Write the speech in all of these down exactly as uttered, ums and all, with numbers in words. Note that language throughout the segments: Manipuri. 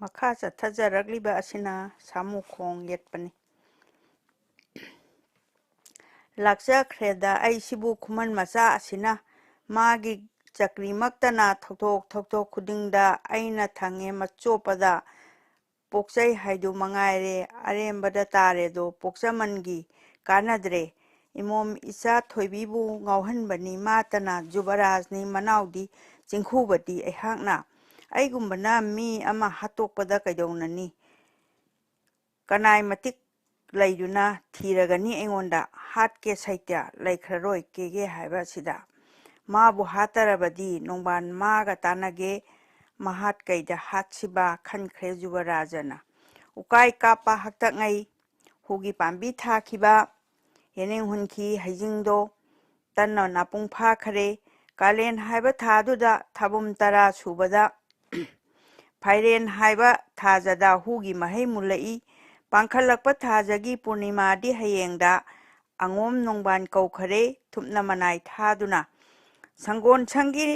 ꯃꯈꯥ ꯆꯠꯊꯖꯔꯛꯂꯤꯕ ꯑꯁꯤꯅ ꯁꯥꯃꯨꯈꯣꯡ ꯌꯦꯠꯄꯅꯤ꯫ ꯂꯥꯛꯆꯈ꯭ꯔꯦꯗ ꯑꯩꯁꯤꯕꯨ ꯈꯨꯃꯟ ꯃꯆꯥ ꯑꯁꯤꯅ, ꯃꯥꯒꯤ ꯆꯀ꯭ꯔꯤꯃꯛꯇꯅ ꯊꯧꯗꯣꯛ ꯊꯧꯗꯣꯛ ꯈꯨꯗꯤꯡꯗ ꯑꯩꯅ ꯊꯪꯉꯦ ꯃꯆꯣꯞꯄꯗ ꯄꯣꯛꯆꯩ ꯍꯥꯏꯗꯨ ꯃꯉꯥꯏꯔꯦ, ꯑꯔꯦꯝꯕꯗ ꯇꯥꯔꯦꯗꯣ ꯄꯣꯛꯆꯃꯟꯒꯤ ꯀꯥꯟꯅꯗ꯭ꯔꯦ꯫ ꯏꯃꯣꯝ ꯏꯆꯥ ꯊꯣꯏꯕꯤꯕꯨ ꯉꯥꯎꯍꯟꯕꯅꯤ ꯃꯥꯇꯅ ꯖꯨꯕꯔꯥꯖꯅꯤ ꯃꯅꯥꯎꯗꯤ ꯆꯤꯡꯈꯨꯕꯗꯤ ꯑꯩꯍꯥꯛꯅ꯫ ꯑꯩꯒꯨꯝꯕꯅ ꯃꯤ ꯑꯃ ꯍꯥꯠꯇꯣꯛꯄꯗ ꯀꯩꯗꯧꯅꯅꯤ? ꯀꯅꯥꯏ ꯃꯇꯤꯛ ꯂꯩꯗꯨꯅ ꯊꯤꯔꯒꯅꯤ ꯑꯩꯉꯣꯟꯗ? ꯍꯥꯠꯀꯦ ꯁꯩꯇ꯭ꯌ ꯂꯩꯈ꯭ꯔꯔꯣꯏ ꯀꯦꯒꯦ ꯍꯥꯏꯕ ꯑꯁꯤꯗ꯫ ꯃꯥꯕꯨ ꯍꯥꯠꯇꯔꯕꯗꯤ ꯅꯣꯡꯕꯥꯟ ꯃꯥꯒ ꯇꯥꯟꯅꯒꯦ, ꯃꯍꯥꯠ ꯀꯩꯗ ꯍꯥꯠꯁꯤꯕ ꯈꯟꯈ꯭ꯔꯦ ꯖꯨꯕꯔꯥꯖꯅ꯫ ꯎꯀꯥꯏ ꯀꯥꯞꯄ ꯍꯛꯇꯛꯉꯩ ꯍꯨꯒꯤ ꯄꯥꯝꯕꯤ ꯊꯥꯈꯤꯕ, ꯌꯦꯅꯤꯡ ꯍꯨꯟꯈꯤ ꯍꯩꯖꯤꯡꯗꯣ ꯇꯟꯅ ꯅꯥꯄꯨꯡ ꯐꯥꯈꯔꯦ꯫ ꯀꯥꯂꯦꯟ ꯍꯥꯏꯕ ꯊꯥꯗꯨꯗ ꯊꯥꯕꯨꯝ ꯇꯔꯥ ꯁꯨꯕꯗ ꯐꯥꯏꯔꯦꯟ ꯍꯥꯏꯕ ꯊꯥꯖꯗ ꯍꯨꯒꯤ ꯃꯍꯩ ꯃꯨꯜꯂꯛꯏ꯫ ꯄꯥꯡꯈꯠꯂꯛꯄ ꯊꯥꯖꯒꯤ ꯄꯨꯔꯅꯤꯃꯥꯗꯤ ꯍꯌꯦꯡꯗ ꯑꯉꯣꯝ ꯅꯣꯡꯕꯥꯟ ꯀꯧꯈꯔꯦ ꯊꯨꯞꯅ ꯃꯅꯥꯏ ꯊꯥꯗꯨꯅ꯫ ꯁꯪꯒꯣꯟ ꯁꯪꯒꯤ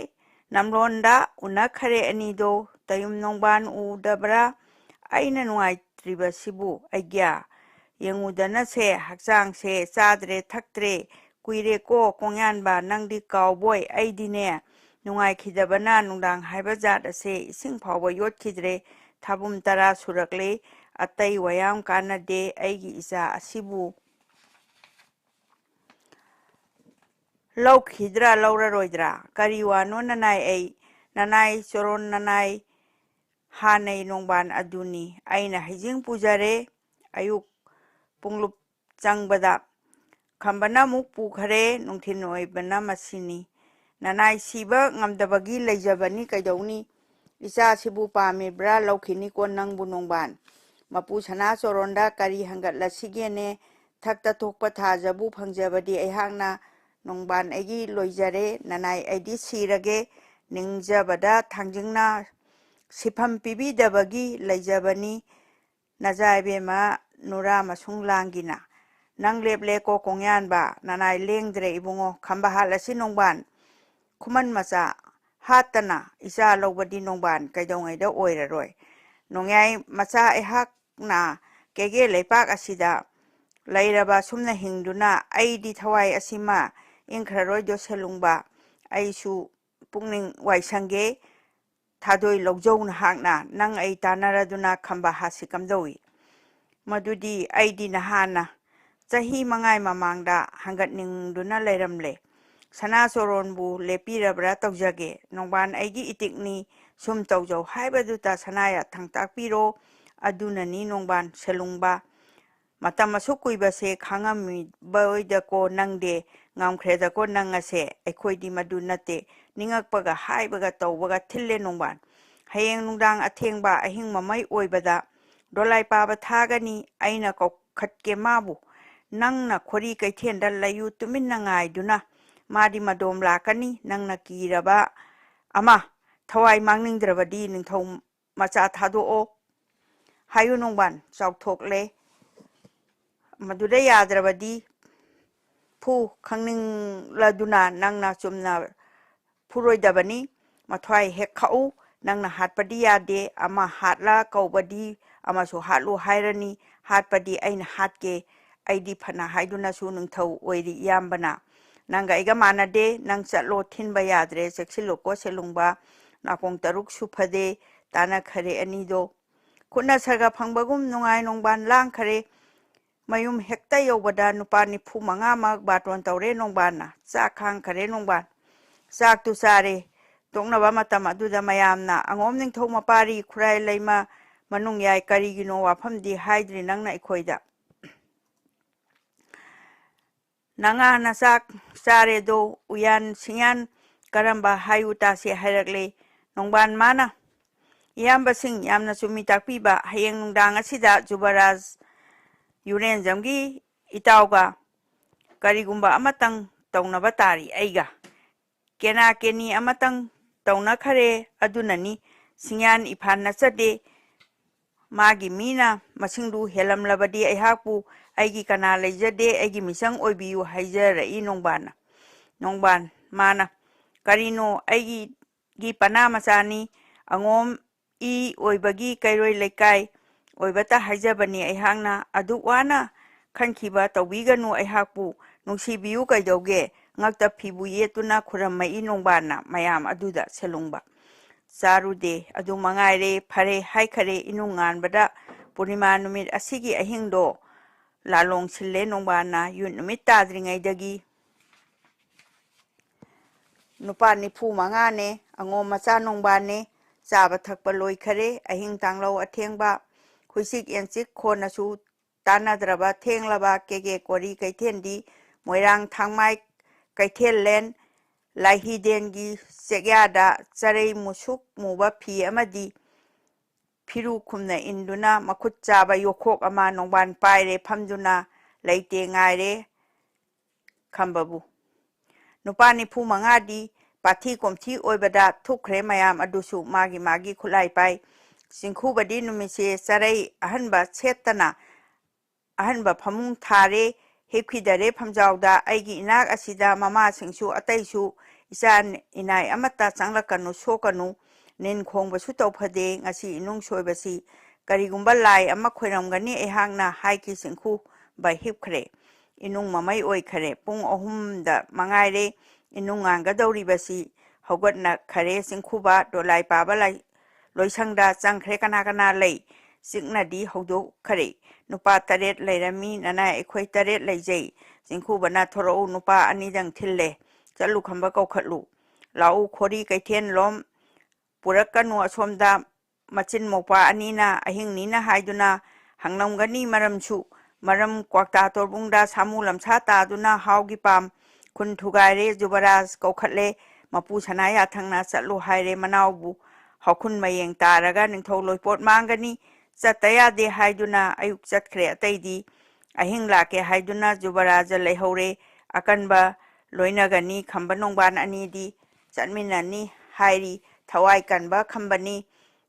ꯅꯝꯂꯣꯟꯗ ꯎꯅꯈꯔꯦ ꯑꯅꯤꯗꯣ꯫ ꯇꯌꯨꯝ ꯅꯣꯡꯕꯥꯟ ꯎꯗꯕ꯭ꯔꯥ? ꯑꯩꯅ ꯅꯨꯡꯉꯥꯏꯇ꯭ꯔꯤꯕꯁꯤꯕꯨ ꯑꯩꯒ꯭ꯌꯥ꯫ ꯌꯦꯡꯉꯨꯗꯅꯁꯦ ꯍꯛꯆꯥꯡꯁꯦ ꯆꯥꯗ꯭ꯔꯦ ꯊꯛꯇ꯭ꯔꯦ ꯀꯨꯏꯔꯦꯀꯣ ꯀꯣꯡꯌꯥꯟꯕ, ꯅꯪꯗꯤ ꯀꯥꯎꯕꯣꯏ ꯑꯩꯗꯤꯅꯦ ꯅꯨꯡꯉꯥꯏꯈꯤꯗꯕꯅ ꯅꯨꯡꯗꯥꯡ ꯍꯥꯏꯕ ꯖꯥꯠ ꯑꯁꯦ ꯏꯁꯤꯡ ꯐꯥꯎꯕ ꯌꯣꯠꯈꯤꯗ꯭ꯔꯦ꯫ ꯊꯥꯕꯨꯝ ꯇꯔꯥ ꯁꯨꯔꯛꯂꯦ꯫ ꯑꯇꯩ ꯋꯥꯌꯥꯝ ꯀꯥꯟꯅꯗꯦ꯫ ꯑꯩꯒꯤ ꯏꯆꯥ ꯑꯁꯤꯕꯨ ꯂꯧꯈꯤꯗ꯭ꯔꯥ ꯂꯧꯔꯔꯣꯏꯗ꯭ꯔꯥ? ꯀꯔꯤ ꯋꯥꯅꯣ ꯅꯅꯥꯏ? ꯑꯩ ꯅꯅꯥꯏ ꯆꯣꯔꯣꯟ ꯅꯅꯥꯏ ꯍꯥꯟꯅꯩ ꯅꯣꯡꯕꯥꯟ ꯑꯗꯨꯅꯤ꯫ ꯑꯩꯅ ꯍꯩꯖꯤꯡ ꯄꯨꯖꯔꯦ꯫ ꯑꯌꯨꯛ ꯄꯨꯡꯂꯨꯞ ꯆꯪꯕꯗ ꯈꯝꯕꯅ ꯑꯃꯨꯛ ꯄꯨꯈꯔꯦ꯫ ꯅꯨꯡꯊꯤꯜ ꯑꯣꯏꯕꯅ ꯃꯁꯤꯅꯤ꯫ ꯅꯅꯥꯏ ꯁꯤꯕ ꯉꯝꯗꯕꯒꯤ ꯂꯩꯖꯕꯅꯤ ꯀꯩꯗꯧꯅꯤ? ꯏꯆꯥꯁꯤꯕꯨ ꯄꯥꯝꯃꯤꯕ꯭ꯔꯥ? ꯂꯧꯈꯤꯅꯤꯀꯣ ꯅꯪꯕꯨ ꯅꯣꯡꯕꯥꯟ꯫ ꯃꯄꯨ ꯁꯅꯥ ꯆꯣꯔꯣꯟꯗ ꯀꯔꯤ ꯍꯪꯒꯠꯂꯁꯤꯒꯦꯅꯦ? ꯊꯛꯇ ꯊꯣꯛꯄ ꯊꯥꯖꯕꯨ ꯐꯪꯖꯕꯗꯤ ꯑꯩꯍꯥꯛꯅ ꯅꯣꯡꯕꯥꯟ ꯑꯩꯒꯤ ꯂꯣꯏꯖꯔꯦ꯫ ꯅꯅꯥꯏ ꯑꯩꯗꯤ ꯁꯤꯔꯒꯦ꯫ ꯅꯤꯡꯖꯕꯗ ꯊꯥꯡꯖꯤꯡꯅ ꯁꯤꯐꯝ ꯄꯤꯕꯤꯗꯕꯒꯤ ꯂꯩꯖꯕꯅꯤ꯫ ꯅꯖꯥ ꯏꯕꯦꯝꯃ ꯅꯨꯔꯥ ꯃꯁꯨꯡ ꯂꯥꯡꯒꯤꯅ꯫ ꯅꯪ ꯂꯦꯞꯂꯦꯀꯣ ꯀꯣꯡꯌꯥꯟꯕ, ꯅꯅꯥꯏ ꯂꯦꯡꯗ꯭ꯔꯦ ꯏꯕꯨꯡꯉꯣ꯫ ꯈꯝꯕ ꯍꯥꯠꯂꯁꯤ ꯅꯣꯡꯕꯥꯟ꯫ ꯈꯨꯃꯟ ꯃꯆꯥ ꯍꯥꯠꯇꯅ ꯏꯆꯥ ꯂꯧꯕꯗꯤ ꯅꯣꯡꯕꯥꯟ ꯀꯩꯗꯧꯉꯩꯗ ꯑꯣꯏꯔꯔꯣꯏ꯫ ꯅꯣꯡꯌꯥꯏ ꯃꯆꯥ ꯑꯩꯍꯥꯛꯅ ꯀꯦꯒꯦ ꯂꯩꯄꯥꯛ ꯑꯁꯤꯗ ꯂꯩꯔꯕ ꯁꯨꯝꯅ ꯍꯤꯡꯗꯨꯅ ꯑꯩꯗꯤ ꯊꯋꯥꯏ ꯑꯁꯤꯃ ꯏꯪꯈ꯭ꯔꯔꯣꯏꯗꯣ ꯁꯦꯂꯨꯡꯕ꯫ ꯑꯩꯁꯨ ꯄꯨꯛꯅꯤꯡ ꯋꯥꯏꯁꯪꯒꯦ꯫ ꯊꯥꯗꯣꯏ ꯂꯧꯖꯧ ꯅꯍꯥꯛꯅ꯫ ꯅꯪ ꯑꯩ ꯇꯥꯟꯅꯔꯗꯨꯅ ꯈꯝꯕ ꯍꯥꯠꯁꯤ ꯀꯝꯗꯧꯏ? ꯃꯗꯨꯗꯤ ꯑꯩꯗꯤ ꯅꯍꯥꯟꯅ ꯆꯍꯤ ꯃꯉꯥꯏ ꯃꯃꯥꯡꯗ ꯍꯪꯒꯠꯅꯤꯡꯗꯨꯅ ꯂꯩꯔꯝꯂꯦ꯫ ꯁꯅꯥ ꯆꯣꯔꯣꯟꯕꯨ ꯂꯦꯞꯄꯤꯔꯕ꯭ꯔꯥ ꯇꯧꯖꯒꯦ꯫ ꯅꯣꯡꯕꯥꯟ ꯑꯩꯒꯤ ꯏꯇꯤꯛꯅꯤ, ꯁꯨꯝ ꯇꯧꯖꯧ ꯍꯥꯏꯕꯗꯨꯇ ꯁꯅꯥ ꯌꯥꯊꯪ ꯇꯥꯛꯄꯤꯔꯣ꯫ ꯑꯗꯨꯅꯅꯤ ꯅꯣꯡꯕꯥꯟ ꯁꯦꯂꯨꯡꯕ꯫ ꯃꯇꯝ ꯑꯁꯨꯛ ꯀꯨꯏꯕꯁꯦ ꯈꯥꯡꯉꯝꯃꯤꯕ ꯑꯣꯏꯗꯀꯣ ꯅꯪꯗꯦ, ꯉꯝꯈ꯭ꯔꯦꯗꯀꯣ ꯅꯪ ꯑꯁꯦ꯫ ꯑꯩꯈꯣꯏꯗꯤ ꯃꯗꯨ ꯅꯠꯇꯦ꯫ ꯅꯤꯡꯉꯛꯄꯒ ꯍꯥꯏꯕꯒ ꯇꯧꯕꯒ ꯊꯤꯜꯂꯦ ꯅꯣꯡꯕꯥꯟ꯫ ꯍꯌꯦꯡ ꯅꯨꯡꯗꯥꯡ ꯑꯊꯦꯡꯕ ꯑꯍꯤꯡ ꯃꯃꯩ ꯑꯣꯏꯕꯗ ꯗꯣꯂꯥꯏ ꯄꯥꯕ ꯊꯥꯒꯅꯤ꯫ ꯑꯩꯅ ꯀꯧꯈꯠꯀꯦ ꯃꯥꯕꯨ꯫ ꯅꯪꯅ ꯈꯣꯔꯤ ꯀꯩꯊꯦꯜꯗ ꯂꯩꯌꯨ ꯇꯨꯃꯤꯟꯅ ꯉꯥꯏꯗꯨꯅ꯫ ꯃꯥꯗꯤ ꯃꯗꯣꯝ ꯂꯥꯛꯀꯅꯤ꯫ ꯅꯪꯅ ꯀꯤꯔꯕ ꯑꯃ ꯊꯋꯥꯏ ꯃꯥꯡꯅꯤꯡꯗ꯭ꯔꯕꯗꯤ ꯅꯤꯡꯊꯧ ꯃꯆꯥ ꯊꯥꯗꯣꯛꯑꯣ ꯍꯥꯏꯌꯨ ꯅꯣꯡꯕꯥꯟ꯫ ꯆꯥꯎꯊꯣꯛꯂꯦ꯫ ꯃꯗꯨꯗ ꯌꯥꯗ꯭ꯔꯕꯗꯤ ꯐꯨ ꯈꯪꯅꯤꯡꯂꯗꯨꯅ ꯅꯪꯅ ꯆꯨꯝꯅ ꯐꯨꯔꯣꯏꯗꯕꯅꯤ꯫ ꯃꯊ꯭ꯋꯥꯏ ꯍꯦꯛ ꯈꯛꯎ꯫ ꯅꯪꯅ ꯍꯥꯠꯄꯗꯤ ꯌꯥꯗꯦ꯫ ꯑꯃ ꯍꯥꯠꯂ ꯀꯧꯕꯗꯤ ꯑꯃꯁꯨ ꯍꯥꯠꯂꯨ ꯍꯥꯏꯔꯅꯤ꯫ ꯍꯥꯠꯄꯗꯤ ꯑꯩꯅ ꯍꯥꯠꯀꯦ꯫ ꯑꯩꯗꯤ ꯐꯅ ꯍꯥꯏꯗꯨꯅꯁꯨ ꯅꯤꯡꯊꯧ ꯑꯣꯏꯔꯤ ꯏꯌꯥꯝꯕꯅ꯫ ꯅꯪꯒ ꯑꯩꯒ ꯃꯥꯟꯅꯗꯦ꯫ ꯅꯪ ꯆꯠꯂꯣ, ꯊꯤꯟꯕ ꯌꯥꯗ꯭ꯔꯦ꯫ ꯆꯦꯛꯁꯤꯜꯂꯨꯀꯣ ꯁꯦꯂꯨꯡꯕ꯫ ꯅꯥꯀꯣꯡ ꯇꯔꯨꯛꯁꯨ ꯐꯗꯦ꯫ ꯇꯥꯟꯅꯈꯔꯦ ꯑꯅꯤꯗꯣ꯫ ꯈꯨꯠꯅ ꯁꯔꯒ ꯐꯪꯕꯒꯨꯝ ꯅꯨꯡꯉꯥꯏ ꯅꯣꯡꯕꯥꯟ ꯂꯥꯡꯈꯔꯦ꯫ ꯃꯌꯨꯝ ꯍꯦꯛꯇ ꯌꯧꯕꯗ ꯅꯨꯄꯥ ꯅꯤꯐꯨ ꯃꯉꯥꯃꯛ ꯕꯥꯇꯣꯟ ꯇꯧꯔꯦ ꯅꯣꯡꯕꯥꯟꯅ꯫ ꯆꯥꯛ ꯈꯥꯡꯈꯔꯦ ꯅꯣꯡꯕꯥꯟ꯫ ꯆꯥꯛꯇꯨ ꯆꯥꯔꯦ꯫ ꯇꯣꯛꯅꯕ ꯃꯇꯝ ꯑꯗꯨꯗ ꯃꯌꯥꯝꯅ, "ꯑꯉꯣꯝ ꯅꯤꯡꯊꯧ ꯃꯄꯥꯔꯤ ꯈꯨꯔꯥꯏ ꯂꯩꯃ ꯃꯅꯨꯡ ꯌꯥꯏ, ꯀꯔꯤꯒꯤꯅꯣ ꯋꯥꯐꯝꯗꯤ ꯍꯥꯏꯗ꯭ꯔꯤ ꯅꯪꯅ ꯑꯩꯈꯣꯏꯗ?" ꯅꯉꯥꯅ ꯆꯥꯛ ꯆꯥꯔꯦꯗꯣ ꯎꯌꯥꯟ ꯁꯤꯡꯌꯥꯟ ꯀꯔꯝꯕ ꯍꯥꯏꯌꯨ ꯇꯥꯁꯦ ꯍꯥꯏꯔꯛꯂꯦ ꯅꯣꯡꯕꯥꯟ ꯃꯥꯅ꯫ ꯏꯌꯥꯝꯕꯁꯤꯡ, ꯌꯥꯝꯅ ꯆꯨꯝꯃꯤ ꯇꯥꯛꯄꯤꯕ꯫ ꯍꯌꯦꯡ ꯅꯨꯡꯗꯥꯡ ꯑꯁꯤꯗ ꯖꯨꯕꯔꯥꯖ ꯌꯨꯔꯦꯟꯖꯝꯒꯤ ꯏꯇꯥꯎꯒ ꯀꯔꯤꯒꯨꯝꯕ ꯑꯃꯇꯪ ꯇꯧꯅꯕ ꯇꯥꯔꯤ ꯑꯩꯒ꯫ ꯀꯦꯅꯥ ꯀꯦꯅꯤ ꯑꯃꯇꯪ ꯇꯧꯅꯈꯔꯦ꯫ ꯑꯗꯨꯅꯅꯤ ꯁꯤꯡꯌꯥꯟ ꯏꯐꯥꯟ ꯅꯠꯆꯗꯦ꯫ ꯃꯥꯒꯤ ꯃꯤꯅ ꯃꯁꯤꯡꯗꯨ ꯍꯦꯜꯂꯝꯂꯕꯗꯤ ꯑꯩꯍꯥꯛꯄꯨ ꯑꯩꯒꯤ ꯀꯅꯥ ꯂꯩꯖꯗꯦ, ꯑꯩꯒꯤ ꯃꯤꯆꯪ ꯑꯣꯏꯕꯤꯌꯨ ꯍꯥꯏꯖꯔꯛꯏ ꯅꯣꯡꯕꯥꯟꯅ꯫ ꯅꯣꯡꯕꯥꯟ ꯃꯥꯅ, "ꯀꯔꯤꯅꯣ? ꯑꯩꯒꯤ ꯄꯅꯥ ꯃꯆꯥꯅꯤ꯫ ꯑꯉꯣꯝ ꯏ ꯑꯣꯏꯕꯒꯤ ꯀꯩꯔꯣꯏ ꯂꯩꯀꯥꯏ ꯑꯣꯏꯕꯇ ꯍꯥꯏꯖꯕꯅꯤ ꯑꯩꯍꯥꯛꯅ꯫ ꯑꯗꯨꯛ ꯋꯥꯅ ꯈꯟꯈꯤꯕ ꯇꯧꯕꯤꯒꯅꯨ ꯑꯩꯍꯥꯛꯄꯨ꯫ ꯅꯨꯡꯁꯤꯕꯤꯌꯨ ꯀꯩꯗꯧꯒꯦ? ꯉꯛꯇ ꯐꯤꯕꯨ ꯌꯦꯠꯇꯨꯅ ꯈꯨꯔꯝꯃꯛꯏ ꯅꯣꯡꯕꯥꯟꯅ ꯃꯌꯥꯝ ꯑꯗꯨꯗ ꯁꯦꯂꯨꯡꯕ꯫ ꯆꯥꯔꯨꯗꯦ꯫ ꯑꯗꯨ ꯃꯉꯥꯏꯔꯦ꯫ ꯐꯔꯦ ꯍꯥꯏꯈꯔꯦ꯫ ꯏꯅꯨꯡ ꯉꯥꯟꯕꯗ ꯄꯨꯔꯅꯤꯃꯥ ꯅꯨꯃꯤꯠ ꯑꯁꯤꯒꯤ ꯑꯍꯤꯡꯗꯣ ꯂꯥꯂꯣꯡ ꯁꯤꯜꯂꯦ ꯅꯣꯡꯕꯥꯟꯅ꯫ ꯌꯨꯠ ꯅꯨꯃꯤꯠ ꯇꯥꯗ꯭ꯔꯤꯉꯩꯗꯒꯤ ꯅꯨꯄꯥ ꯅꯤꯐꯨ ꯃꯉꯥꯅꯦ, ꯑꯉꯣꯝ ꯃꯆꯥ ꯅꯣꯡꯕꯥꯟꯅꯦ꯫ ꯆꯥꯕ ꯊꯛꯄ ꯂꯣꯏꯈꯔꯦ꯫ ꯑꯍꯤꯡ ꯇꯥꯡꯂꯧ ꯑꯊꯦꯡꯕ, ꯍꯨꯏꯆꯤꯛ ꯌꯦꯟꯆꯤꯛ ꯈꯣꯟꯅꯁꯨ ꯇꯥꯟꯅꯗ꯭ꯔꯕ ꯊꯦꯡꯂꯕ ꯀꯦꯒꯦ ꯀꯣꯔꯤ ꯀꯩꯊꯦꯜꯗꯤ ꯃꯣꯏꯔꯥꯡ ꯊꯥꯡꯃꯥꯏ ꯀꯩꯊꯦꯜꯂꯦꯟ ꯂꯥꯏꯍꯤꯗꯦꯟꯒꯤ ꯆꯦꯛꯌꯥꯗ ꯆꯔꯩ ꯃꯨꯁꯨꯛ ꯃꯨꯕ ꯐꯤ ꯑꯃꯗꯤ ꯐꯤꯔꯨ ꯈꯨꯝꯅ ꯏꯟꯗꯨꯅ ꯃꯈꯨꯠ ꯆꯥꯕ ꯌꯣꯈꯣꯛ ꯑꯃ ꯅꯣꯡꯕꯥꯟ ꯄꯥꯏꯔꯦ ꯐꯝꯗꯨꯅ꯫ ꯂꯩꯇꯦ ꯉꯥꯏꯔꯦ ꯈꯝꯕꯕꯨ꯫ ꯅꯨꯄꯥ ꯅꯤꯐꯨ ꯃꯉꯥꯗꯤ ꯄꯥꯊꯤ ꯀꯣꯝꯊꯤ ꯑꯣꯏꯕꯗ ꯊꯨꯞꯈ꯭ꯔꯦ ꯃꯌꯥꯝ ꯑꯗꯨꯁꯨ ꯃꯥꯒꯤ ꯃꯥꯒꯤ ꯈꯨꯠꯂꯥꯏ ꯄꯥꯏ꯫ ꯆꯤꯡꯈꯨꯕꯗꯤ ꯅꯨꯃꯤꯠꯁꯦ ꯆꯔꯩ ꯑꯍꯟꯕ ꯁꯦꯠꯇꯅ ꯑꯍꯟꯕ ꯐꯃꯨꯡ ꯊꯥꯔꯦ, ꯍꯤꯞꯈꯤꯗꯔꯦ ꯐꯝꯖꯥꯎꯗ꯫ ꯑꯩꯒꯤ ꯏꯅꯥꯛ ꯑꯁꯤꯗ ꯃꯃꯥꯁꯤꯡꯁꯨ ꯑꯇꯩꯁꯨ ꯏꯆꯥ ꯏꯅꯥꯏ ꯑꯃꯠꯇ ꯆꯪꯂꯛꯀꯅꯨ, ꯁꯣꯛꯀꯅꯨ, ꯅꯤꯟ ꯈꯣꯡꯕꯁꯨ ꯇꯧꯐꯗꯦ꯫ ꯉꯁꯤ ꯏꯅꯨꯡ ꯁꯣꯏꯕꯁꯤ ꯀꯔꯤꯒꯨꯝꯕ ꯂꯥꯏ ꯑꯃ ꯈꯣꯏꯔꯝꯒꯅꯤ ꯑꯩꯍꯥꯛꯅ ꯍꯥꯏꯈꯤ ꯆꯤꯡꯈꯨꯕ ꯍꯤꯞꯈ꯭ꯔꯦ꯫ ꯏꯅꯨꯡ ꯃꯃꯩ ꯑꯣꯏꯈꯔꯦ꯫ ꯄꯨꯡ ꯑꯍꯨꯝꯗ ꯃꯉꯥꯏꯔꯦ ꯏꯅꯨꯡ ꯉꯥꯟꯒꯗꯧꯔꯤꯕꯁꯤ꯫ ꯍꯧꯒꯠꯅꯈꯔꯦ ꯆꯤꯡꯈꯨꯕ꯫ ꯗꯣꯂꯥꯏ ꯄꯥꯕ ꯂꯥꯏ-, ꯂꯣꯏꯁꯪꯗ ꯆꯪꯈ꯭ꯔꯦ꯫ ꯀꯅꯥ ꯀꯅꯥ ꯂꯩ? ꯆꯤꯛꯅꯗꯤ ꯍꯧꯗꯣꯛꯈꯔꯦ꯫ ꯅꯨꯄꯥ ꯇꯔꯦꯠ ꯂꯩꯔꯝꯃꯤ꯫ "ꯅꯅꯥꯏ, ꯑꯩꯈꯣꯏ ꯇꯔꯦꯠ ꯂꯩꯖꯩ꯫" ꯆꯤꯡꯈꯨꯕꯅ "ꯊꯣꯔꯛꯎ, ꯅꯨꯄꯥ ꯑꯅꯤꯗꯪ ꯊꯤꯜꯂꯦ꯫ ꯆꯠꯂꯨ ꯈꯝꯕ ꯀꯧꯈꯠꯂꯨ꯫ ꯂꯥꯛꯎ ꯈꯣꯔꯤ ꯀꯩꯊꯦꯜꯂꯣꯝ ꯄꯨꯔꯛꯀꯅꯨ ꯑꯁꯣꯝꯗ꯫ ꯃꯆꯤꯟ ꯃꯧꯄꯥ ꯑꯅꯤꯅ ꯑꯍꯤꯡꯅꯤꯅ ꯍꯥꯏꯗꯨꯅ ꯍꯪꯂꯝꯒꯅꯤ ꯃꯔꯝꯁꯨ꯫ ꯃꯔꯝ ꯀ꯭ꯋꯥꯛꯇꯥ ꯇꯣꯔꯕꯨꯡꯗ ꯁꯥꯃꯨ ꯂꯝꯁꯥ ꯇꯥꯗꯨꯅ ꯍꯥꯎꯒꯤ ꯄꯥꯝ ꯈꯨꯟ ꯊꯨꯒꯥꯏꯔꯦ꯫ ꯖꯨꯕꯔꯥꯖ ꯀꯧꯈꯠꯂꯦ꯫ ꯃꯄꯨ ꯁꯅꯥ ꯌꯥꯊꯪꯅ ꯆꯠꯂꯨ ꯍꯥꯏꯔꯦ ꯃꯅꯥꯎꯕꯨ꯫ ꯍꯥꯎꯈꯨꯟ ꯃꯌꯦꯡ ꯇꯥꯔꯒ ꯅꯤꯡꯊꯧ ꯂꯣꯏꯄꯣꯠ ꯃꯥꯡꯒꯅꯤ꯫ ꯆꯠꯇ ꯌꯥꯗꯦ ꯍꯥꯏꯗꯨꯅ ꯑꯌꯨꯛ ꯆꯠꯈ꯭ꯔꯦ꯫ ꯑꯇꯩꯗꯤ ꯑꯍꯤꯡ ꯂꯥꯛꯀꯦ ꯍꯥꯏꯗꯨꯅ ꯖꯨꯕꯔꯥꯖ ꯂꯩꯍꯧꯔꯦ꯫ ꯑꯀꯟꯕ ꯂꯣꯏꯅꯒꯅꯤ ꯈꯝꯕ ꯅꯣꯡꯕꯥꯟ ꯑꯅꯤꯗꯤ ꯆꯠꯃꯤꯟꯅꯅꯤ ꯍꯥꯏꯔꯤ꯫ ꯊꯋꯥꯏ ꯀꯟꯕ ꯈꯝꯕꯅꯤ꯫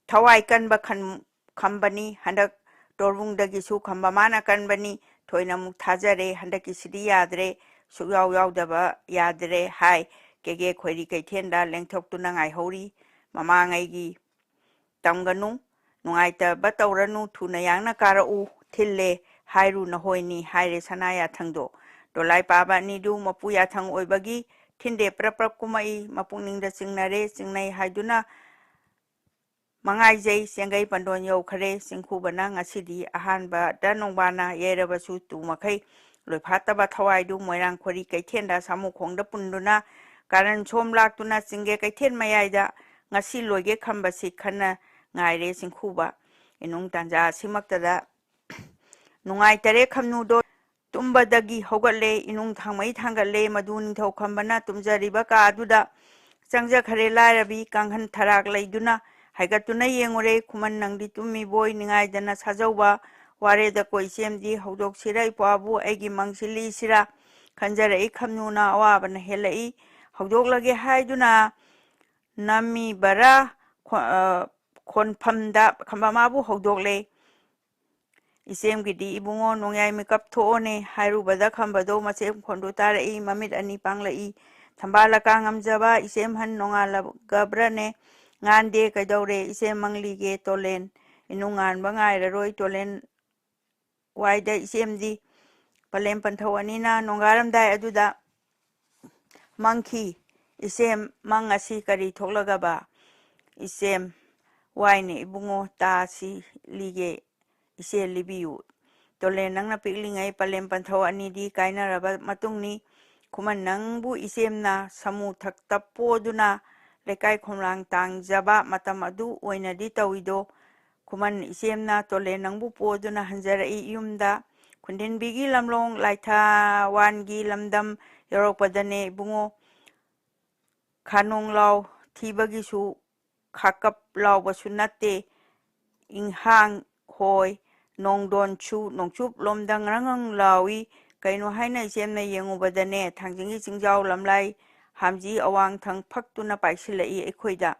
ꯊꯋꯥꯏ ꯀꯟꯕ ꯈꯟ-, ꯈꯝꯕꯅꯤ꯫ ꯍꯟꯗꯛ ꯇꯣꯔꯕꯨꯡꯗꯒꯤꯁꯨ ꯈꯝꯕ ꯃꯥꯅ ꯀꯟꯕꯅꯤ꯫ ꯊꯣꯏꯅ ꯑꯃꯨꯛ ꯊꯥꯖꯔꯦ꯫ ꯍꯟꯗꯛꯀꯤꯁꯤꯗꯤ ꯌꯥꯗ꯭ꯔꯦ꯫ ꯁꯨꯛꯌꯥꯎ ꯌꯥꯎꯗꯕ ꯌꯥꯗ꯭ꯔꯦ ꯍꯥꯏ꯫ ꯀꯦꯒꯦ ꯈꯣꯏꯔꯤ ꯀꯩꯊꯦꯜꯗ ꯂꯦꯡꯊꯣꯛꯇꯨꯅ ꯉꯥꯏꯍꯧꯔꯤ꯫ ꯃꯃꯥꯡꯉꯩꯒꯤ ꯇꯝꯒꯅꯨ, ꯅꯨꯡꯉꯥꯏꯇꯕ ꯇꯧꯔꯅꯨ, ꯊꯨꯅ ꯌꯥꯡꯅ ꯀꯥꯔꯛꯎ, ꯊꯤꯜꯂꯦ ꯍꯥꯏꯔꯨ ꯅꯍꯣꯏꯅꯤ" ꯍꯥꯏꯔꯦ ꯁꯅꯥ ꯌꯥꯊꯪꯗꯣ꯫ ꯗꯣꯂꯥꯏ ꯄꯥꯕ ꯑꯅꯤꯗꯨ ꯃꯄꯨ ꯌꯥꯊꯪ ꯑꯣꯏꯕꯒꯤ ꯊꯤꯟꯗꯦ ꯄ꯭ꯔꯞ ꯄ꯭ꯔꯞ ꯀꯨꯝꯃꯛꯏ, ꯃꯄꯨꯛꯅꯤꯡꯗ ꯆꯤꯡꯅꯔꯦ, ꯆꯤꯡꯅꯩ ꯍꯥꯏꯗꯨꯅ ꯃꯉꯥꯏꯖꯩ꯫ ꯆꯦꯡꯒꯩ ꯄꯟꯗꯣꯟ ꯌꯧꯈꯔꯦ꯫ ꯆꯤꯡꯈꯨꯕꯅ ꯉꯁꯤꯗꯤ ꯑꯍꯥꯟꯕꯗ ꯅꯣꯡꯕꯥꯅ ꯌꯩꯔꯕꯁꯨ ꯇꯨ ꯃꯈꯩ ꯂꯣꯏꯐꯥꯠꯇꯕ ꯊꯋꯥꯏꯗꯨ ꯃꯣꯏꯔꯥꯡ ꯈꯣꯔꯤ ꯀꯩꯊꯦꯜꯗ ꯁꯥꯃꯨꯈꯣꯡꯗ ꯄꯨꯟꯗꯨꯅ ꯀꯥꯔꯟ ꯁꯣꯝ ꯂꯥꯛꯇꯨꯅ ꯆꯤꯡꯒꯦ ꯀꯩꯊꯦꯜ ꯃꯌꯥꯏꯗ ꯉꯁꯤ ꯂꯣꯏꯒꯦ ꯈꯝꯕꯁꯤ ꯈꯟꯅ ꯉꯥꯏꯔꯦ ꯆꯤꯡꯈꯨꯕ꯫ ꯏꯅꯨꯡ ꯇꯥꯟꯖꯥ ꯑꯁꯤꯃꯛꯇꯗ ꯅꯨꯡꯉꯥꯏꯇꯔꯦ ꯈꯝꯅꯨꯗꯣ꯫ ꯇꯨꯝꯕꯗꯒꯤ ꯍꯧꯒꯠꯂꯦ, ꯏꯅꯨꯡ ꯊꯥꯡꯃꯩ ꯊꯥꯡꯒꯠꯂꯦ꯫ ꯃꯗꯨ ꯅꯤꯡꯊꯧ ꯈꯝꯕꯅ ꯇꯨꯝꯖꯔꯤꯕ ꯀꯥ ꯑꯗꯨꯗ ꯆꯪꯖꯈꯔꯦ꯫ ꯂꯥꯏꯔꯕꯤ ꯀꯥꯡꯈꯟ ꯊꯔꯥꯛ ꯂꯩꯗꯨꯅ ꯍꯥꯏꯒꯠꯇꯨꯅ ꯌꯦꯡꯉꯨꯔꯦ꯫ "ꯈꯨꯃꯟ, ꯅꯪꯗꯤ ꯇꯨꯝꯃꯤꯕꯣꯏ?" ꯅꯤꯡꯉꯥꯏꯗꯅ ꯁꯥꯖꯧꯕ ꯋꯥꯔꯦꯗꯀꯣ ꯏꯆꯦꯝꯗꯤ꯫ "ꯍꯧꯗꯣꯛꯁꯤꯔ ꯏꯄ꯭ꯋꯥꯕꯨ, ꯑꯩꯒꯤ ꯃꯪꯁꯤ ꯂꯤꯁꯤꯔ?" ꯈꯟꯖꯔꯛꯏ ꯈꯝꯅꯨꯅ꯫ ꯑꯋꯥꯕꯅ ꯍꯦꯜꯂꯛꯏ꯫ ꯍꯧꯗꯣꯛꯂꯒꯦ ꯍꯥꯏꯗꯨꯅ ꯅꯝꯃꯤꯕꯔꯥ ꯈꯣ-, ꯑ, ꯈꯣꯟꯐꯝꯗ ꯈꯝꯕ ꯃꯥꯕꯨ ꯍꯧꯗꯣꯛꯂꯦ꯫ "ꯏꯆꯦꯝꯒꯤꯗꯤ ꯏꯕꯨꯡꯉꯣ ꯅꯣꯡꯌꯥꯏ ꯃꯤꯀꯞ ꯊꯣꯛꯑꯣꯅꯦ" ꯍꯥꯏꯔꯨꯕꯗ ꯈꯝꯕꯗꯣ ꯃꯆꯦꯝ ꯈꯣꯟꯗꯨ ꯇꯥꯔꯛꯏ, ꯃꯃꯤꯠ ꯑꯅꯤ ꯄꯥꯡꯂꯛꯏ꯫ "ꯊꯝꯕꯥꯜ ꯂꯀꯥ ꯉꯝꯖꯕ ꯏꯆꯦꯝꯍꯟ ꯅꯣꯡꯉꯥꯜꯂꯒꯕ꯭ꯔꯅꯦ?" "ꯉꯥꯟꯗꯦ, ꯀꯩꯗꯧꯔꯦ ꯏꯆꯦꯝ ꯃꯪꯂꯤꯒꯦ?" "ꯇꯣꯂꯦꯟ ꯏꯅꯨꯡ ꯉꯥꯟꯕ ꯉꯥꯏꯔꯔꯣꯏ ꯇꯣꯂꯦꯟ ꯋꯥꯏꯗ ꯏꯆꯦꯝꯗꯤ"꯫ ꯄꯂꯦꯝ ꯄꯟꯊꯧ ꯑꯅꯤꯅ ꯅꯣꯡꯒꯥꯔꯝꯗꯥꯏ ꯑꯗꯨꯗ ꯃꯪꯈꯤ꯫ "ꯏꯆꯦꯝ, ꯃꯪ ꯑꯁꯤ ꯀꯔꯤ ꯊꯣꯛꯂꯒꯕ?" "ꯏꯆꯦꯝ, ꯋꯥꯏꯅꯦ ꯏꯕꯨꯡꯉꯣ, ꯇꯥꯁꯤ ꯂꯤꯒꯦ, ꯏꯆꯦ ꯂꯤꯕꯤꯌꯨ꯫ ꯇꯣꯂꯦꯟ ꯅꯪꯅ ꯄꯤꯛꯂꯤꯉꯩ ꯄꯂꯦꯝ ꯄꯟꯊꯧ ꯑꯅꯤꯗꯤ ꯀꯥꯏꯅꯔꯕ ꯃꯇꯨꯡꯅꯤ꯫ ꯈꯨꯃꯟ ꯅꯪꯕꯨ ꯏꯆꯦꯝꯅ ꯁꯃꯨ ꯊꯛꯇ ꯄꯣꯗꯨꯅ ꯂꯩꯀꯥꯏ ꯈꯣꯝꯂꯥꯡ ꯇꯥꯡꯖꯕ ꯃꯇꯝ ꯑꯗꯨ ꯑꯣꯏꯅꯗꯤ ꯇꯧꯏꯗꯣ꯫ ꯈꯨꯃꯟ ꯏꯆꯦꯝꯅ ꯇꯣꯂꯦꯟ ꯅꯪꯕꯨ ꯄꯣꯗꯨꯅ ꯍꯟꯖꯔꯛꯏ ꯌꯨꯝꯗ꯫ ꯈꯨꯟꯗꯤꯟꯕꯤꯒꯤ ꯂꯝꯂꯣꯡ ꯂꯥꯏꯊꯥꯋꯥꯟꯒꯤ ꯂꯝꯗꯝ ꯌꯧꯔꯛꯄꯗꯅꯦ ꯏꯕꯨꯡꯉꯣ, ꯈꯥꯅꯣꯡ ꯂꯥꯎ ꯊꯤꯕꯒꯤꯁꯨ ꯈꯥꯀꯞ ꯂꯥꯎꯕꯁꯨ ꯅꯠꯇꯦ, ꯏꯪꯍꯥꯡ ꯍꯣꯏ, ꯅꯣꯡꯗꯣꯟꯁꯨ ꯅꯣꯡꯆꯨꯞ ꯂꯣꯝꯗ ꯉ꯭ꯔꯪ ꯉ꯭ꯔꯪ ꯂꯥꯎꯏ꯫ ꯀꯩꯅꯣ ꯍꯥꯏꯅ ꯏꯆꯦꯝꯅ ꯌꯦꯡꯉꯨꯕꯗꯅꯦ, ꯊꯥꯡꯖꯤꯡꯒꯤ ꯆꯤꯡꯖꯥꯎ ꯂꯝꯂꯥꯏ ꯍꯥꯝꯖꯤ ꯑꯋꯥꯡ ꯊꯪ ꯐꯛꯇꯨꯅ ꯄꯥꯏꯁꯤꯜꯂꯛꯏ ꯑꯩꯈꯣꯏꯗ꯫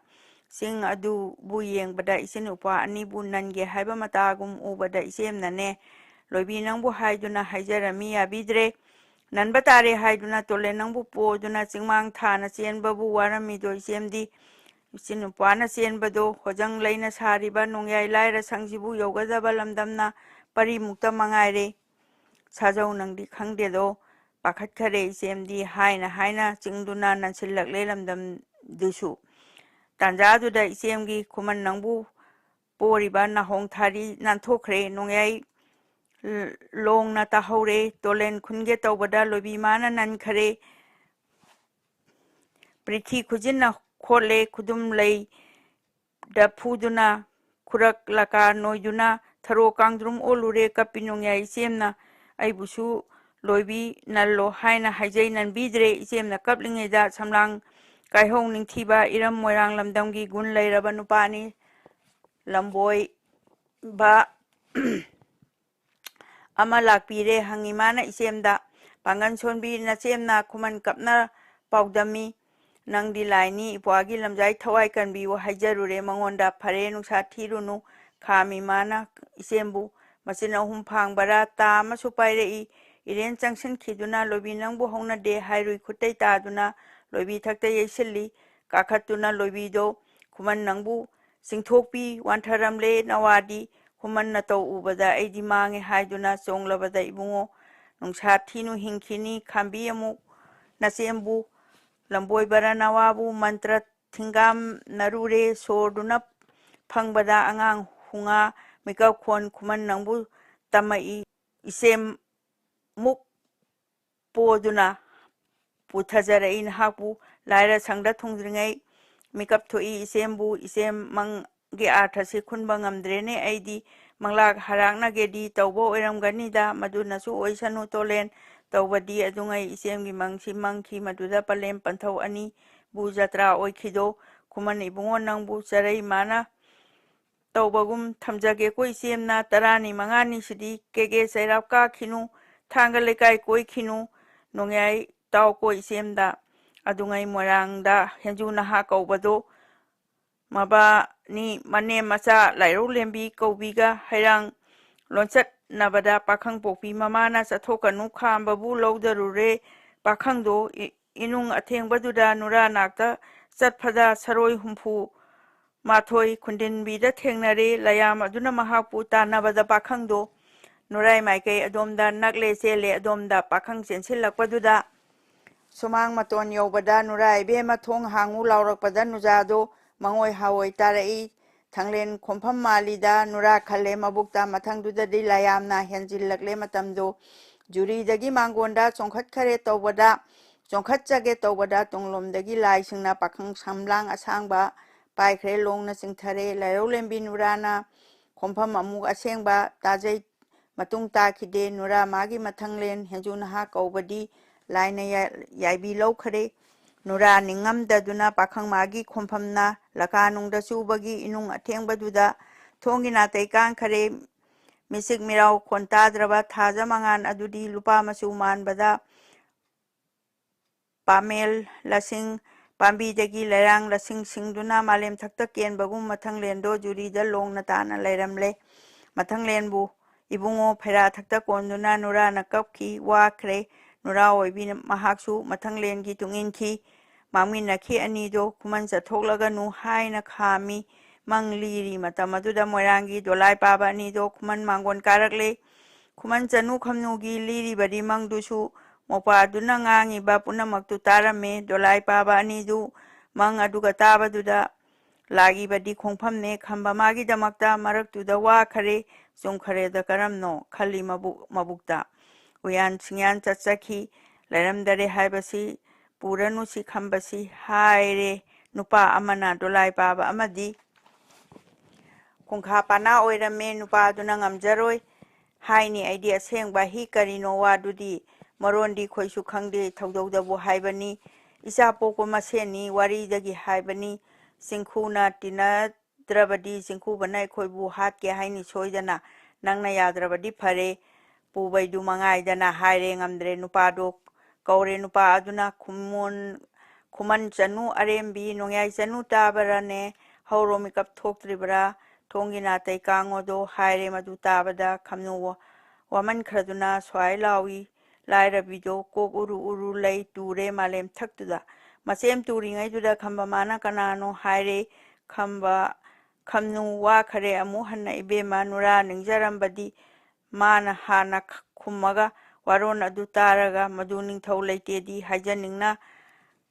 ꯆꯤꯡ ꯑꯗꯨꯕꯨ ꯌꯦꯡꯕꯗ ꯏꯆꯤꯟ ꯅꯨꯄꯥ ꯑꯅꯤꯕꯨ ꯅꯟꯒꯦ ꯍꯥꯏꯕ ꯃꯇꯥꯒꯨꯝ ꯎꯕꯗ ꯏꯆꯦꯝꯅꯅꯦ, "ꯂꯣꯏꯕꯤ, ꯅꯪꯕꯨ ꯍꯥꯏꯗꯨꯅ ꯍꯥꯏꯖꯔꯝꯃꯤ ꯌꯥꯕꯤꯗ꯭ꯔꯦ꯫ ꯅꯟꯕ ꯇꯥꯔꯦ ꯍꯥꯏꯗꯨꯅ ꯇꯣꯂꯦꯟ ꯅꯪꯕꯨ ꯄꯣꯗꯨꯅ ꯆꯤꯡꯃꯥꯡ ꯊꯥꯅ ꯆꯦꯟꯕꯕꯨ ꯋꯥꯔꯝꯃꯤꯗꯣ ꯏꯆꯦꯝꯗꯤ?" ꯏꯆꯤꯟ ꯅꯨꯄꯥꯅ ꯆꯦꯟꯕꯗꯣ ꯍꯣꯖꯪ ꯂꯩꯅ ꯁꯥꯔꯤꯕ ꯅꯣꯡꯌꯥꯏ ꯂꯥꯏꯔ ꯁꯪꯁꯤꯕꯨ ꯌꯧꯒꯗꯕ ꯂꯝꯗꯝꯅ ꯄꯔꯤꯃꯨꯛꯇ ꯃꯉꯥꯏꯔꯦ꯫ ꯁꯥꯖꯧ ꯅꯪꯗꯤ ꯈꯪꯗꯦꯗꯣ, ꯄꯥꯈꯠꯈꯔꯦ ꯏꯆꯦꯝꯗꯤ ꯍꯥꯏꯅ ꯍꯥꯏꯅ ꯆꯤꯡꯗꯨꯅ ꯅꯟꯁꯤꯜꯂꯛꯂꯦ ꯂꯝꯗꯝꯗꯨꯁꯨ꯫ ꯇꯥꯟꯖꯥꯗꯨꯗ ꯏꯆꯦꯝꯒꯤ ꯈꯨꯃꯟ ꯅꯪꯕꯨ ꯄꯣꯔꯤꯕ ꯅꯥꯍꯣꯡ ꯊꯥꯔꯤ ꯅꯥꯟꯊꯣꯛꯈ꯭ꯔꯦ꯫ ꯅꯣꯡꯌꯥꯏ ꯂꯣꯡꯅ ꯇꯥꯍꯧꯔꯦ꯫ ꯇꯣꯂꯦꯟ ꯈꯨꯟꯒꯦ ꯇꯧꯕꯗ ꯂꯣꯏꯕꯤ ꯃꯥꯅ ꯅꯟꯈꯔꯦ꯫ ꯄ꯭ꯔꯤꯊꯤ ꯈꯨꯖꯤꯟꯅ ꯈꯣꯠꯂꯦ꯫ ꯈꯨꯗꯨꯝ ꯂꯩꯗ ꯐꯨꯗꯨꯅ ꯈꯨꯔꯛ ꯂꯀꯥ ꯅꯣꯏꯗꯨꯅ ꯊꯔꯣ ꯀꯥꯡꯗ꯭ꯔꯨꯝ ꯑꯣꯜꯂꯨꯔꯦ꯫ ꯀꯞꯄꯤ ꯅꯣꯡꯌꯥꯏ ꯏꯆꯦꯝꯅ ꯑꯩꯕꯨꯁꯨ ꯂꯣꯏꯕꯤ ꯅꯜꯂꯣ ꯍꯥꯏꯅ ꯍꯥꯏꯖꯩ, ꯅꯟꯕꯤꯗ꯭ꯔꯦ꯫ ꯏꯆꯦꯝꯅ ꯀꯞꯂꯤꯉꯩꯗ ꯁꯝꯂꯥꯡ ꯀꯥꯏꯍꯧ ꯅꯤꯡꯊꯤꯕ ꯏꯔꯝ ꯃꯣꯏꯔꯥꯡ ꯂꯝꯗꯝꯒꯤ ꯒꯨꯟ ꯂꯩꯔꯕ ꯅꯨꯄꯥꯅꯤ꯫ ꯂꯝꯕꯣꯏꯕ ꯑꯃ ꯂꯥꯛꯄꯤꯔꯦ꯫ ꯍꯪꯉꯤ ꯃꯥꯅ ꯏꯆꯦꯝꯗ, "ꯄꯥꯡꯒꯟ ꯁꯣꯟꯕꯤ ꯅꯆꯦꯝꯅ ꯈꯨꯃꯟ ꯀꯞꯅ ꯄꯥꯎꯗꯝꯃꯤ꯫ ꯅꯪꯗꯤ ꯂꯥꯏꯅꯤ, ꯏꯄ꯭ꯋꯥꯒꯤ ꯂꯝꯖꯥꯏ ꯊꯋꯥꯏ ꯀꯟꯕꯤꯌꯨ ꯍꯥꯏꯖꯔꯨꯔꯦ ꯃꯉꯣꯟꯗ꯫ ꯐꯔꯦ, ꯅꯨꯡꯁꯥ ꯊꯤꯔꯨꯅꯨ", ꯈꯥꯝꯃꯤ ꯃꯥꯅ ꯏꯆꯦꯝꯕꯨ꯫ ꯃꯆꯤꯟ ꯑꯍꯨꯝ ꯐꯥꯡꯕꯔꯥ ꯇꯥ ꯑꯃꯁꯨ ꯄꯥꯏꯔꯛꯏ꯫ ꯏꯔꯦꯟ ꯆꯪꯁꯤꯟꯈꯤꯗꯨꯅ ꯂꯣꯏꯕꯤ ꯅꯪꯕꯨ ꯍꯧꯅꯗꯦ ꯍꯥꯏꯔꯨꯏ ꯈꯨꯠꯇꯩ ꯇꯥꯗꯨꯅ ꯂꯣꯏꯕꯤ ꯊꯛꯇ ꯌꯩꯁꯤꯜꯂꯤ꯫ ꯀꯥꯈꯠꯇꯨꯅ ꯂꯣꯏꯕꯤꯗꯣ ꯈꯨꯃꯟ ꯅꯪꯕꯨ ꯆꯤꯡꯊꯣꯛꯄꯤ꯫ ꯋꯥꯟꯊꯔꯝꯂꯦ ꯅꯋꯥꯗꯤ꯫ ꯈꯨꯃꯟ ꯅꯇꯧ ꯎꯕꯗ ꯑꯩꯗꯤ ꯃꯥꯡꯉꯦ ꯍꯥꯏꯗꯨꯅ ꯆꯣꯡꯂꯕꯗ ꯏꯕꯨꯡꯉꯣ, ꯅꯨꯡꯁꯥ ꯊꯤꯅꯨ ꯍꯤꯡꯈꯤꯅꯤ꯫ ꯈꯥꯝꯕꯤ ꯑꯃꯨꯛ ꯅꯆꯦꯝꯕꯨ ꯂꯝꯕꯣꯏꯕꯔ ꯅꯋꯥꯕꯨ ꯃꯟꯇ꯭ꯔ ꯊꯤꯡꯒꯥꯝꯅꯔꯨꯔꯦ꯫ ꯁꯣꯔꯗꯨꯅ ꯐꯪꯕꯗ ꯑꯉꯥꯡ ꯍꯨꯉꯥ ꯃꯤꯀꯞ ꯈꯣꯟ ꯈꯨꯃꯟ ꯅꯪꯕꯨ ꯇꯝꯃꯛꯏ꯫ ꯏꯆꯦꯝ ꯃꯨꯛ ꯄꯣꯗꯨꯅ ꯄꯨꯊꯖꯔꯛꯏ ꯅꯍꯥꯛꯄꯨ꯫ ꯂꯥꯏꯔ ꯁꯪꯗ ꯊꯨꯡꯗ꯭ꯔꯤꯉꯩ ꯃꯤꯀꯞ ꯊꯣꯛꯏ ꯏꯆꯦꯝꯕꯨ꯫ ꯏꯆꯦꯝ ꯃꯪꯒꯤ ꯑꯥꯔꯊꯁꯤ ꯈꯨꯟꯕ ꯉꯝꯗ꯭ꯔꯦꯅꯦ ꯑꯩꯗꯤ꯫ ꯃꯪꯂꯥꯛ ꯍꯔꯥꯛꯅꯒꯦꯗꯤ ꯇꯧꯕ ꯑꯣꯏꯔꯝꯒꯅꯤꯗ, ꯃꯗꯨꯅꯁꯨ ꯑꯣꯏꯁꯅꯨ ꯇꯣꯂꯦꯟ꯫ ꯇꯧꯕꯗꯤ ꯑꯗꯨꯉꯩ ꯏꯆꯦꯝꯒꯤ ꯃꯪꯁꯤ ꯃꯪꯈꯤ, ꯃꯗꯨꯗ ꯄꯂꯦꯝ ꯄꯟꯊꯧ ꯑꯅꯤꯕꯨ ꯖꯇ꯭ꯔꯥ ꯑꯣꯏꯈꯤꯗꯣ꯫ ꯈꯨꯃꯟ ꯏꯕꯨꯡꯉꯣ ꯅꯪꯕꯨ ꯆꯔꯩ ꯃꯥꯅ ꯇꯧꯕꯒꯨꯝ ꯊꯝꯖꯒꯦꯀꯣ ꯏꯆꯦꯝꯅ꯫ ꯇꯔꯥꯅꯤ ꯃꯉꯥꯅꯤꯁꯤꯗꯤ ꯀꯦꯒꯦ ꯆꯩꯔꯥꯎ ꯀꯥꯈꯤꯅꯨ, ꯊꯥꯡꯒ ꯂꯩꯀꯥꯏ ꯀꯣꯏꯈꯤꯅꯨ, ꯅꯣꯡꯌꯥꯏ ꯇꯥꯎꯀꯣ ꯏꯆꯦꯝꯗ꯫ ꯑꯗꯨꯉꯩ ꯃꯣꯏꯔꯥꯡꯗ ꯍꯦꯟꯖꯨ ꯅꯍꯥ ꯀꯧꯕꯗꯣ ꯃꯕꯥꯅꯤ ꯃꯅꯦꯝ ꯃꯆꯥ ꯂꯥꯏꯔꯧ ꯂꯦꯝꯕꯤ ꯀꯧꯕꯤꯒ ꯍꯩꯔꯥꯡ ꯂꯣꯟꯆꯠꯅꯕꯗ ꯄꯥꯈꯪ ꯄꯣꯛꯄꯤ ꯃꯃꯥꯅ ꯆꯠꯊꯣꯛꯀꯅꯨ ꯈꯥꯝꯕꯕꯨ ꯂꯧꯗꯔꯨꯔꯦ꯫ ꯄꯥꯈꯪꯗꯣ ꯏ-, ꯏꯅꯨꯡ ꯑꯊꯦꯡꯕꯗꯨꯗ ꯅꯨꯔꯥ ꯅꯥꯛꯇ ꯆꯠꯐꯗ ꯁꯔꯣꯏ ꯍꯨꯝꯐꯨ ꯃꯥꯊꯣꯏ ꯈꯨꯟꯗꯤꯟꯕꯤꯗ ꯊꯦꯡꯅꯔꯦ꯫ ꯂꯌꯥꯝ ꯑꯗꯨꯅ ꯃꯍꯥꯛꯄꯨ ꯇꯥꯟꯅꯕꯗ ꯄꯥꯈꯪꯗꯣ ꯅꯨꯔꯥꯏ ꯃꯥꯏꯀꯩ ꯑꯗꯣꯝꯗ ꯅꯛꯂꯦ ꯆꯦꯜꯂꯦ, ꯑꯗꯣꯝꯗ ꯄꯥꯈꯪ ꯆꯦꯟꯁꯤꯜꯂꯛꯄꯗꯨꯗ ꯁꯨꯃꯥꯡ ꯃꯇꯣꯟ ꯌꯧꯕꯗ ꯅꯨꯔꯥ ꯏꯕꯦꯝꯃ ꯊꯣꯡ ꯍꯥꯡꯉꯨ ꯂꯥꯎꯔꯛꯄꯗ ꯅꯨꯖꯥꯗꯣ ꯃꯉꯣꯏ ꯍꯥꯋꯣꯏ ꯇꯥꯔꯛꯏ꯫ ꯊꯥꯡꯂꯦꯟ ꯈꯣꯝꯐꯝ ꯃꯥꯜꯂꯤꯗ ꯅꯨꯔꯥ ꯈꯜꯂꯦ ꯃꯕꯨꯛꯇ꯫ ꯃꯊꯪꯗꯨꯗꯗꯤ ꯂꯌꯥꯝꯅ ꯍꯦꯟꯖꯤꯜꯂꯛꯂꯦ ꯃꯇꯝꯗꯣ꯫ ꯖꯨꯔꯤꯗꯒꯤ ꯃꯥꯡꯒꯣꯟꯗ ꯆꯣꯡꯈꯠꯈꯔꯦ ꯇꯧꯕꯗ, ꯆꯣꯡꯈꯠꯆꯒꯦ ꯇꯧꯕꯗ ꯇꯨꯡꯂꯣꯝꯗꯒꯤ ꯂꯥꯏꯁꯤꯡꯅ ꯄꯥꯈꯪ ꯁꯝꯂꯥꯡ ꯑꯁꯥꯡꯕ ꯄꯥꯏꯈ꯭ꯔꯦ ꯂꯣꯡꯅ ꯆꯤꯡꯊꯔꯦ꯫ ꯂꯥꯏꯔꯧꯂꯦꯝꯕꯤ ꯅꯨꯔꯥꯅ ꯈꯣꯝꯐꯝ ꯑꯃꯨꯛ ꯑꯁꯦꯡꯕ ꯇꯥꯖꯩ꯫ ꯃꯇꯨꯡ ꯇꯥꯈꯤꯗꯦ꯫ ꯅꯨꯔꯥ ꯃꯥꯒꯤ ꯃꯊꯪꯂꯦꯟ ꯍꯦꯟꯖꯨ ꯅꯍꯥ ꯀꯧꯕꯗꯤ ꯂꯥꯏꯅ ꯌꯥ-, ꯌꯥꯏꯕꯤ ꯂꯧꯈꯔꯦ꯫ ꯅꯨꯔꯥ ꯅꯤꯡꯉꯝꯗꯗꯨꯅ ꯄꯥꯈꯪ ꯃꯥꯒꯤ ꯈꯣꯝꯐꯝꯅ ꯂꯀꯥꯅꯨꯡꯗ ꯆꯨꯕꯒꯤ ꯏꯅꯨꯡ ꯑꯊꯦꯡꯕꯗꯨꯗ ꯊꯣꯡꯒꯤ ꯅꯥꯇꯩ ꯀꯥꯡꯈꯔꯦ꯫ ꯃꯤꯆꯤꯛ ꯃꯤꯔꯥꯎ ꯈꯣꯟ ꯇꯥꯗ꯭ꯔꯕ ꯊꯥꯖ ꯃꯉꯥꯟ ꯑꯗꯨꯗꯤ ꯂꯨꯄꯥ ꯃꯆꯨ ꯃꯥꯟꯕꯗ ꯄꯥꯃꯦꯜ ꯂꯁꯤꯡ ꯄꯥꯝꯕꯤꯗꯒꯤ ꯂꯩꯔꯥꯡ ꯂꯁꯤꯡ ꯁꯤꯡꯗꯨꯅ ꯃꯥꯂꯦꯝ ꯊꯛꯇ ꯀꯦꯟꯕꯒꯨꯝ ꯃꯊꯪꯂꯦꯟꯗꯣ ꯖꯨꯔꯤꯗ ꯂꯣꯡꯅ ꯇꯥꯅ ꯂꯩꯔꯝꯂꯦ꯫ ꯃꯊꯪꯂꯦꯟꯕꯨ ꯏꯕꯨꯡꯉꯣ ꯐꯩꯔꯥ ꯊꯛꯇ ꯀꯣꯟꯗꯨꯅ ꯅꯨꯔꯥꯅ ꯀꯞꯈꯤ, ꯋꯥꯈ꯭ꯔꯦ꯫ ꯅꯨꯔꯥ ꯑꯣꯏꯕꯤ ꯃꯍꯥꯛꯁꯨ ꯃꯊꯪꯂꯦꯟꯒꯤ ꯇꯨꯡꯏꯟꯈꯤ꯫ ꯃꯥꯡꯃꯤꯟꯅꯈꯤ ꯑꯅꯤꯗꯣ ꯈꯨꯃꯟ ꯆꯠꯊꯣꯛꯂꯒꯅꯨ ꯍꯥꯏꯅ ꯈꯥꯝꯃꯤ꯫ ꯃꯪ ꯂꯤꯔꯤ ꯃꯇꯝ ꯑꯗꯨꯗ ꯃꯣꯏꯔꯥꯡꯒꯤ ꯗꯣꯂꯥꯏ ꯄꯥꯕ ꯑꯅꯤꯗꯣ ꯈꯨꯃꯟ ꯃꯥꯡꯒꯣꯟ ꯀꯥꯔꯛꯂꯦ꯫ ꯈꯨꯃꯟ ꯆꯅꯨ ꯈꯝꯅꯨꯒꯤ ꯂꯤꯔꯤꯕꯗꯤ ꯃꯪꯗꯨꯁꯨ ꯃꯧꯄ꯭ꯋꯥꯗꯨꯅ ꯉꯥꯡꯉꯤꯕ ꯄꯨꯝꯅꯃꯛꯇꯨ ꯇꯥꯔꯝꯃꯦ꯫ ꯗꯣꯂꯥꯏ ꯄꯥꯕ ꯑꯅꯤꯗꯨ ꯃꯪ ꯑꯗꯨꯒ ꯇꯥꯕꯗꯨꯗ ꯂꯥꯛꯏꯕꯗꯤ ꯈꯣꯡꯐꯝꯅꯦ꯫ ꯈꯝꯕ ꯃꯥꯒꯤꯗꯃꯛꯇ ꯃꯔꯛꯇꯨꯗ ꯋꯥꯈꯔꯦ, ꯆꯨꯝꯈꯔꯦꯗ ꯀꯔꯝꯅꯣ ꯈꯜꯂꯤ ꯃꯕꯨꯛ-, ꯃꯕꯨꯛꯇ꯫ ꯎꯌꯥꯟ ꯁꯤꯡꯌꯥꯟ ꯆꯠꯆꯈꯤ꯫ ꯂꯩꯔꯝꯗꯔꯦ ꯍꯥꯏꯕꯁꯤ ꯄꯨꯔꯅꯨ ꯁꯤ ꯈꯝꯕꯁꯤ ꯍꯥꯏꯔꯦ꯫ ꯅꯨꯄꯥ ꯑꯃꯅ ꯗꯣꯂꯥꯏ ꯄꯥꯕ ꯑꯃꯗꯤ ꯈꯣꯡꯈꯥ ꯄꯥꯅꯥ ꯑꯣꯏꯔꯝꯃꯦ꯫ ꯅꯨꯄꯥꯗꯨꯅ ꯉꯝꯖꯔꯣꯏ ꯍꯥꯏꯅꯤ꯫ ꯑꯩꯗꯤ ꯑꯁꯦꯡꯕ ꯍꯤ ꯀꯔꯤꯅꯣ ꯋꯥꯗꯨꯗꯤ ꯃꯔꯣꯟꯗꯤ ꯈꯣꯏꯁꯨ ꯈꯪꯗꯦ꯫ ꯊꯧꯗꯧꯗꯕꯨ ꯍꯥꯏꯕꯅꯤ꯫ ꯏꯆꯥ ꯄꯣꯛꯄ ꯃꯁꯦꯟꯅꯤ ꯋꯥꯔꯤꯗꯒꯤ ꯍꯥꯏꯕꯅꯤ꯫ ꯆꯤꯡꯈꯨꯅ ꯇꯤꯟꯅꯗ꯭ꯔꯕꯗꯤ ꯆꯤꯡꯈꯨꯕꯅ ꯑꯩꯈꯣꯏꯕꯨ ꯍꯥꯠꯀꯦ ꯍꯥꯏꯅꯤ ꯁꯣꯏꯗꯅ꯫ ꯅꯪꯅ ꯌꯥꯗ꯭ꯔꯕꯗꯤ ꯐꯔꯦ꯫ ꯄꯨꯕꯩꯗꯨ ꯃꯉꯥꯏꯗꯅ ꯍꯥꯏꯔꯦ꯫ ꯉꯝꯗ꯭ꯔꯦ꯫ ꯅꯨꯄꯥꯗꯣ ꯀꯧꯔꯦ꯫ ꯅꯨꯄꯥ ꯑꯗꯨꯅ ꯈꯨꯃꯣꯟ-, ꯈꯨꯃꯟ ꯆꯅꯨ ꯑꯔꯦꯝꯕꯤ, ꯅꯣꯡꯌꯥꯏ ꯆꯅꯨ ꯇꯥꯕꯔꯅꯦ? ꯍꯧꯔꯣ ꯃꯤꯀꯞ ꯊꯣꯛꯇ꯭ꯔꯤꯕ꯭ꯔꯥ? ꯊꯣꯡꯒꯤ ꯅꯥꯇꯩ ꯀꯥꯡꯉꯣꯗꯣ ꯍꯥꯏꯔꯦ꯫ ꯃꯗꯨ ꯇꯥꯕꯗ ꯈꯝꯅꯨ ꯋꯥ-, ꯋꯥꯃꯟꯈ꯭ꯔꯗꯨꯅ ꯁ꯭ꯋꯥꯏ ꯂꯥꯎꯏ꯫ ꯂꯥꯏꯔꯕꯤꯗꯣ ꯀꯣꯛ ꯎꯔꯨ ꯎꯔꯨ ꯂꯩ ꯇꯨꯔꯦ ꯃꯥꯂꯦꯝ ꯊꯛꯇꯨꯗ꯫ ꯃꯆꯦꯝ ꯇꯨꯔꯤꯉꯩꯗꯨꯗ ꯈꯝꯕ ꯃꯥꯅ ꯀꯅꯥꯅꯣ ꯍꯥꯏꯔꯦ꯫ ꯈꯝꯕ, ꯈꯝꯅꯨ ꯋꯥꯈꯔꯦ ꯑꯃꯨꯛ ꯍꯟꯅ ꯏꯕꯦꯝꯃ, ꯅꯨꯔꯥ ꯅꯤꯡꯖꯔꯝꯕꯗꯤ ꯃꯥꯅ ꯍꯥꯟꯅ ꯈ-, ꯈꯨꯝꯃꯒ ꯋꯥꯔꯣꯜ ꯑꯗꯨ ꯇꯥꯔꯒ ꯃꯗꯨ ꯅꯤꯡꯊꯧ ꯂꯩꯇꯦꯗꯤ ꯍꯥꯏꯖꯅꯤꯡꯅ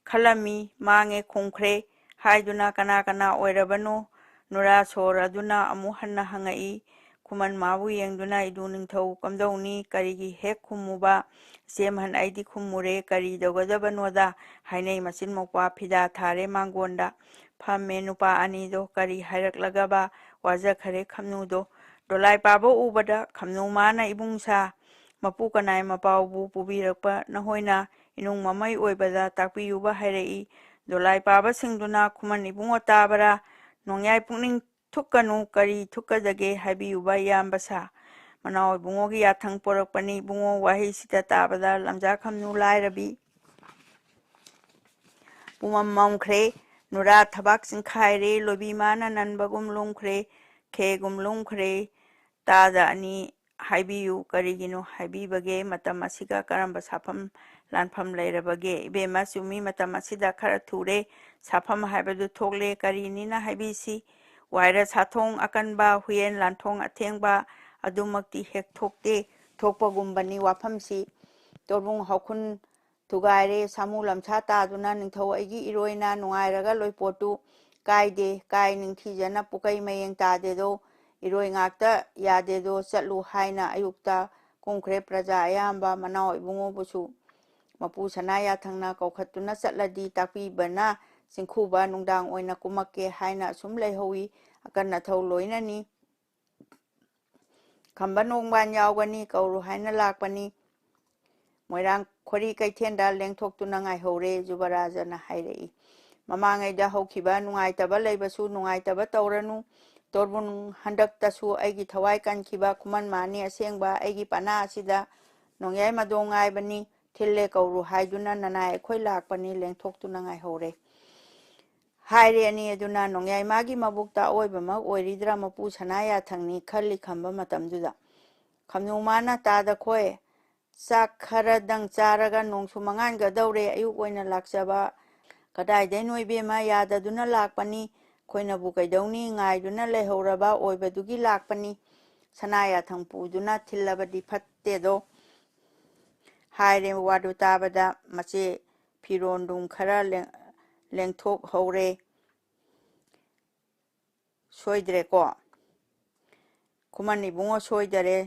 ꯈꯜꯂꯝꯃꯤ, ꯃꯥꯡꯉꯦ ꯈꯨꯝꯈ꯭ꯔꯦ ꯍꯥꯏꯗꯨꯅ ꯀꯅꯥ ꯀꯅꯥ ꯑꯣꯏꯔꯕꯅꯣ? ꯅꯨꯔꯥ ꯁꯣꯔ ꯑꯗꯨꯅ ꯑꯃꯨꯛ ꯍꯟꯅ ꯍꯪꯉꯛꯏ꯫ ꯈꯨꯃꯟ ꯃꯥꯕꯨ ꯌꯦꯡꯗꯨꯅ, "ꯏꯗꯨ ꯅꯤꯡꯊꯧ ꯀꯝꯗꯧꯅꯤ? ꯀꯔꯤꯒꯤ ꯍꯦꯛ ꯈꯨꯝꯃꯨꯕ? ꯏꯆꯦꯝꯍꯟ ꯑꯩꯗꯤ ꯈꯨꯝꯃꯨꯔꯦ, ꯀꯔꯤ ꯇꯧꯒꯗꯕꯅꯣꯗ?" ꯍꯥꯏꯅꯩ꯫ ꯃꯆꯤꯟ ꯃꯧꯄ꯭ꯋꯥ ꯐꯤꯗꯥ ꯊꯥꯔꯦ ꯃꯥꯡꯒꯣꯟꯗ꯫ ꯐꯝꯃꯦ ꯅꯨꯄꯥ ꯑꯅꯤꯗꯣ꯫ "ꯀꯔꯤ ꯍꯥꯏꯔꯛꯂꯒꯕ?" ꯋꯥꯖꯈꯔꯦ ꯈꯝꯅꯨꯗꯣ꯫ ꯗꯣꯂꯥꯏ ꯄꯥꯕ ꯎꯕꯗ ꯈꯝꯅꯨ ꯃꯥꯅ, "ꯏꯕꯨꯡꯁꯥ, ꯃꯄꯨ ꯀꯅꯥꯏ ꯃꯄꯥꯎꯕꯨ ꯄꯨꯕꯤꯔꯛꯄ ꯅꯈꯣꯏꯅ ꯏꯅꯨꯡ ꯃꯃꯩ ꯑꯣꯏꯕꯗ ꯇꯥꯛꯄꯤꯌꯨꯕ ꯍꯥꯏꯔꯛꯏ꯫" ꯗꯣꯂꯥꯏ ꯄꯥꯕꯁꯤꯡꯗꯨꯅ, "ꯈꯨꯃꯟ ꯏꯕꯨꯡꯉꯣ ꯇꯥꯕꯔꯥ? ꯅꯣꯡꯌꯥꯏ ꯄꯨꯛꯅꯤꯡ ꯊꯨꯛꯀꯅꯨ, ꯀꯔꯤ ꯊꯨꯛꯀꯗꯒꯦ ꯍꯥꯏꯕꯤꯌꯨꯕ ꯏꯌꯥꯝꯕ ꯁꯥ꯫ ꯃꯅꯥꯎ ꯏꯕꯨꯡꯉꯣꯒꯤ ꯌꯥꯊꯪ ꯄꯣꯔꯛꯄꯅꯤ ꯏꯕꯨꯡꯉꯣ꯫" ꯋꯥꯍꯩꯁꯤꯗ ꯇꯥꯕꯗ ꯂꯝꯖꯥ ꯈꯝꯅꯨ ꯂꯥꯏꯔꯕꯤ ꯄꯨꯃꯝ ꯃꯝꯈ꯭ꯔꯦ꯫ ꯅꯨꯔꯥ ꯊꯕꯥꯛ ꯆꯤꯡꯈꯥꯏꯔꯦ꯫ ꯂꯣꯏꯕꯤ ꯃꯥꯅ ꯅꯟꯕꯒꯨꯝ ꯂꯨꯝꯈ꯭ꯔꯦ, ꯈꯦꯒꯨꯝ ꯂꯨꯝꯈ꯭ꯔꯦ꯫ ꯇꯥꯗ ꯑꯅꯤ ꯍꯥꯏꯕꯤꯌꯨ, ꯀꯔꯤꯒꯤꯅꯣ ꯍꯥꯏꯕꯤꯕꯒꯦ? ꯃꯇꯝ ꯑꯁꯤꯒ ꯀꯔꯝꯕ ꯁꯥꯐꯝ ꯂꯥꯟꯐꯝ ꯂꯩꯔꯕꯒꯦ? ꯏꯕꯦꯝꯃ, ꯆꯨꯝꯃꯤ, ꯃꯇꯝ ꯑꯁꯤꯗ ꯈꯔ ꯊꯨꯔꯦ꯫ ꯁꯥꯐꯝ ꯍꯥꯏꯕꯗꯨ ꯊꯣꯛꯂꯦ꯫ ꯀꯔꯤꯅꯤꯅ ꯍꯥꯏꯕꯤꯁꯤ? ꯋꯥꯏꯔ ꯁꯥꯊꯣꯡ ꯑꯀꯟꯕ, ꯍꯨꯌꯦꯟ ꯂꯥꯟꯊꯣꯡ ꯑꯊꯦꯡꯕ ꯑꯗꯨꯃꯛꯇꯤ ꯍꯦꯛ ꯊꯣꯛꯇꯦ꯫ ꯊꯣꯛꯄꯒꯨꯝꯕꯅꯤ ꯋꯥꯐꯝꯁꯤ꯫ ꯇꯣꯔꯕꯨꯡ ꯍꯧꯈꯨꯟ ꯊꯨꯒꯥꯏꯔꯦ꯫ ꯁꯥꯃꯨ ꯂꯝꯁꯥ ꯇꯥꯗꯨꯅ ꯅꯤꯡꯊꯧ ꯑꯩꯒꯤ ꯏꯔꯣꯏꯅ ꯅꯨꯡꯉꯥꯏꯔꯒ ꯂꯣꯏꯄꯣꯠꯇꯨ ꯀꯥꯏꯗꯦ꯫ ꯀꯥꯏ ꯅꯤꯡꯊꯤꯖꯅ ꯄꯨꯀꯩ ꯃꯌꯦꯡ ꯇꯥꯗꯦꯗꯣ꯫ ꯏꯔꯣꯏ ꯉꯥꯛꯇ ꯌꯥꯗꯦꯗꯣ꯫ ꯆꯠꯂꯨ ꯍꯥꯏꯅ ꯑꯌꯨꯛꯇ ꯀꯨꯝꯈ꯭ꯔꯦ꯫ ꯄ꯭ꯔꯖꯥ ꯑꯌꯥꯝꯕ ꯃꯅꯥꯎ ꯏꯕꯨꯡꯉꯣꯕꯨꯁꯨ ꯃꯄꯨ ꯁꯅꯥ ꯌꯥꯊꯪꯅ ꯀꯧꯈꯠꯇꯨꯅ ꯆꯠꯂꯗꯤ ꯇꯥꯛꯄꯤꯕꯅ ꯆꯤꯡꯈꯨꯕ ꯅꯨꯡꯗꯥꯡ ꯑꯣꯏꯅ ꯀꯨꯝꯃꯛꯀꯦ ꯍꯥꯏꯅ ꯑꯁꯨꯝ ꯂꯩꯍꯧꯏ꯫ ꯑꯀꯟ ꯑꯊꯧ ꯂꯣꯏꯅꯅꯤ꯫ ꯈꯝꯕ ꯅꯣꯡꯕꯥꯟ ꯌꯥꯎꯒꯅꯤ, ꯀꯧꯔꯨ ꯍꯥꯏꯅ ꯂꯥꯛꯄꯅꯤ꯫ ꯃꯣꯏꯔꯥꯡ ꯈꯣꯔꯤ ꯀꯩꯊꯦꯜꯗ ꯂꯦꯡꯊꯣꯛꯇꯨꯅ ꯉꯥꯏꯍꯧꯔꯦ ꯖꯨꯕꯔꯥꯖꯅ ꯍꯥꯏꯔꯛꯏ꯫ ꯃꯃꯥꯡꯉꯩꯗ ꯍꯧꯈꯤꯕ ꯅꯨꯡꯉꯥꯏꯇꯕ ꯂꯩꯕꯁꯨ ꯅꯨꯡꯉꯥꯏꯇꯕ ꯇꯧꯔꯅꯨ꯫ ꯇꯣꯔꯕꯨꯟ ꯍꯟꯗꯛꯇꯁꯨ ꯑꯩꯒꯤ ꯊꯋꯥꯏ ꯀꯟꯈꯤꯕ ꯈꯨꯃꯟ ꯃꯥꯅꯤ ꯑꯁꯦꯡꯕ ꯑꯩꯒꯤ ꯄꯅꯥ ꯑꯁꯤꯗ ꯅꯣꯡꯌꯥꯏ ꯃꯗꯣꯡ ꯉꯥꯏꯕꯅꯤ꯫ ꯊꯤꯜꯂꯦ ꯀꯧꯔꯨ ꯍꯥꯏꯗꯨꯅ ꯅꯅꯥꯏ ꯑꯩꯈꯣꯏ ꯂꯥꯛꯄꯅꯤ, ꯂꯦꯡꯊꯣꯛꯇꯨꯅ ꯉꯥꯏꯍꯧꯔꯦ꯫ ꯍꯥꯏꯔꯦ ꯑꯅꯤ ꯑꯗꯨꯅ ꯅꯣꯡꯌꯥꯏ ꯃꯥꯒꯤ ꯃꯕꯨꯛꯇ ꯑꯑꯣꯏꯕꯃꯛ ꯑꯣꯏꯔꯤꯗ꯭ꯔꯥ ꯃꯄꯨ ꯁꯅꯥ ꯌꯥꯊꯪꯅꯤ ꯈꯜꯂꯤ ꯈꯝꯕ ꯃꯇꯝꯗꯨꯗ꯫ ꯈꯝꯅꯨ ꯃꯥꯅ ꯇꯥꯗ ꯈꯣꯏ, ꯆꯥꯛ ꯈꯔꯗꯪ ꯆꯥꯔꯒ ꯅꯣꯡꯁꯨ ꯃꯉꯥꯟꯒꯗꯧꯔꯦ, ꯑꯌꯨꯛ ꯑꯣꯏꯅ ꯂꯥꯛꯆꯕ "ꯀꯗꯥꯏꯗꯩꯅꯣ ꯏꯕꯦꯝꯃ, ꯌꯥꯗꯗꯨꯅ ꯂꯥꯛꯄꯅꯤ, ꯑꯩꯈꯣꯏꯅꯕꯨ ꯀꯩꯗꯧꯅꯤ, ꯉꯥꯏꯗꯨꯅ ꯂꯩꯍꯧꯔꯕ ꯑꯣꯏꯕꯗꯨꯒꯤ ꯂꯥꯛꯄꯅꯤ, ꯁꯅꯥ ꯌꯥꯊꯪ ꯄꯨꯗꯨꯅ ꯊꯤꯜꯂꯕꯗꯤ ꯐꯠꯇꯦꯗꯣ" ꯍꯥꯏꯔꯦ꯫ ꯋꯥꯗꯨ ꯇꯥꯕꯗ ꯃꯆꯦ ꯐꯤꯔꯣꯟꯗꯨꯝ ꯈꯔ ꯂꯦꯡ-, ꯂꯦꯡꯊꯣꯛꯍꯧꯔꯦ꯫ "ꯁꯣꯏꯗ꯭ꯔꯦꯀꯣ?" "ꯈꯨꯃꯟ ꯏꯕꯨꯡꯉꯣ, ꯁꯣꯏꯗꯔꯦ꯫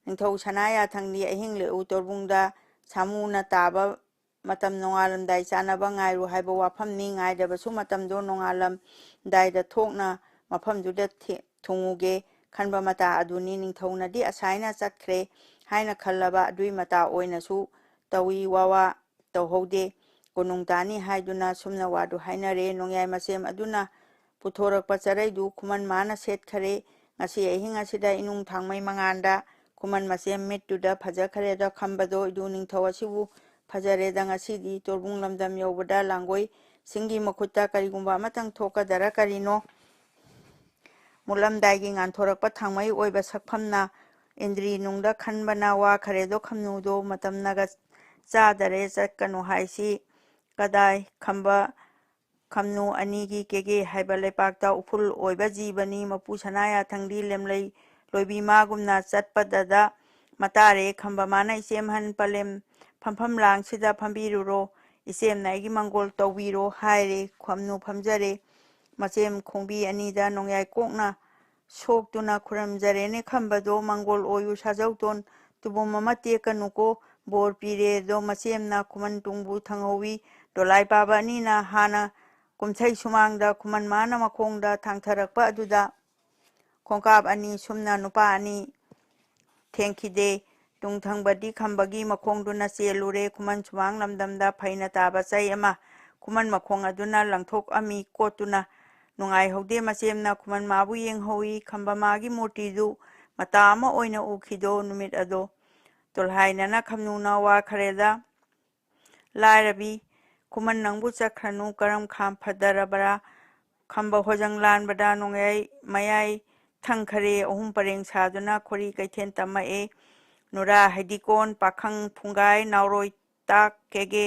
ꯅꯤꯡꯊꯧ ꯁꯅꯥ ꯌꯥꯊꯪꯗꯤ ꯑꯍꯤꯡ ꯂꯦꯛꯎ ꯇꯣꯔꯕꯨꯡꯗ ꯁꯥꯃꯨꯅ ꯇꯥꯕ ꯃꯇꯝ ꯅꯣꯡꯉꯥꯜꯂꯝꯗꯥꯏ ꯆꯥꯅꯕ ꯉꯥꯏꯔꯨ ꯍꯥꯏꯕ ꯋꯥꯐꯝꯅꯤ꯫ ꯉꯥꯏꯗꯕꯁꯨ ꯃꯇꯝꯗꯣ ꯅꯣꯡꯉꯥꯜꯂꯝꯗꯥꯏꯗ ꯊꯣꯛꯅ ꯃꯐꯝꯗꯨꯗ ꯊꯦ-, ꯊꯨꯡꯉꯨꯒꯦ ꯈꯟꯕ ꯃꯇꯥ ꯑꯗꯨꯅꯤ꯫ ꯅꯤꯡꯊꯧꯅꯗꯤ ꯑꯁꯥꯏꯅ ꯆꯠꯈ꯭ꯔꯦ ꯍꯥꯏꯅ ꯈꯜꯂꯕ ꯑꯗꯨꯏ ꯃꯇꯥ ꯑꯣꯏꯅꯁꯨ ꯇꯧꯏ ꯋꯥꯋꯥ ꯇꯧꯍꯧꯗꯦ꯫ ꯀꯣꯅꯨꯡ ꯇꯥꯅꯤ ꯍꯥꯏꯗꯨꯅ ꯁꯨꯝꯅ ꯋꯥꯗꯨ ꯍꯥꯏꯅꯔꯦ꯫ ꯅꯣꯡꯌꯥꯏ ꯃꯁꯦꯝ ꯑꯗꯨꯅ ꯄꯨꯊꯣꯔꯛꯄ ꯆꯔꯩꯗꯨ ꯈꯨꯃꯟ ꯃꯥꯅ ꯁꯦꯠꯈꯔꯦ꯫ ꯉꯁꯤ ꯑꯍꯤꯡ ꯑꯁꯤꯗ ꯏꯅꯨꯡ ꯊꯥꯡꯃꯩ ꯃꯉꯥꯟꯗ ꯈꯨꯃꯟ ꯃꯁꯦꯝ ꯃꯤꯠꯇꯨꯗ ꯐꯖꯈꯔꯦꯗ ꯈꯝꯕꯗꯣ, ꯏꯗꯨ ꯅꯤꯡꯊꯧ ꯑꯁꯤꯕꯨ ꯐꯖꯔꯦꯗ꯫ ꯉꯁꯤꯗꯤ ꯇꯣꯔꯕꯨꯡ ꯂꯝꯗꯝ ꯌꯧꯕꯗ ꯂꯥꯡꯒꯣꯏꯁꯤꯡꯒꯤ ꯃꯈꯨꯠꯇ ꯀꯔꯤꯒꯨꯝꯕ ꯑꯃꯇꯪ ꯊꯣꯛꯀꯗꯔ ꯀꯔꯤꯅꯣ?" ꯃꯨꯠꯂꯝꯗꯥꯏꯒꯤ ꯉꯥꯟꯊꯣꯔꯛꯄ ꯊꯥꯡꯃꯩ ꯑꯣꯏꯕ ꯁꯛꯐꯝꯅ ꯏꯟꯗ꯭ꯔꯤ ꯅꯨꯡꯗ ꯈꯟꯕꯅ ꯋꯥꯈꯔꯦꯗꯣ ꯈꯝꯅꯨꯗꯣ ꯃꯇꯝꯅꯒ ꯆꯥꯗꯔꯦ, ꯆꯠꯀꯅꯨ ꯍꯥꯏꯁꯤ꯫ ꯀꯗꯥꯏ ꯈꯝꯕ ꯈꯝꯅꯨ ꯑꯅꯤꯒꯤ ꯀꯦꯒꯦ ꯍꯥꯏꯕ ꯂꯩꯄꯥꯛꯇ ꯎꯐꯨꯜ ꯑꯣꯏꯕ ꯖꯤꯕꯅꯤ꯫ ꯃꯄꯨ ꯁꯅꯥ ꯌꯥꯊꯪꯗꯤ ꯂꯦꯝꯂꯩ ꯂꯣꯏꯕꯤ ꯃꯥꯒꯨꯝꯅ ꯆꯠꯄꯗꯗ ꯃꯇꯥꯔꯦ꯫ ꯈꯝꯕ ꯃꯥꯅ ꯏꯆꯦꯝꯍꯟ ꯄꯂꯦꯝ ꯐꯝꯐꯝ ꯂꯥꯡꯁꯤꯗ ꯐꯝꯕꯤꯔꯨꯔꯣ, ꯏꯆꯦꯝꯅ ꯑꯩꯒꯤ ꯃꯪꯒꯣꯜ ꯇꯧꯕꯤꯔꯣ ꯍꯥꯏꯔꯦ꯫ ꯈꯝꯅꯨ ꯐꯝꯖꯔꯦ꯫ ꯃꯆꯦꯝ ꯈꯣꯡꯕꯤ ꯑꯅꯤꯗ ꯅꯣꯡꯌꯥꯏ ꯀꯣꯛꯅ ꯁꯣꯛꯇꯨꯅ ꯈꯨꯔꯨꯝꯖꯔꯦꯅꯦ ꯈꯝꯕꯗꯣ꯫ ꯃꯪꯒꯣꯜ ꯑꯣꯏꯌꯨ ꯁꯥꯖꯧꯇꯣꯟ, ꯇꯨꯕꯨꯝ ꯑꯃ ꯇꯦꯛꯀꯅꯨꯀꯣ, ꯕꯣꯔ ꯄꯤꯔꯦꯗꯣ꯫ ꯃꯆꯦꯝꯅ ꯈꯨꯃꯟ ꯇꯨꯡꯕꯨ ꯊꯪꯍꯧꯋꯤ꯫ ꯗꯣꯂꯥꯏ ꯄꯥꯕ ꯑꯅꯤꯅ ꯍꯥꯟꯅ ꯀꯨꯝꯊꯩ ꯁꯨꯃꯥꯡꯗ ꯈꯨꯃꯟ ꯃꯥꯅ ꯃꯈꯣꯡꯗ ꯊꯥꯡꯊꯔꯛꯄ ꯑꯗꯨꯗ ꯈꯣꯡꯀꯥꯞ ꯑꯅꯤ ꯁꯨꯝꯅ ꯅꯨꯄꯥ ꯑꯅꯤ ꯊꯦꯡꯈꯤꯗꯦ꯫ ꯇꯨꯡ ꯊꯪꯕꯗꯤ ꯈꯝꯕꯒꯤ ꯃꯈꯣꯡꯗꯨꯅ ꯆꯦꯜꯂꯨꯔꯦ꯫ ꯈꯨꯃꯟ ꯁꯨꯃꯥꯡ ꯂꯝꯗꯝꯗ ꯐꯩꯅ ꯇꯥꯕ ꯆꯩ ꯑꯃ ꯈꯨꯃꯟ ꯃꯈꯣꯡ ꯑꯗꯨꯅ ꯂꯪꯊꯣꯛꯑꯝꯃꯤ꯫ ꯀꯣꯠꯇꯨꯅ ꯅꯨꯡꯉꯥꯏꯍꯧꯗꯦ꯫ ꯃꯆꯦꯝꯅ ꯈꯨꯃꯟ ꯃꯥꯕꯨ ꯌꯦꯡꯍꯧꯏ꯫ ꯈꯝꯕ ꯃꯥꯒꯤ ꯃꯨꯔꯇꯤꯗꯨ ꯃꯇꯥ ꯑꯃ ꯑꯣꯏꯅ ꯎꯈꯤꯗꯣ ꯅꯨꯃꯤꯠ ꯑꯗꯣ꯫ ꯇꯣꯜꯍꯥꯏꯅꯅ ꯈꯝꯅꯨꯅ ꯋꯥꯈꯔꯦꯗ꯫ ꯂꯥꯏꯔꯕꯤ, ꯈꯨꯃꯟ ꯅꯪꯕꯨ ꯆꯠꯈ꯭ꯔꯅꯨ, ꯀꯔꯝ ꯈꯥꯝ ꯐꯗꯔꯕ꯭ꯔꯥ? ꯈꯝꯕ ꯍꯣꯖꯪ ꯂꯥꯟꯕꯗ ꯅꯣꯡꯌꯥꯏ ꯃꯌꯥꯏ ꯊꯪꯈꯔꯦ꯫ ꯑꯍꯨꯝ ꯄꯔꯦꯡ ꯁꯥꯗꯨꯅ ꯈꯣꯔꯤ ꯀꯩꯊꯦꯜ ꯇꯝꯃꯛꯑꯦ꯫ ꯅꯨꯔꯥ ꯍꯩꯗꯤꯀꯣꯟ, ꯄꯥꯈꯪ ꯐꯨꯡꯒꯥꯏ, ꯅꯥꯎꯔꯣꯏ ꯇꯥꯛ ꯀꯦꯒꯦ,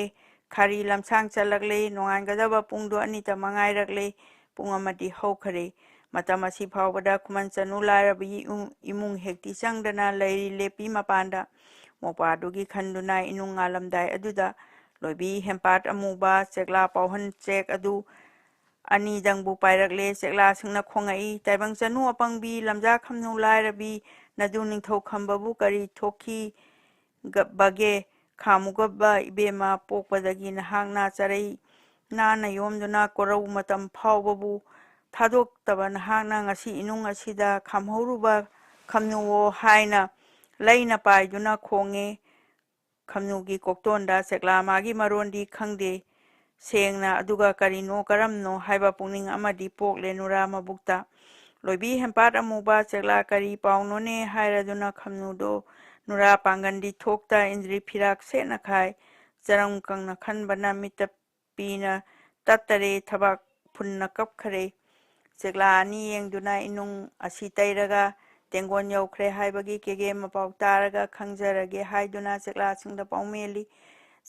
ꯈꯥꯔꯤ ꯂꯝꯁꯥꯡ ꯆꯠꯂꯛꯂꯦ꯫ ꯅꯣꯡꯉꯥꯟꯒꯗꯕ ꯄꯨꯡꯗꯨ ꯑꯅꯤꯇ ꯃꯉꯥꯏꯔꯛꯂꯦ꯫ ꯄꯨꯡ ꯑꯃꯗꯤ ꯍꯧꯈꯔꯦ꯫ ꯃꯇꯝ ꯑꯁꯤ ꯐꯥꯎꯕꯗ ꯈꯨꯃꯟ ꯆꯅꯨ ꯂꯥꯏꯔꯕꯒꯤ ꯏꯃꯨꯡ, ꯏꯃꯨꯡ ꯍꯦꯛꯇꯤ ꯆꯪꯗꯅ ꯂꯩꯔꯤ ꯂꯦꯞꯄꯤ ꯃꯄꯥꯟꯗ꯫ ꯃꯣꯄꯥꯗꯨꯒꯤ ꯈꯟꯗꯨꯅ ꯏꯅꯨꯡ ꯉꯥꯜꯂꯝꯗꯥꯏ ꯑꯗꯨꯗ ꯂꯣꯏꯕꯤ ꯍꯦꯝꯄꯥꯠ ꯑꯃꯨꯕ ꯆꯦꯛꯂꯥ ꯄꯥꯎꯍꯟ ꯆꯦꯛ ꯑꯗꯨ ꯑꯅꯤꯗꯪꯕꯨ ꯄꯥꯏꯔꯛꯂꯦ꯫ ꯆꯦꯛꯂꯥꯁꯤꯡꯅ ꯈꯣꯡꯉꯛꯏ, "ꯇꯥꯏꯕꯪ ꯆꯅꯨ ꯑꯄꯪꯕꯤ, ꯂꯝꯖꯥ ꯈꯝꯅꯨ ꯂꯥꯏꯔꯕꯤ, ꯅꯗꯨ ꯅꯤꯡꯊꯧ ꯈꯝꯕꯕꯨ ꯀꯔꯤ ꯊꯣꯛꯈꯤ?" ꯒ-, ꯕꯒꯦ, ꯈꯥꯃꯨꯒꯕ ꯏꯕꯦꯝꯃ ꯄꯣꯛꯄꯗꯒꯤ ꯅꯍꯥꯛꯅ ꯆꯔꯩ ꯅꯥꯟꯅ ꯌꯣꯝꯗꯨꯅ ꯀꯣꯔꯧ ꯃꯇꯝ ꯐꯥꯎꯕꯕꯨ ꯊꯥꯗꯣꯛꯇꯕ ꯅꯍꯥꯛꯅ ꯉꯁꯤ ꯏꯅꯨꯡ ꯑꯁꯤꯗ ꯈꯥꯝꯍꯧꯔꯨꯕ ꯈꯝꯅꯨꯋꯣ ꯍꯥꯏꯅ ꯂꯩꯅ ꯄꯥꯏꯗꯨꯅ ꯈꯣꯡꯉꯦ꯫ ꯈꯝꯅꯨꯒꯤ ꯀꯣꯛꯇꯣꯟꯗ ꯆꯦꯛꯂꯥ ꯃꯥꯒꯤ ꯃꯔꯣꯟꯗꯤ ꯈꯪꯗꯦ ꯁꯦꯡꯅ, ꯑꯗꯨꯒ ꯀꯔꯤꯅꯣ ꯀꯔꯝꯅꯣ ꯍꯥꯏꯕ ꯄꯨꯛꯅꯤꯡ ꯑꯃꯗꯤ ꯄꯣꯛꯂꯦ ꯅꯨꯔꯥ ꯃꯕꯨꯛꯇ꯫ ꯂꯣꯏꯕꯤ ꯍꯦꯝꯄꯥꯠ ꯑꯃꯨꯕ ꯆꯦꯛꯂꯥ ꯀꯔꯤ ꯄꯥꯎꯅꯣꯅꯦ ꯍꯥꯏꯔꯗꯨꯅ ꯈꯝꯅꯨꯗꯣ ꯅꯨꯔꯥ ꯄꯥꯡꯒꯟꯗꯤ ꯊꯣꯛꯇ ꯏꯟꯗ꯭ꯔꯤ ꯐꯤꯔꯥꯛ ꯁꯦꯠꯅ ꯈꯥꯏ꯫ ꯆꯔꯝ ꯀꯪꯅ ꯈꯟꯕꯅ ꯃꯤꯠꯇ ꯄꯤꯅ ꯇꯠꯇꯔꯦ, ꯊꯕꯥꯛ ꯐꯨꯟꯅ ꯀꯞꯈꯔꯦ꯫ ꯆꯦꯛꯂꯥ ꯑꯅꯤ ꯌꯦꯡꯗꯨꯅ ꯏꯅꯨꯡ ꯑꯁꯤ ꯇꯩꯔꯒ ꯇꯦꯡꯒꯣꯟ ꯌꯧꯈ꯭ꯔꯦ ꯍꯥꯏꯕꯒꯤ ꯀꯦꯒꯦ ꯃꯄꯥꯎ ꯇꯥꯔꯒ ꯈꯪꯖꯔꯒꯦ ꯍꯥꯏꯗꯨꯅ ꯆꯦꯛꯂꯥꯁꯤꯡꯗ ꯄꯥꯎꯃꯦꯜꯂꯤ꯫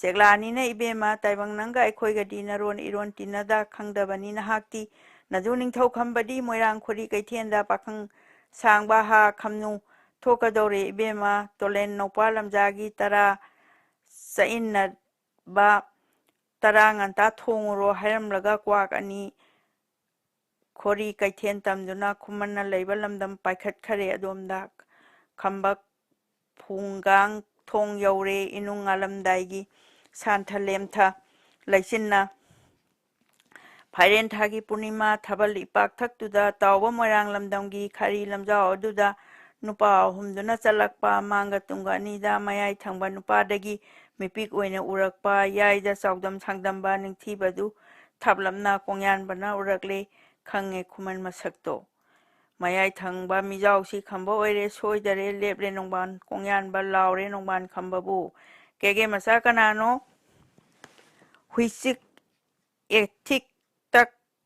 ꯆꯦꯛꯂꯥ ꯑꯅꯤꯅ, "ꯏꯕꯦꯝꯃ, ꯇꯥꯏꯕꯪ ꯅꯪꯒ ꯑꯩꯈꯣꯏꯒꯗꯤ ꯅꯔꯣꯟ ꯏꯔꯣꯟ ꯇꯤꯟꯅꯗ ꯈꯪꯗꯕꯅꯤ ꯅꯍꯥꯛꯇꯤ꯫ ꯅꯗꯨ ꯅꯤꯡꯊꯧ ꯈꯝꯕꯗꯤ ꯃꯣꯏꯔꯥꯡ ꯈꯣꯔꯤ ꯀꯩꯊꯦꯜꯗ ꯄꯥꯈꯪ ꯁꯥꯡꯕ ꯍꯥ ꯈꯝꯅꯨ ꯊꯣꯛꯀꯗꯧꯔꯦ ꯏꯕꯦꯝꯃ꯫ ꯇꯣꯂꯦꯟ ꯅꯧꯄꯥ ꯂꯝꯖꯥꯒꯤ ꯇꯔꯥ ꯆꯠꯏꯟꯅꯕ ꯇꯔꯥ ꯉꯟꯇꯥ ꯊꯣꯡꯉꯨꯔꯣ" ꯍꯥꯏꯔꯝꯂꯒ ꯀ꯭ꯋꯥꯛ ꯑꯅꯤ ꯈꯣꯔꯤ ꯀꯩꯊꯦꯜ ꯇꯝꯗꯨꯅ ꯈꯨꯃꯟꯅ ꯂꯩꯕ ꯂꯝꯗꯝ ꯄꯥꯏꯈꯠꯈꯔꯦ꯫ ꯑꯗꯣꯝꯗ ꯈꯝꯕ ꯐꯨꯡꯒꯥꯡ ꯊꯣꯡ ꯌꯧꯔꯦ꯫ ꯏꯅꯨꯡ ꯉꯥꯜꯂꯝꯗꯥꯏꯒꯤ ꯁꯥꯟꯊ ꯂꯦꯝꯊ ꯂꯩꯆꯤꯟꯅ ꯐꯥꯏꯔꯦꯟ ꯊꯥꯒꯤ ꯄꯨꯔꯅꯤꯃꯥ ꯊꯥꯕꯜ ꯏꯄꯥꯛꯊꯛꯇꯨꯗ ꯇꯥꯎꯕ ꯃꯣꯏꯔꯥꯡ ꯂꯝꯗꯝꯒꯤ ꯈꯥꯔꯤ ꯂꯝꯖꯥꯎ ꯑꯗꯨꯗ ꯅꯨꯄꯥ ꯑꯍꯨꯝꯗꯨꯅ ꯆꯠꯂꯛꯄ, ꯃꯥꯡꯒ ꯇꯨꯡꯒ ꯑꯅꯤꯗ ꯃꯌꯥꯏ ꯊꯪꯕ ꯅꯨꯄꯥꯗꯒꯤ ꯃꯤꯄꯤꯛ ꯑꯣꯏꯅ ꯎꯔꯛꯄ, ꯌꯥꯏꯗ ꯆꯥꯎꯗꯝ ꯁꯥꯡꯗꯝꯕ ꯅꯤꯡꯊꯤꯕꯗꯨ ꯊꯥꯞꯂꯞꯅ ꯀꯣꯡꯌꯥꯟꯕꯅ ꯎꯔꯛꯂꯦ꯫ ꯈꯪꯉꯦ ꯈꯨꯃꯟ ꯃꯁꯛꯇꯣ꯫ ꯃꯌꯥꯏ ꯊꯪꯕ ꯃꯤꯖꯥꯎꯁꯤ ꯈꯝꯕ ꯑꯣꯏꯔꯦ, ꯁꯣꯏꯗꯔꯦ, ꯂꯦꯞꯂꯦ ꯅꯣꯡꯕꯥꯟ ꯀꯣꯡꯌꯥꯟꯕ, ꯂꯥꯎꯔꯦ ꯅꯣꯡꯕꯥꯟ ꯈꯝꯕꯕꯨ꯫ ꯀꯦꯒꯦ ꯃꯆꯥ ꯀꯅꯥꯅꯣ? ꯍꯨꯏꯆꯤꯛ ꯑꯦꯊꯤꯛꯇ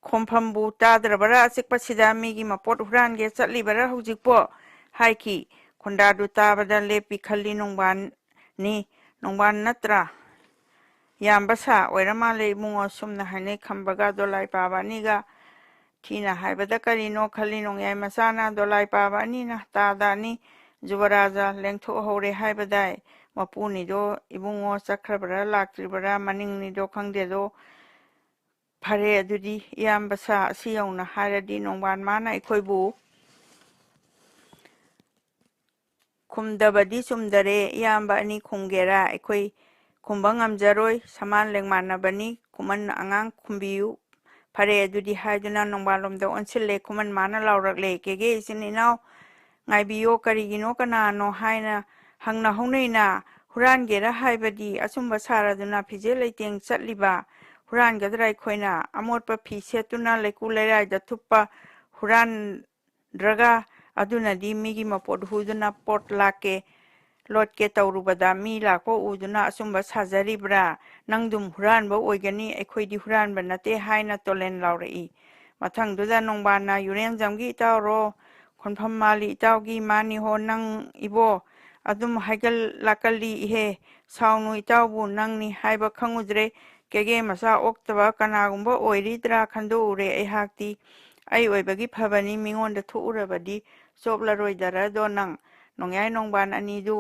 ꯈꯣꯝꯐꯝꯕꯨ ꯇꯥꯗ꯭ꯔꯕꯔꯥ? ꯑꯆꯤꯛꯄꯁꯤꯗ ꯃꯤꯒꯤ ꯃꯄꯣꯠ ꯍꯨꯔꯥꯟꯒꯦ ꯆꯠꯂꯤꯕꯔꯥ ꯍꯧꯖꯤꯛꯄꯣ? ꯍꯥꯏꯈꯤ꯫ ꯈꯣꯟꯗꯥꯗꯨ ꯇꯥꯕꯗ ꯂꯦꯞꯄꯤ ꯈꯜꯂꯤ ꯅꯣꯡꯕꯥꯟꯅꯤ꯫ ꯅꯣꯡꯕꯥꯟ ꯅꯠꯇ꯭ꯔꯥ? ꯌꯥꯝꯕ ꯁꯥ ꯑꯣꯏꯔ ꯃꯥꯜꯂꯦ ꯏꯕꯨꯡꯉꯣ, ꯁꯨꯝꯅ ꯍꯥꯏꯅꯩ ꯈꯝꯕꯒ ꯗꯣꯂꯥꯏ ꯄꯥꯕ ꯑꯅꯤꯒ꯫ ꯊꯤꯅ ꯍꯥꯏꯕꯗ ꯀꯔꯤꯅꯣ ꯈꯜꯂꯤ ꯅꯣꯡꯌꯥꯏ ꯃꯆꯥꯅ꯫ ꯗꯣꯂꯥꯏ ꯄꯥꯕ ꯑꯅꯤꯅ ꯇꯥꯗ ꯑꯅꯤ ꯖꯨꯕꯔꯥꯖ ꯂꯦꯡꯊꯣꯛꯍꯧꯔꯦ ꯍꯥꯏꯕꯗꯥꯏ꯫ ꯃꯄꯨꯅꯤꯗꯣ ꯏꯕꯨꯡꯉꯣ ꯆꯠꯈ꯭ꯔꯕ꯭ꯔꯥ ꯂꯥꯛꯇ꯭ꯔꯤꯕ꯭ꯔꯥ, ꯃꯅꯤꯡꯅꯤꯗꯣ ꯈꯪꯗꯦꯗꯣ꯫ ꯐꯔꯦ ꯑꯗꯨꯗꯤ ꯏꯌꯥꯝꯕ ꯁꯥ, ꯑꯁꯤ ꯌꯧꯅ ꯍꯥꯏꯔꯗꯤ ꯅꯣꯡꯕꯥꯟ ꯃꯥꯅ ꯑꯩꯈꯣꯏꯕꯨ ꯈꯨꯝꯗꯕꯗꯤ ꯆꯨꯝꯗꯔꯦ꯫ ꯏꯌꯥꯝꯕ ꯑꯅꯤ ꯈꯨꯝꯒꯦꯔꯥ? ꯑꯩꯈꯣꯏ ꯈꯨꯝꯕ ꯉꯝꯖꯔꯣꯏ, ꯁꯃꯥꯟ ꯂꯦꯡꯃꯥꯟꯅꯕꯅꯤ꯫ ꯈꯨꯃꯟ ꯑꯉꯥꯡ ꯈꯨꯝꯕꯤꯌꯨ꯫ ꯐꯔꯦ ꯑꯗꯨꯗꯤ ꯍꯥꯏꯗꯨꯅ ꯅꯣꯡꯕꯥꯜꯂꯣꯝꯗ ꯑꯣꯟꯁꯤꯜꯂꯦ꯫ ꯈꯨꯃꯟ ꯃꯥꯅ ꯂꯥꯎꯔꯛꯂꯦ, ꯀꯦꯒꯦ ꯏꯆꯤꯟ ꯏꯅꯥꯎ ꯉꯥꯏꯕꯤꯌꯣ, ꯀꯔꯤꯒꯤꯅꯣ ꯀꯅꯥꯅꯣ ꯍꯥꯏꯅ ꯍꯪꯅꯍꯧꯅꯩꯅ꯫ ꯍꯨꯔꯥꯟꯒꯦꯔꯥ ꯍꯥꯏꯕꯗꯤ ꯑꯆꯨꯝꯕ ꯁꯥꯔꯗꯨꯅ ꯐꯤꯖꯦ ꯂꯩꯇꯦꯡ ꯆꯠꯂꯤꯕ ꯍꯨꯔꯥꯟꯒꯗ꯭ꯔꯥ? ꯑꯩꯈꯣꯏꯅ ꯑꯃꯣꯠꯄ ꯐꯤ ꯁꯦꯠꯇꯨꯅ ꯂꯩꯀꯨ ꯂꯩꯔꯥꯏꯗ ꯊꯨꯞꯄ ꯍꯨꯔꯥꯟ ꯗ꯭ꯔꯒ ꯑꯗꯨꯅꯗꯤ ꯃꯤꯒꯤ ꯃꯄꯣꯠ ꯍꯨꯗꯨꯅ ꯄꯣꯠ ꯂꯥꯛꯀꯦ, ꯂꯣꯠꯀꯦ ꯇꯧꯔꯨꯕꯗ ꯃꯤ ꯂꯥꯛꯄ ꯎꯗꯨꯅ ꯑꯆꯨꯝꯕ ꯁꯥꯖꯔꯤꯕ꯭ꯔꯥ? ꯅꯪꯗꯨꯝ ꯍꯨꯔꯥꯟꯕ ꯑꯣꯏꯒꯅꯤ, ꯑꯩꯈꯣꯏꯗꯤ ꯍꯨꯔꯥꯟꯕ ꯅꯠꯇꯦ ꯍꯥꯏꯅ ꯇꯣꯂꯦꯟ ꯂꯥꯎꯔꯛꯏ꯫ ꯃꯊꯪꯗꯨꯗ ꯅꯣꯡꯕꯥꯟꯅ ꯌꯨꯔꯦꯟꯖꯝꯒꯤ ꯏꯇꯥꯎꯔꯣ, ꯈꯣꯟꯐꯝ ꯃꯥꯜꯂꯤ ꯏꯇꯥꯎꯒꯤ ꯏꯃꯥꯅꯤ ꯍꯣ, ꯅꯪ ꯏꯕꯣ ꯑꯗꯨꯝ ꯍꯥꯏꯒꯠ ꯂꯥꯛꯀꯜꯂꯤ ꯏꯍꯦ꯫ ꯁꯥꯎꯅꯨ ꯏꯇꯥꯎꯕꯨ, ꯅꯪꯅꯤ ꯍꯥꯏꯕ ꯈꯪꯉꯨꯗ꯭ꯔꯦ꯫ ꯀꯦꯒꯦ ꯃꯆꯥ ꯑꯣꯛꯇꯕ ꯀꯅꯥꯒꯨꯝꯕ ꯑꯣꯏꯔꯤꯗ꯭ꯔꯥ ꯈꯟꯗꯣꯛꯎꯔꯦ ꯑꯩꯍꯥꯛꯇꯤ꯫ ꯑꯩ ꯑꯣꯏꯕꯒꯤ ꯐꯕꯅꯤ, ꯃꯤꯉꯣꯟꯗ ꯊꯣꯛꯎꯔꯕꯗꯤ ꯆꯣꯞꯂꯔꯣꯏꯗꯔꯗꯣ ꯅꯪ꯫ ꯅꯣꯡꯌꯥꯏ ꯅꯣꯡꯕꯥꯟ ꯑꯅꯤꯗꯨ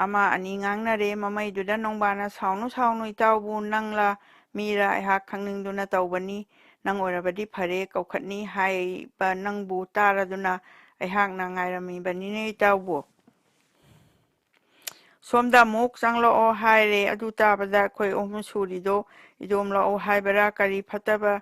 ꯑꯃ ꯑꯅꯤ ꯉꯥꯡꯅꯔꯦ꯫ ꯃꯃꯩꯗꯨꯗ ꯅꯣꯡꯕꯥꯟꯅ, "ꯁꯥꯎꯅꯨ, ꯁꯥꯎꯅꯨ ꯏꯇꯥꯎꯕꯨ, ꯅꯪꯂꯥ ꯃꯤꯔꯥ ꯑꯩꯍꯥꯛ ꯈꯪꯅꯤꯡꯗꯨꯅ ꯇꯧꯕꯅꯤ꯫ ꯅꯪ ꯑꯣꯏꯔꯕꯗꯤ ꯐꯔꯦ, ꯀꯧꯈꯠꯅꯤ ꯍꯥꯏꯕ ꯅꯪꯕꯨ ꯇꯥꯔꯗꯨꯅ ꯑꯩꯍꯥꯛꯅ ꯉꯥꯏꯔꯝꯃꯤꯕꯅꯤꯅꯦ ꯏꯇꯥꯎꯕꯨ꯫ ꯁꯣꯝꯗ ꯑꯃꯨꯛ ꯆꯪꯂꯛꯑꯣ ꯍꯥꯏꯔꯦ꯫ ꯑꯗꯨ ꯇꯥꯕꯗ ꯑꯩꯈꯣꯏ ꯑꯍꯨꯝ ꯁꯨꯔꯤꯗꯣ ꯏꯗꯣꯝ ꯂꯥꯛꯑꯣ ꯍꯥꯏꯕꯔꯥ ꯀꯔꯤ ꯐꯠꯇꯕ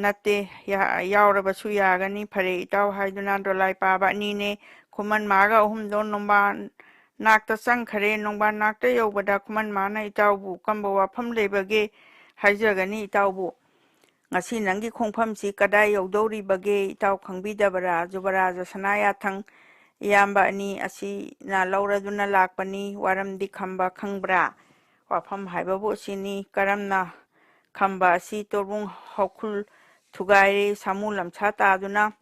ꯅꯠꯇꯦ, ꯌꯥ-, ꯌꯥꯎꯔꯕꯁꯨ ꯌꯥꯒꯅꯤ꯫ ꯐꯔꯦ ꯏꯇꯥꯎ ꯍꯥꯏꯗꯨꯅ ꯗꯣꯂꯥꯏ ꯄꯥꯕ ꯑꯅꯤꯅꯦ ꯈꯨꯃꯟ ꯃꯥꯒ ꯑꯍꯨꯝꯗꯣ ꯅꯣꯡꯕꯥꯟ ꯅꯥꯛꯇ ꯆꯪꯈꯔꯦ꯫ ꯅꯣꯡꯕꯥꯟ ꯅꯥꯛꯇ ꯌꯧꯕꯗ ꯈꯨꯃꯟ ꯃꯥꯅ ꯏꯇꯥꯎꯕꯨ ꯀꯝꯕ ꯋꯥꯐꯝ ꯂꯩꯕꯒꯦ ꯍꯥꯏꯖꯒꯅꯤ ꯏꯇꯥꯎꯕꯨ꯫ ꯉꯁꯤ ꯅꯪꯒꯤ ꯈꯣꯡꯐꯝꯁꯤ ꯀꯗꯥꯏ ꯌꯧꯗꯧꯔꯤꯕꯒꯦ ꯏꯇꯥꯎ ꯈꯪꯕꯤꯗꯕꯔꯥ? ꯖꯨꯕꯔꯥꯖ ꯁꯅꯥ ꯌꯥꯊꯪ ꯏꯌꯥꯝꯕ ꯑꯅꯤ ꯑꯁꯤꯅ ꯂꯧꯔꯗꯨꯅ ꯂꯥꯛꯄꯅꯤ꯫ ꯋꯥꯔꯝꯗꯤ ꯈꯝꯕ ꯈꯪꯕ꯭ꯔꯥ? ꯋꯥꯐꯝ ꯍꯥꯏꯕꯕꯨ ꯑꯁꯤꯅꯤ꯫ ꯀꯔꯝꯅ ꯈꯝꯕ ꯑꯁꯤ ꯇꯣꯔꯕꯨꯡ ꯍꯧꯈꯨꯜ ꯊꯨꯒꯥꯏꯔꯦ, ꯁꯥꯃꯨ ꯂꯝꯁꯥ ꯇꯥꯗꯨꯅ꯫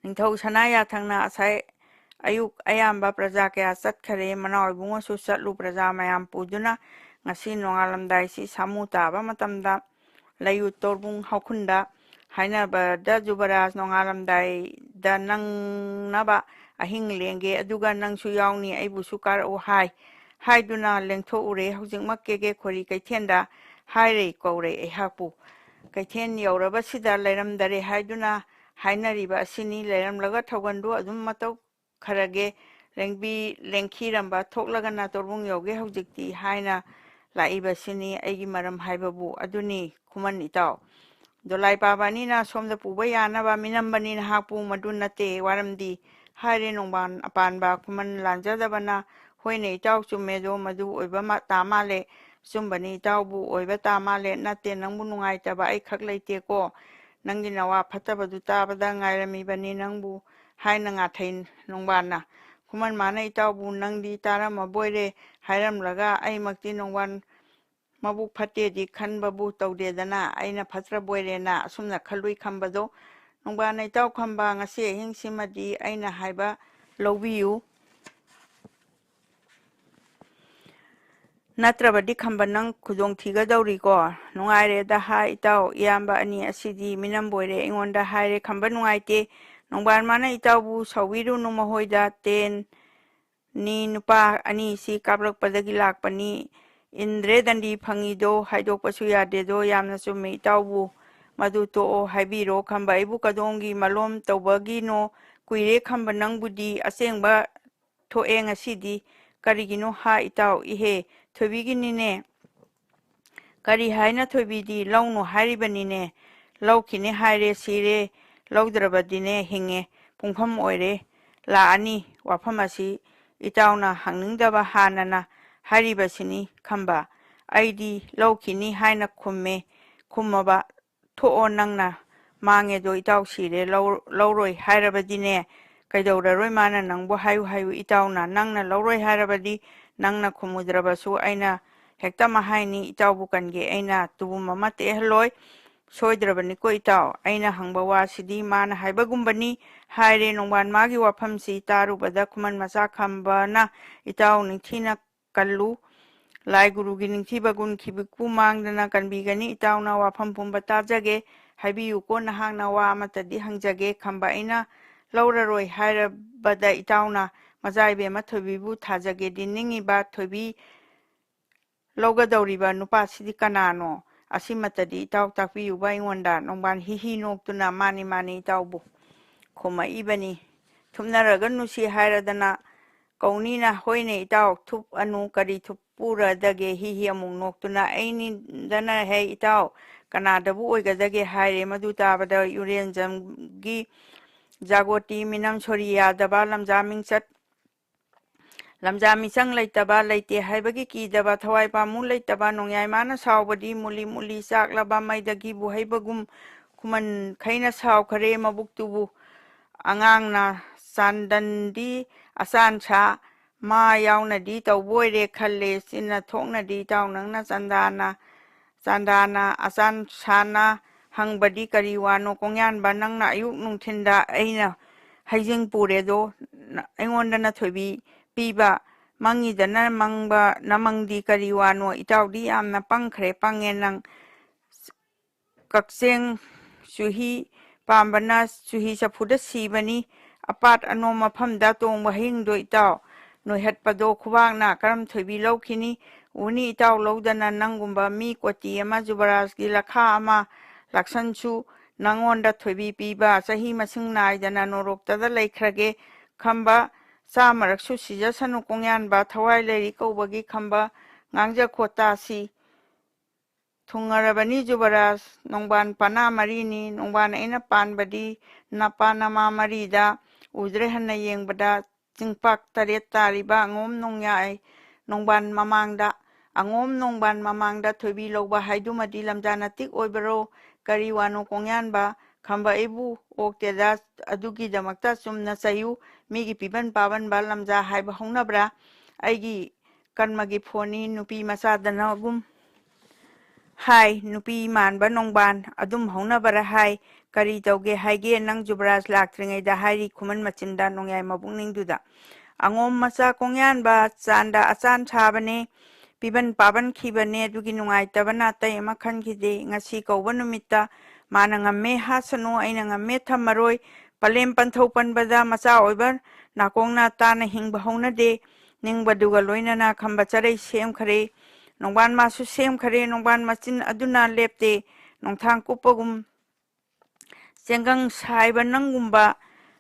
ꯅꯤꯡꯊꯧ ꯁꯅꯥ ꯌꯥꯊꯪꯅ ꯑꯁꯥꯏ ꯑꯌꯨꯛ ꯑꯌꯥꯝꯕ ꯄ꯭ꯔꯖꯥ ꯀꯌꯥ ꯆꯠꯈꯔꯦ꯫ ꯃꯅꯥꯎ ꯏꯕꯨꯡꯉꯣꯁꯨ ꯆꯠꯂꯨ, ꯄ꯭ꯔꯖꯥ ꯃꯌꯥꯝ ꯄꯨꯗꯨꯅ ꯉꯁꯤ ꯅꯣꯡꯉꯥꯜꯂꯝꯗꯥꯏꯁꯤ ꯁꯥꯃꯨ ꯇꯥꯕ ꯃꯇꯝꯗ ꯂꯩꯌꯨ ꯇꯣꯔꯕꯨꯡ ꯍꯧꯈꯨꯟꯗ ꯍꯥꯏꯅꯕꯗ ꯖꯨꯕꯔꯥꯖ ꯅꯣꯡꯉꯥꯜꯂꯝꯗꯥꯏꯗ ꯅꯪꯅꯕ ꯑꯍꯤꯡ ꯂꯦꯡꯒꯦ, ꯑꯗꯨꯒ ꯅꯪꯁꯨ ꯌꯥꯎꯅꯤ, ꯑꯩꯕꯨꯁꯨ ꯀꯥꯔꯛꯎ ꯍꯥꯏ꯫ ꯍꯥꯏꯗꯨꯅ ꯂꯦꯡꯊꯣꯛꯎꯔꯦ꯫ ꯍꯧꯖꯤꯛꯃꯛ ꯀꯦꯒꯦ ꯈꯣꯔꯤ ꯀꯩꯊꯦꯜꯗ ꯍꯥꯏꯔꯩ ꯀꯧꯔꯦ ꯑꯩꯍꯥꯛꯄꯨ꯫ ꯀꯩꯊꯦꯜ ꯌꯧꯔꯕꯁꯤꯗ ꯂꯩꯔꯝꯗꯔꯦ ꯍꯥꯏꯗꯨꯅ ꯍꯥꯏꯅꯔꯤꯕ ꯑꯁꯤꯅꯤ꯫ ꯂꯩꯔꯝꯂꯒ ꯊꯧꯒꯟꯗꯨ ꯑꯗꯨꯝ ꯃꯇꯧ ꯈꯔꯒꯦ ꯂꯦꯡꯕꯤ ꯂꯦꯡꯈꯤꯔꯝꯕ ꯊꯣꯛꯂꯒꯅ ꯇꯣꯔꯕꯨꯡ ꯌꯧꯒꯦ ꯍꯧꯖꯤꯛꯇꯤ ꯍꯥꯏꯅ ꯂꯥꯛꯏꯕꯁꯤꯅꯤ꯫ ꯑꯩꯒꯤ ꯃꯔꯝ ꯍꯥꯏꯕꯕꯨ ꯑꯗꯨꯅꯤ ꯈꯨꯃꯟ ꯏꯇꯥꯎ꯫ ꯗꯣꯂꯥꯏ ꯄꯥꯕ ꯑꯅꯤꯅ ꯁꯣꯝꯗ ꯄꯨꯕ ꯌꯥꯅꯕ ꯃꯤꯅꯝꯕꯅꯤ ꯅꯍꯥꯛꯄꯨ, ꯃꯗꯨ ꯅꯠꯇꯦ ꯋꯥꯔꯝꯗꯤ ꯍꯥꯏꯔꯦ ꯅꯣꯡꯕꯥꯟ ꯑꯄꯥꯟꯕ꯫ ꯈꯨꯃꯟ ꯂꯥꯟꯖꯗꯕꯅ, ꯍꯣꯏꯅꯦ ꯏꯇꯥꯎ, ꯆꯨꯝꯃꯦꯗꯣ, ꯃꯗꯨ ꯑꯣꯏꯕ ꯃ-, ꯇꯥ ꯃꯥꯜꯂꯦ꯫ ꯑꯆꯨꯝꯕꯅꯤ ꯏꯇꯥꯎꯕꯨ ꯑꯣꯏꯕ ꯇꯥ ꯃꯥꯜꯂꯦ꯫ ꯅꯠꯇꯦ, ꯅꯪꯕꯨ ꯅꯨꯡꯉꯥꯏꯇꯕ ꯑꯩꯈꯛ ꯂꯩꯇꯦꯀꯣ꯫ ꯅꯪꯒꯤ ꯅꯋꯥ ꯐꯠꯇꯕꯗꯨ ꯇꯥꯕꯗ ꯉꯥꯏꯔꯝꯃꯤꯕꯅꯤ ꯅꯪꯕꯨ ꯍꯥꯏꯅ ꯉꯥꯊꯩ ꯅꯣꯡꯕꯥꯟꯅ꯫ ꯈꯨꯃꯟ ꯃꯥꯅ ꯏꯇꯥꯎꯕꯨ ꯅꯪꯗꯤ ꯇꯥꯔꯝꯃꯕꯣꯏꯔꯦ ꯍꯥꯏꯔꯝꯂꯒ ꯑꯩꯃꯛꯇꯤ ꯅꯣꯡꯕꯥꯟ ꯃꯕꯨꯛ ꯐꯠꯇꯦꯗꯤ ꯈꯟꯕꯕꯨ ꯇꯧꯗꯦꯗꯅ, ꯑꯩꯅ ꯐꯠꯇ꯭ꯔꯕꯣꯏꯔꯦꯅ ꯑꯁꯨꯝꯅ ꯈꯜꯂꯨꯏ ꯈꯝꯕꯗꯣ꯫ ꯅꯣꯡꯕꯥꯟꯅ ꯏꯇꯥꯎ ꯈꯝꯕ, ꯉꯁꯤ ꯑꯍꯤꯡꯁꯤꯃꯗꯤ ꯑꯩꯅ ꯍꯥꯏꯕ ꯂꯧꯕꯤꯌꯨ꯫ ꯅꯠꯇ꯭ꯔꯕꯗꯤ ꯈꯝꯕ ꯅꯪ ꯈꯨꯗꯣꯡ ꯊꯤꯒꯗꯧꯔꯤꯀꯣ꯫ ꯅꯨꯡꯉꯥꯏꯔꯦꯗ ꯍꯥ ꯏꯇꯥꯎ, ꯏꯌꯥꯝꯕ ꯑꯅꯤ ꯑꯁꯤꯗꯤ ꯃꯤꯅꯝꯕꯣꯏꯔꯦ ꯑꯩꯉꯣꯟꯗ ꯍꯥꯏꯔꯦ ꯈꯝꯕ ꯅꯨꯡꯉꯥꯏꯇꯦ꯫ ꯅꯣꯡꯕꯥꯟ ꯃꯥꯅ ꯏꯇꯥꯎꯕꯨ ꯁꯥꯎꯕꯤꯔꯨꯅꯨ, ꯃꯈꯣꯏꯗ ꯇꯦꯟ ꯅꯤ ꯅꯨꯄꯥ ꯑꯅꯤꯁꯤ ꯀꯥꯞꯂꯛꯄꯗꯒꯤ ꯂꯥꯛꯄꯅꯤ꯫ ꯏꯟꯗ꯭ꯔꯦ ꯗꯟꯗꯤ ꯐꯪꯉꯤꯗꯣ ꯍꯥꯏꯗꯣꯛꯄꯁꯨ ꯌꯥꯗꯦꯗꯣ꯫ ꯌꯥꯝꯅ ꯆꯨꯝꯃꯦ ꯏꯇꯥꯎꯕꯨ꯫ ꯃꯗꯨ ꯇꯣꯛꯑꯣ ꯍꯥꯏꯕꯤꯔꯣ ꯈꯝꯕ꯫ ꯑꯩꯕꯨ ꯀꯗꯣꯝꯒꯤ ꯃꯂꯣꯝ ꯇꯧꯕꯒꯤꯅꯣ? ꯀꯨꯏꯔꯦ ꯈꯝꯕ ꯅꯪꯕꯨꯗꯤ ꯑꯁꯦꯡꯕ ꯊꯣꯛꯑꯦ ꯉꯁꯤꯗꯤ꯫ ꯀꯔꯤꯒꯤꯅꯣ ꯍꯥ ꯏꯇꯥꯎ? ꯏꯍꯦ, ꯊꯣꯏꯕꯤꯒꯤꯅꯤꯅꯦ꯫ ꯀꯔꯤ ꯍꯥꯏꯅ ꯊꯣꯏꯕꯤꯗꯤ ꯂꯧꯅꯨ ꯍꯥꯏꯔꯤꯕꯅꯤꯅꯦ? ꯂꯧꯈꯤꯅꯤ ꯍꯥꯏꯔꯦ ꯁꯤꯔꯦ, ꯂꯧꯗ꯭ꯔꯕꯗꯤꯅꯦ ꯍꯤꯡꯉꯦ ꯄꯨꯡꯐꯝ ꯑꯣꯏꯔꯦ꯫ ꯂꯥꯛꯑꯅꯤ꯫ ꯋꯥꯐꯝ ꯑꯁꯤ ꯏꯇꯥꯎꯅ ꯍꯪꯅꯤꯡꯗꯕ ꯍꯥꯟꯅꯅ ꯍꯥꯏꯔꯤꯕꯁꯤꯅꯤ ꯈꯝꯕ꯫ ꯑꯩꯗꯤ ꯂꯧꯈꯤꯅꯤ ꯍꯥꯏꯅ ꯈꯨꯝꯃꯦ꯫ ꯈꯨꯝꯃꯕ ꯊꯣꯛꯑꯣ ꯅꯪꯅ꯫ ꯃꯥꯡꯉꯦꯗꯣ ꯏꯇꯥꯎ ꯁꯤꯔꯦ, ꯂꯧ-, ꯂꯧꯔꯣꯏ ꯍꯥꯏꯔꯕꯗꯤꯅꯦ, ꯀꯩꯗꯧꯔꯔꯣꯏ ꯃꯥꯅ ꯅꯪꯕꯨ? ꯍꯥꯏꯌꯨ ꯍꯥꯏꯌꯨ ꯏꯇꯥꯎꯅ꯫ ꯅꯪꯅ ꯂꯧꯔꯣꯏ ꯍꯥꯏꯔꯕꯗꯤ ꯅꯪꯅ ꯈꯨꯝꯃꯨꯗ꯭ꯔꯕꯁꯨ ꯑꯩꯅ ꯍꯦꯛꯇ ꯃꯍꯥꯏꯅꯤ ꯏꯇꯥꯎꯕꯨ ꯀꯟꯒꯦ꯫ ꯑꯩꯅ ꯇꯨꯕꯨꯝ ꯑꯃ ꯇꯦꯛꯍꯜꯂꯣꯏ꯫ ꯁꯣꯏꯗ꯭ꯔꯕꯅꯤꯀꯣ ꯏꯇꯥꯎ꯫ ꯑꯩꯅ ꯍꯪꯕ ꯋꯥꯁꯤꯗꯤ ꯃꯥꯅ ꯍꯥꯏꯕꯒꯨꯝꯕꯅꯤ ꯍꯥꯏꯔꯦ ꯅꯣꯡꯕꯥꯟ ꯃꯥꯒꯤ ꯋꯥꯐꯝꯁꯤ ꯇꯥꯔꯨꯕꯗ ꯈꯨꯃꯟ ꯃꯆꯥ ꯈꯝꯕꯅ ꯏꯇꯥꯎ ꯅꯤꯡꯊꯤꯅ ꯀꯜꯂꯨ꯫ ꯂꯥꯏ ꯒꯨꯔꯨꯒꯤ ꯅꯤꯡꯊꯤꯕ ꯒꯨꯟ ꯈꯤꯕꯤꯛꯄꯨ ꯃꯥꯡꯗꯅ ꯀꯟꯕꯤꯒꯅꯤ꯫ ꯏꯇꯥꯎꯅ ꯋꯥꯐꯝ ꯄꯨꯝꯕ ꯇꯥꯖꯒꯦ꯫ ꯍꯥꯏꯕꯤꯌꯨꯀꯣ, ꯅꯍꯥꯛꯅ ꯋꯥ ꯑꯃꯠꯇꯗꯤ ꯍꯪꯖꯒꯦ꯫ ꯈꯝꯕ ꯑꯩꯅ ꯂꯧꯔꯔꯣꯏ ꯍꯥꯏꯔꯕꯗ ꯏꯇꯥꯎꯅ ꯃꯆꯥ ꯏꯕꯦꯝꯃ ꯊꯣꯏꯕꯤꯕꯨ ꯊꯥꯖꯒꯦꯗꯤ ꯅꯤꯡꯉꯤꯕ꯫ ꯊꯣꯏꯕꯤ ꯂꯧꯒꯗꯧꯔꯤꯕ ꯅꯨꯄꯥꯁꯤꯗꯤ ꯀꯅꯥꯅꯣ? ꯑꯁꯤꯃꯇꯗꯤ ꯏꯇꯥꯎ ꯇꯥꯛꯄꯤꯌꯨꯕ ꯑꯩꯉꯣꯟꯗ꯫ ꯅꯣꯡꯕꯥꯟ ꯍꯤ ꯍꯤ ꯅꯣꯛꯇꯨꯅ, "ꯃꯥꯅꯤ, ꯃꯥꯅꯤ, ꯏꯇꯥꯎꯕꯨ" ꯈꯨꯝꯃꯛꯏꯕꯅꯤ꯫ ꯊꯨꯞꯅꯔꯒ ꯅꯨꯡꯁꯤ ꯍꯥꯏꯔꯗꯅ ꯀꯧꯅꯤꯅ, ꯍꯣꯏꯅꯦ ꯏꯇꯥꯎ, ꯊꯨꯞ ꯑꯅꯨ ꯀꯔꯤ ꯊꯨꯞ ꯄꯨꯔꯗꯒꯦ? ꯍꯤ ꯍꯤ ꯑꯃꯨꯛ ꯅꯣꯛꯇꯨꯅ, "ꯑꯩꯅꯤꯗꯅ ꯍꯦ ꯏꯇꯥꯎ, ꯀꯅꯥꯗꯕꯨ ꯑꯣꯏꯒꯗꯒꯦ?" ꯍꯥꯏꯔꯦ꯫ ꯃꯗꯨ ꯇꯥꯕꯗ ꯌꯨꯔꯦꯟꯖꯝꯒꯤ ꯖꯥꯒꯣꯇꯤ ꯃꯤꯅꯝ ꯁꯣꯔꯤ ꯌꯥꯗꯕ, ꯂꯝꯖꯥ ꯃꯤꯡꯆꯠ, ꯂꯝꯖꯥ ꯃꯤꯆꯪ ꯂꯩꯇꯕ, ꯂꯩꯇꯦ ꯍꯥꯏꯕꯒꯤ ꯀꯤꯗꯕ, ꯊꯋꯥꯏ ꯄꯥꯝꯃꯨ ꯂꯩꯇꯕ, ꯅꯣꯡꯌꯥꯏ ꯃꯥꯅ ꯁꯥꯎꯕꯗꯤ ꯃꯨꯂꯤ ꯃꯨꯂꯤ ꯆꯥꯛꯂꯕ ꯃꯩꯗꯒꯤꯕꯨ ꯍꯩꯕꯒꯨꯝ ꯈꯨꯃꯟꯈꯩꯅ ꯁꯥꯎꯈꯔꯦ ꯃꯕꯨꯛꯇꯨꯕꯨ꯫ ꯑꯉꯥꯡꯅ ꯆꯥꯟꯗꯟꯗꯤ ꯑꯆꯥꯟ ꯁꯥ ꯃꯥ ꯌꯥꯎꯅꯗꯤ ꯇꯧꯕ ꯑꯣꯏꯔꯦ ꯈꯜꯂꯦ꯫ ꯆꯤꯟꯅ ꯊꯣꯛꯅꯗꯤ ꯏꯇꯥꯎ ꯅꯪꯅ ꯆꯥꯟꯗꯥꯅ, ꯆꯥꯟꯗꯥꯅ ꯑꯆꯥꯟ ꯁꯥꯅ ꯍꯪꯕꯗꯤ ꯀꯔꯤ ꯋꯥꯅꯣ ꯀꯣꯡꯌꯥꯟꯕ? ꯅꯪꯅ ꯑꯌꯨꯛ ꯅꯨꯡꯊꯤꯟꯗ ꯑꯩꯅ ꯍꯩꯖꯤꯡ ꯄꯨꯔꯦꯗꯣ, ꯅ-, ꯑꯩꯉꯣꯟꯗꯅ ꯊꯣꯏꯕꯤ ꯄꯤꯕ, ꯃꯪꯉꯤꯗꯅ ꯃꯪꯕ ꯅꯃꯪꯗꯤ ꯀꯔꯤ ꯋꯥꯅꯣ? ꯏꯇꯥꯎꯗꯤ ꯌꯥꯝꯅ ꯄꯪꯈ꯭ꯔꯦ, ꯄꯪꯉꯦ ꯅꯪ꯫ ꯀꯛꯆꯦꯡ ꯆꯨꯍꯤ ꯄꯥꯝꯕꯅ ꯆꯨꯍꯤ ꯆꯐꯨꯗ ꯁꯤꯕꯅꯤ꯫ ꯑꯄꯥꯠ ꯑꯅꯣꯝ ꯃꯐꯝꯗ ꯇꯣꯡꯕ ꯍꯌꯤꯡꯗꯣ ꯏꯇꯥꯎ ꯅꯣꯏꯍꯠꯄꯗꯣ ꯈꯨꯕꯥꯛꯅ ꯀꯔꯝ ꯊꯣꯏꯕꯤ ꯂꯧꯈꯤꯅꯤ? ꯎꯅꯤ ꯏꯇꯥꯎ ꯂꯧꯗꯅ ꯅꯪꯒꯨꯝꯕ ꯃꯤ ꯀꯣꯇꯤ ꯑꯃ ꯖꯨꯕꯔꯥꯖꯀꯤ ꯂꯈꯥ ꯑꯃ ꯂꯥꯛꯁꯟꯁꯨ ꯅꯪꯉꯣꯟꯗ ꯊꯣꯏꯕꯤ ꯄꯤꯕ ꯆꯍꯤ ꯃꯁꯤꯡ ꯅꯥꯏꯗꯅ ꯅꯣꯔꯣꯛꯇꯗ ꯂꯩꯈ꯭ꯔꯒꯦ꯫ ꯈꯝꯕ ꯆꯥꯃꯔꯛꯁꯨ ꯁꯤꯖꯁꯅꯨ ꯀꯣꯡꯌꯥꯟꯕ, ꯊꯋꯥꯏ ꯂꯩꯔꯤ ꯀꯧꯕꯒꯤ ꯈꯝꯕ ꯉꯥꯡꯖ ꯈꯣꯠꯇꯥꯁꯤ꯫ ꯊꯨꯡꯉꯔꯕꯅꯤ ꯖꯨꯕꯔꯥꯖ, ꯅꯣꯡꯕꯥꯟ ꯄꯅꯥ ꯃꯔꯤꯅꯤ꯫ ꯅꯣꯡꯕꯥꯟ ꯑꯩꯅ ꯄꯥꯟꯕꯗꯤ ꯅꯄꯥ ꯅꯃꯥ ꯃꯔꯤꯗ ꯎꯗ꯭ꯔꯦ꯫ ꯍꯟꯅ ꯌꯦꯡꯕꯗ ꯆꯤꯡꯄꯥꯛ ꯇꯔꯦꯠ ꯇꯥꯔꯤꯕ ꯑꯉꯣꯝ ꯅꯣꯡꯌꯥꯏ ꯅꯣꯡꯕꯥꯟ ꯃꯃꯥꯡꯗ, ꯑꯉꯣꯝ ꯅꯣꯡꯕꯥꯟ ꯃꯃꯥꯡꯗ ꯊꯣꯏꯕꯤ ꯂꯧꯕ ꯍꯥꯏꯗꯨꯃꯗꯤ ꯂꯝꯖꯥ ꯅꯇꯤꯛ ꯑꯣꯏꯕꯔꯣ? ꯀꯔꯤ ꯋꯥꯅꯣ ꯀꯣꯡꯌꯥꯟꯕ? ꯈꯝꯕ ꯑꯩꯕꯨ ꯑꯣꯛꯇꯦꯗ, ꯑꯗꯨꯒꯤꯗꯃꯛꯇ ꯆꯨꯝꯅ ꯆꯩꯌꯨ꯫ ꯃꯤꯒꯤ ꯄꯤꯕꯟ ꯄꯥꯕꯟꯕ ꯂꯝꯖꯥ ꯍꯥꯏꯕ ꯍꯧꯅꯕ꯭ꯔꯥ? ꯑꯩꯒꯤ ꯀꯔꯃꯒꯤ ꯐꯣꯟꯅꯤ, ꯅꯨꯄꯤ ꯃꯆꯥꯗꯅꯒꯨꯝ ꯍꯥꯏ, ꯅꯨꯄꯤ ꯃꯥꯟꯕ ꯅꯣꯡꯕꯥꯟ ꯑꯗꯨꯝ ꯍꯧꯅꯕꯔ ꯍꯥꯏ꯫ ꯀꯔꯤ ꯇꯧꯒꯦ ꯍꯥꯏꯒꯦ? ꯅꯪ ꯖꯨꯕꯔꯥꯖ ꯂꯥꯛꯇ꯭ꯔꯤꯉꯩꯗ ꯍꯥꯏꯔꯤ ꯈꯨꯃꯟ ꯃꯆꯤꯟꯗ ꯅꯣꯡꯌꯥꯏ ꯃꯕꯨꯛꯅꯤꯡꯗꯨꯗ꯫ ꯑꯉꯣꯝ ꯃꯆꯥ ꯀꯣꯡꯌꯥꯟꯕ ꯆꯥꯟꯗ ꯑꯆꯥꯟ ꯁꯥꯕꯅꯦ꯫ ꯄꯤꯕꯟ ꯄꯥꯕꯟꯈꯤꯕꯅꯦ꯫ ꯑꯗꯨꯒꯤ ꯅꯨꯡꯉꯥꯏꯇꯕꯅ ꯑꯇꯩ ꯑꯃ ꯈꯟꯈꯤꯗꯦ꯫ ꯉꯁꯤ ꯀꯧꯕ ꯅꯨꯃꯤꯠꯇ ꯃꯥꯅ ꯉꯝꯃꯦ ꯍꯥꯠꯁꯅꯨ, ꯑꯩꯅ ꯉꯝꯃꯦ ꯊꯝꯃꯔꯣꯏ꯫ ꯄꯂꯦꯝ ꯄꯟꯊꯧ ꯄꯟꯕꯗ ꯃꯆꯥ ꯑꯣꯏꯕ ꯅꯥꯀꯣꯡꯅ ꯇꯥꯅ ꯍꯤꯡꯕ ꯍꯧꯅꯗꯦ꯫ ꯅꯤꯡꯕꯗꯨꯒ ꯂꯣꯏꯅꯅ ꯈꯝꯕ ꯆꯔꯩ ꯁꯦꯝꯈꯔꯦ꯫ ꯅꯣꯡꯕꯥꯟ ꯃꯥꯁꯨ ꯁꯦꯝꯈꯔꯦ꯫ ꯅꯣꯡꯕꯥꯟ ꯃꯆꯤꯟ ꯑꯗꯨꯅ ꯂꯦꯞꯇꯦ꯫ ꯅꯣꯡꯊꯥꯡ ꯀꯨꯞꯄꯒꯨꯝ ꯆꯦꯡꯒꯪ ꯁꯥꯏꯕ ꯅꯪꯒꯨꯝꯕ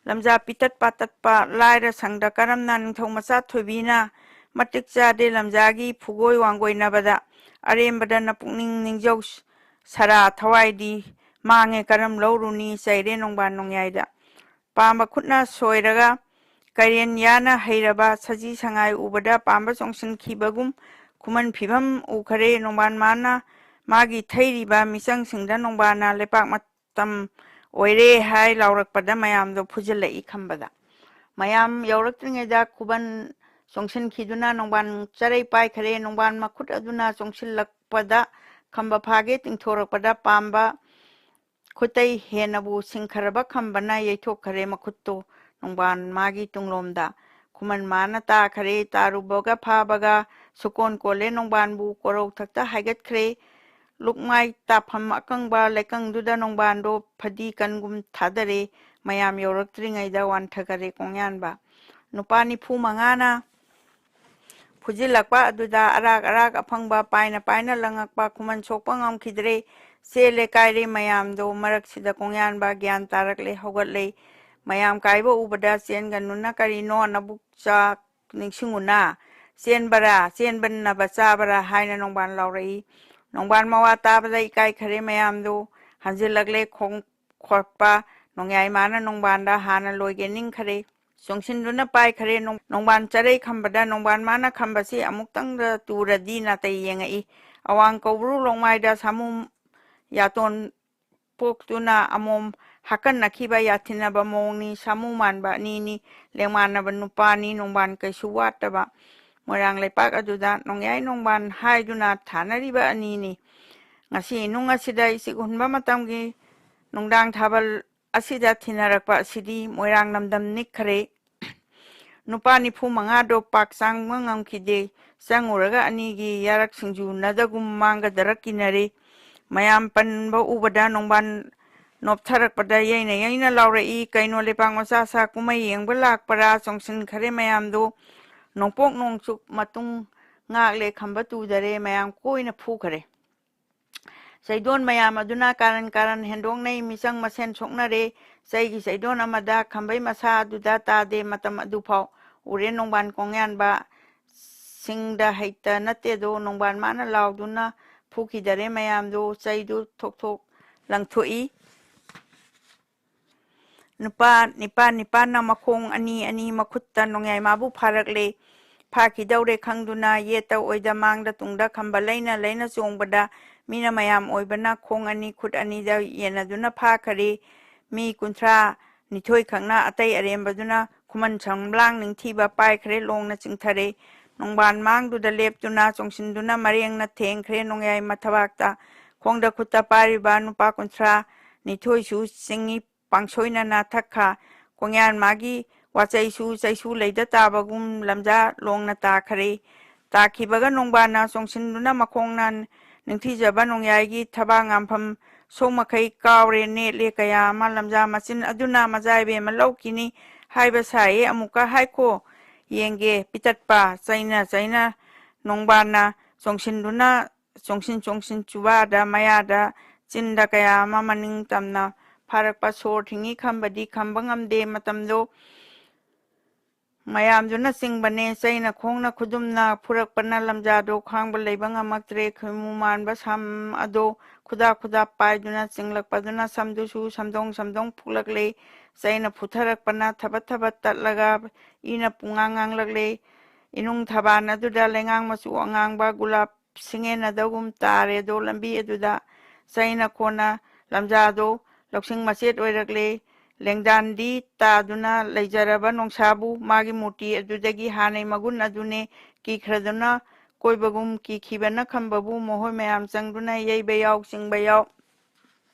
ꯂꯝꯖꯥ ꯄꯤꯇꯠ ꯄꯥꯇꯠꯄ ꯂꯥꯏꯔ ꯁꯪꯗ ꯀꯔꯝꯅ ꯅꯤꯡꯊꯧ ꯃꯆꯥ ꯊꯣꯏꯕꯤꯅ ꯃꯇꯤꯛ ꯆꯥꯗꯦ ꯂꯝꯖꯥꯒꯤ ꯐꯨꯒꯣꯏ ꯋꯥꯡꯒꯣꯏꯅꯕꯗ? ꯑꯔꯦꯝꯕꯗ ꯅꯄꯨꯛꯅꯤꯡ ꯅꯤꯡꯖꯧ ꯁꯔꯥ ꯊꯋꯥꯏꯗꯤ ꯃꯥꯡꯉꯦ ꯀꯔꯝ ꯂꯧꯔꯨꯅꯤ ꯆꯩꯔꯦ ꯅꯣꯡꯕꯥꯟ ꯅꯣꯡꯌꯥꯏꯗ꯫ ꯄꯥꯝꯕ ꯈꯨꯠꯅ ꯁꯣꯏꯔꯒ ꯀꯩꯔꯦꯟ ꯌꯥꯅ ꯍꯩꯔꯕ ꯁꯖꯤ ꯁꯉꯥꯏ ꯎꯕꯗ ꯄꯥꯝꯕ ꯆꯣꯡꯁꯤꯟꯈꯤꯕꯒꯨꯝ ꯈꯨꯃꯟ ꯐꯤꯕꯝ ꯎꯈꯔꯦ ꯅꯣꯡꯕꯥꯟ ꯃꯥꯅ꯫ ꯃꯥꯒꯤ ꯊꯩꯔꯤꯕ ꯃꯤꯆꯪꯁꯤꯡꯗ ꯅꯣꯡꯕꯥꯟꯅ ꯂꯩꯄꯥꯛ ꯃꯇꯝ ꯑꯣꯏꯔꯦ ꯍꯥꯏ ꯂꯥꯎꯔꯛꯄꯗ ꯃꯌꯥꯝꯗꯣ ꯐꯨꯖꯤꯜꯂꯛꯏ ꯈꯝꯕꯗ꯫ ꯃꯌꯥꯝ ꯌꯧꯔꯛꯇ꯭ꯔꯤꯉꯩꯗ ꯈꯨꯕꯟ ꯆꯣꯡꯁꯤꯟꯈꯤꯗꯨꯅ ꯅꯣꯡꯕꯥꯟ ꯆꯔꯩ ꯄꯥꯏꯈꯔꯦ꯫ ꯅꯣꯡꯕꯥꯟ ꯃꯈꯨꯠ ꯑꯗꯨꯅ ꯆꯣꯡꯁꯤꯜꯂꯛꯄꯗ ꯈꯝꯕ ꯐꯥꯒꯦ ꯇꯤꯡꯊꯣꯔꯛꯄꯗ ꯄꯥꯝꯕ ꯈꯨꯠꯇꯩ ꯍꯦꯟꯅꯕꯨ ꯁꯤꯡꯈꯔꯕ ꯈꯝꯕꯅ ꯌꯩꯊꯣꯛꯈꯔꯦ ꯃꯈꯨꯠꯇꯨ ꯅꯣꯡꯕꯥꯟ ꯃꯥꯒꯤ ꯇꯨꯡꯂꯣꯝꯗ꯫ ꯈꯨꯃꯟ ꯃꯥꯅ ꯇꯥꯈꯔꯦ꯫ ꯇꯥꯔꯨꯕꯒ ꯐꯥꯕꯒ ꯁꯨꯀꯣꯟ ꯀꯣꯜꯂꯦ ꯅꯣꯡꯕꯥꯟꯕꯨ ꯀꯣꯔꯧ ꯊꯛꯇ ꯍꯥꯏꯒꯠꯈ꯭ꯔꯦ꯫ ꯂꯨꯛꯃꯥꯏ ꯇꯥꯐꯝ ꯑꯀꯪꯕ ꯂꯩꯀꯪꯗꯨꯗ ꯅꯣꯡꯕꯥꯟꯗꯣ ꯐꯗꯤ ꯀꯟꯒꯨꯝ ꯊꯥꯗꯔꯦ꯫ ꯃꯌꯥꯝ ꯌꯧꯔꯛꯇ꯭ꯔꯤꯉꯩꯗ ꯋꯥꯟꯊꯈꯔꯦ ꯀꯣꯡꯌꯥꯟꯕ꯫ ꯅꯨꯄꯥ ꯅꯤꯐꯨ ꯃꯉꯥꯅ ꯐꯨꯖꯤꯜꯂꯛꯄ ꯑꯗꯨꯗ ꯑꯔꯥꯛ ꯑꯔꯥꯛ ꯑꯐꯪꯕ ꯄꯥꯏꯅ ꯄꯥꯏꯅ ꯂꯪꯉꯛꯄ ꯈꯨꯃꯟ ꯁꯣꯛꯄ ꯉꯝꯈꯤꯗ꯭ꯔꯦ꯫ ꯆꯦꯜꯂꯦ ꯀꯥꯏꯔꯦ ꯃꯌꯥꯝꯗꯣ꯫ ꯃꯔꯛꯁꯤꯗ ꯀꯣꯡꯌꯥꯟꯕ ꯒ꯭ꯌꯥꯟ ꯇꯥꯔꯛꯂꯦ, ꯍꯧꯒꯠꯂꯦ꯫ ꯃꯌꯥꯝ ꯀꯥꯏꯕ ꯎꯕꯗ ꯆꯦꯟꯒꯅꯨꯅ ꯀꯔꯤꯅꯣ ꯅꯕꯨꯛ ꯆꯥꯛ ꯅꯤꯡꯁꯤꯡꯉꯨꯅ꯫ ꯆꯦꯟꯕꯔꯥ, ꯆꯦꯟꯕꯅꯕ ꯆꯥꯕꯔꯥ ꯍꯥꯏꯅ ꯅꯣꯡꯕꯥꯟ ꯂꯥꯎꯔꯛꯏ꯫ ꯅꯣꯡꯕꯥꯟ ꯃꯋꯥ ꯇꯥꯕꯗ ꯏꯀꯥꯏꯈꯔꯦ ꯃꯌꯥꯝꯗꯣ꯫ ꯍꯟꯖꯤꯜꯂꯛꯂꯦ ꯈꯣꯡ ꯈꯣꯠꯄ꯫ ꯅꯣꯡꯌꯥꯏ ꯃꯥꯅ ꯅꯣꯡꯕꯥꯟꯗ ꯍꯥꯟꯅ ꯂꯣꯏꯒꯦ ꯅꯤꯡꯈꯔꯦ꯫ ꯆꯣꯡꯁꯤꯟꯗꯨꯅ ꯄꯥꯏꯈꯔꯦ꯫ ꯅꯣꯡ-, ꯅꯣꯡꯕꯥꯟ ꯆꯔꯩ ꯈꯝꯕꯗ ꯅꯣꯡꯕꯥꯟ ꯃꯥꯅ ꯈꯝꯕꯁꯤ ꯑꯃꯨꯛꯇꯪꯗ ꯇꯨꯔꯗꯤ ꯅꯥꯇꯩ ꯌꯦꯡꯉꯛꯏ꯫ ꯑꯋꯥꯡ ꯀꯧꯕ꯭ꯔꯨ ꯂꯣꯡꯃꯥꯏꯗ ꯁꯥꯃꯨ ꯌꯥꯇꯣꯟ ꯄꯣꯛꯇꯨꯅ ꯑꯃꯣꯝ ꯍꯥꯀꯟꯅꯈꯤꯕ ꯌꯥꯊꯤꯟꯅꯕ ꯃꯑꯣꯡꯅꯤ꯫ ꯁꯥꯃꯨ ꯃꯥꯟꯕ ꯑꯅꯤꯅꯤ꯫ ꯂꯦꯡꯃꯥꯟꯅꯕ ꯅꯨꯄꯥꯅꯤ꯫ ꯅꯣꯡꯕꯥꯟ ꯀꯩꯁꯨ ꯋꯥꯠꯇꯕ ꯃꯣꯏꯔꯥꯡ ꯂꯩꯄꯥꯛ ꯑꯗꯨꯗ ꯅꯣꯡꯌꯥꯏ ꯅꯣꯡꯕꯥꯟ ꯍꯥꯏꯗꯨꯅ ꯊꯥꯅꯔꯤꯕ ꯑꯅꯤꯅꯤ꯫ ꯉꯁꯤ ꯅꯨꯡ ꯑꯁꯤꯗ ꯏꯁꯤꯛ ꯍꯨꯟꯕ ꯃꯇꯝꯒꯤ ꯅꯨꯡꯗꯥꯡ ꯊꯥꯕꯜ ꯑꯁꯤꯗ ꯊꯤꯟꯅꯔꯛꯄ ꯑꯁꯤꯗꯤ ꯃꯣꯏꯔꯥꯡ ꯂꯝꯗꯝ ꯅꯤꯛꯈꯔꯦ꯫ ꯅꯨꯄꯥ ꯅꯤꯐꯨ ꯃꯉꯥꯗꯣ ꯄꯥꯛ ꯆꯪꯕ ꯉꯝꯈꯤꯗꯦ꯫ ꯆꯪꯉꯨꯔꯒ ꯑꯅꯤꯒꯤ ꯌꯥꯔꯛ ꯁꯤꯡꯖꯨꯅꯗꯒꯨꯝ ꯃꯥꯡꯒꯗꯔ ꯀꯤꯅꯔꯦ꯫ ꯃꯌꯥꯝ ꯄꯟꯕ ꯎꯕꯗ ꯅꯣꯡꯕꯥꯟ ꯅꯣꯞꯊꯔꯛꯄꯗ ꯌꯩꯅ ꯌꯩꯅ ꯂꯥꯎꯔꯛꯏ, "ꯀꯩꯅꯣ, ꯂꯩꯄꯥꯛ ꯃꯆꯥ ꯁꯥ ꯀꯨꯝꯍꯩ ꯌꯦꯡꯕ ꯂꯥꯛꯄꯔꯥ?" ꯆꯣꯡꯁꯤꯟꯈꯔꯦ ꯃꯌꯥꯝꯗꯣ꯫ ꯅꯣꯡꯄꯣꯛ ꯅꯣꯡꯆꯨꯞ ꯃꯇꯨꯡ ꯉꯥꯛꯂꯦ, ꯈꯝꯕ ꯇꯨꯗꯔꯦ, ꯃꯌꯥꯝ ꯀꯣꯏꯅ ꯐꯨꯈꯔꯦ꯫ ꯆꯩꯗꯣꯟ ꯃꯌꯥꯝ ꯑꯗꯨꯅ ꯀꯥꯔꯟ ꯀꯥꯔꯟ ꯍꯦꯟꯗꯣꯛꯅꯩ, ꯃꯤꯆꯪ ꯃꯁꯦꯟ ꯁꯣꯛꯅꯔꯦ꯫ ꯆꯩꯒꯤ ꯆꯩꯗꯣꯟ ꯑꯃꯗ ꯈꯝꯕꯩ ꯃꯁꯥ ꯑꯗꯨꯗ ꯇꯥꯗꯦ꯫ ꯃꯇꯝ ꯑꯗꯨꯐꯥꯎ ꯎꯔꯦ ꯅꯣꯡꯕꯥꯟ ꯀꯣꯡꯌꯥꯟꯕ ꯁꯤꯡꯗ ꯍꯩꯇ ꯅꯠꯇꯦꯗꯣ, ꯅꯣꯡꯕꯥꯟ ꯃꯥꯅ ꯂꯥꯎꯗꯨꯅ ꯐꯨꯈꯤꯗꯔꯦ ꯃꯌꯥꯝꯗꯣ꯫ ꯆꯩꯗꯨ ꯊꯣꯛ ꯊꯣꯛ ꯂꯪꯊꯣꯛꯏ꯫ ꯅꯨꯄꯥ ꯅꯤꯄꯥꯟ ꯅꯤꯄꯥꯟꯅ ꯃꯈꯣꯡ ꯑꯅꯤ ꯑꯅꯤ ꯃꯈꯨꯠꯇ ꯅꯣꯡꯌꯥꯏ ꯃꯥꯕꯨ ꯐꯥꯔꯛꯂꯦ꯫ ꯐꯥꯈꯤꯗꯧꯔꯦ ꯈꯪꯗꯨꯅ ꯌꯦꯠꯇ ꯑꯣꯏꯗ ꯃꯥꯡꯗ ꯇꯨꯡꯗ ꯈꯝꯕ ꯂꯩꯅ ꯂꯩꯅ ꯆꯣꯡꯕꯗ ꯃꯤꯅ ꯃꯌꯥꯝ ꯑꯣꯏꯕꯅ ꯈꯣꯡ ꯑꯅꯤ ꯈꯨꯠ ꯑꯅꯤꯗ ꯌꯦꯟꯅꯗꯨꯅ ꯐꯥꯈꯔꯦ꯫ ꯃꯤ ꯀꯨꯟꯊ꯭ꯔꯥ ꯅꯤꯊꯣꯏ ꯈꯛꯅ ꯑꯇꯩ ꯑꯔꯦꯝꯕꯗꯨꯅ ꯈꯨꯃꯟ ꯁꯝꯂꯥꯡ ꯅꯤꯡꯊꯤꯕ ꯄꯥꯏꯈ꯭ꯔꯦ, ꯂꯣꯡꯅ ꯆꯤꯡꯊꯔꯦ꯫ ꯅꯣꯡꯕꯥꯟ ꯃꯥꯡꯗꯨꯗ ꯂꯦꯞꯇꯨꯅ ꯆꯣꯡꯁꯤꯟꯗꯨꯅ ꯃꯔꯦꯡꯅ ꯊꯦꯡꯈ꯭ꯔꯦ ꯅꯣꯡꯌꯥꯏ ꯃꯊꯕꯥꯛꯇ꯫ ꯈꯣꯡꯗ ꯈꯨꯠꯇ ꯄꯥꯏꯔꯤꯕ ꯅꯨꯄꯥ ꯀꯨꯟꯊ꯭ꯔꯥ ꯅꯤꯊꯣꯏꯁꯨ ꯆꯤꯡꯏ ꯄꯥꯡꯁꯣꯏꯅꯅ ꯊꯛꯈ꯫ ꯀꯣꯡꯌꯥꯟ ꯃꯥꯒꯤ ꯋꯥꯆꯩꯁꯨ ꯆꯩꯁꯨ ꯂꯩꯗ ꯇꯥꯕꯒꯨꯝ ꯂꯝꯖꯥ ꯂꯣꯡꯅ ꯇꯥꯈꯔꯦ꯫ ꯇꯥꯈꯤꯕꯒ ꯅꯣꯡꯕꯥꯟꯅ ꯆꯣꯡꯁꯤꯟꯗꯨꯅ ꯃꯈꯣꯡꯅ ꯅꯤꯡꯊꯤꯖꯕ ꯅꯣꯡꯌꯥꯏꯒꯤ ꯊꯕꯥꯛ ꯉꯥꯝꯐꯝ ꯁꯣꯛ ꯃꯈꯩ ꯀꯥꯎꯔꯦ, ꯅꯦꯠꯂꯦ ꯀꯌꯥ ꯑꯃ꯫ ꯂꯝꯖꯥ ꯃꯆꯤꯟ ꯑꯗꯨꯅ ꯃꯖꯥ ꯏꯕꯦꯝꯃ ꯂꯧꯈꯤꯅꯤ ꯍꯥꯏꯕ ꯁꯥꯏꯌꯦ, ꯑꯃꯨꯛꯀ ꯍꯥꯏꯈꯣ ꯌꯦꯡꯒꯦ꯫ ꯄꯤꯇꯠꯄ ꯆꯩꯅ ꯆꯩꯅ ꯅꯣꯡꯕꯥꯟꯅ ꯆꯣꯡꯁꯤꯟꯗꯨꯅ ꯆꯣꯡꯁꯤꯟ ꯆꯣꯡꯁꯤꯟ ꯆꯨꯕꯥꯗ ꯃꯌꯥꯗ ꯆꯤꯟꯗ ꯀꯌꯥ ꯑꯃ ꯃꯅꯤꯡ ꯇꯝꯅ ꯐꯥꯔꯛꯄ꯫ ꯁꯣꯔ ꯊꯤꯡꯏ, ꯈꯝꯕꯗꯤ ꯈꯝꯕ ꯉꯝꯗꯦ꯫ ꯃꯇꯝꯗꯣ ꯃꯌꯥꯝꯗꯨꯅ ꯆꯤꯡꯕꯅꯦ꯫ ꯆꯩꯅ ꯈꯣꯡꯅ ꯈꯨꯗꯨꯝꯅ ꯐꯨꯔꯛꯄꯅ ꯂꯝꯖꯥꯗꯣ ꯈꯥꯡꯕ ꯂꯩꯕ ꯉꯝꯃꯛꯇ꯭ꯔꯦ꯫ ꯈꯣꯏꯃꯨ ꯃꯥꯟꯕ ꯁꯝ ꯑꯗꯣ ꯈꯨꯗꯥ ꯈꯨꯗꯥ ꯄꯥꯏꯗꯨꯅ ꯆꯤꯡꯂꯛꯄꯗꯨꯅ ꯁꯝꯗꯨꯁꯨ ꯁꯝꯗꯣꯡ ꯁꯝꯗꯣꯡ ꯐꯨꯛꯂꯛꯂꯦ꯫ ꯆꯩꯅ ꯐꯨꯊꯔꯛꯄꯅ ꯊꯕꯠ ꯊꯕꯠ ꯇꯠꯂꯒ ꯏꯅ ꯄꯨꯡꯉꯥꯡ ꯉꯥꯡꯂꯛꯂꯦ꯫ ꯏꯅꯨꯡ ꯊꯕꯥꯟ ꯑꯗꯨꯗ ꯂꯩꯉꯥꯡ ꯃꯆꯨ ꯑꯉꯥꯡꯕ ꯒꯨꯂꯥꯞ ꯁꯤꯡꯉꯦꯟꯅꯗꯒꯨꯝ ꯇꯥꯔꯦ ꯑꯗꯣ꯫ ꯂꯝꯕꯤ ꯑꯗꯨꯗ ꯆꯩꯅ ꯈꯣꯟꯅ ꯂꯝꯖꯥꯗꯣ ꯂꯧꯁꯤꯡ ꯃꯆꯦꯠ ꯑꯣꯏꯔꯛꯂꯦ꯫ ꯂꯦꯡꯗꯥꯟꯗꯤ ꯇꯥꯗꯨꯅ ꯂꯩꯖꯔꯕ ꯅꯣꯡꯁꯥꯕꯨ ꯃꯥꯒꯤ ꯃꯨꯔꯇꯤ ꯑꯗꯨꯗꯒꯤ ꯍꯥꯟꯅꯩ ꯃꯒꯨꯟ ꯑꯗꯨꯅꯦ꯫ ꯀꯤꯈ꯭ꯔꯗꯨꯅ ꯀꯣꯏꯕꯒꯨꯝ ꯀꯤꯈꯤꯕꯅ ꯈꯝꯕꯕꯨ ꯃꯈꯣꯏ ꯃꯌꯥꯝ ꯆꯪꯗꯨꯅ ꯌꯩꯕ ꯌꯥꯎ, ꯆꯤꯡꯕ ꯌꯥꯎ꯫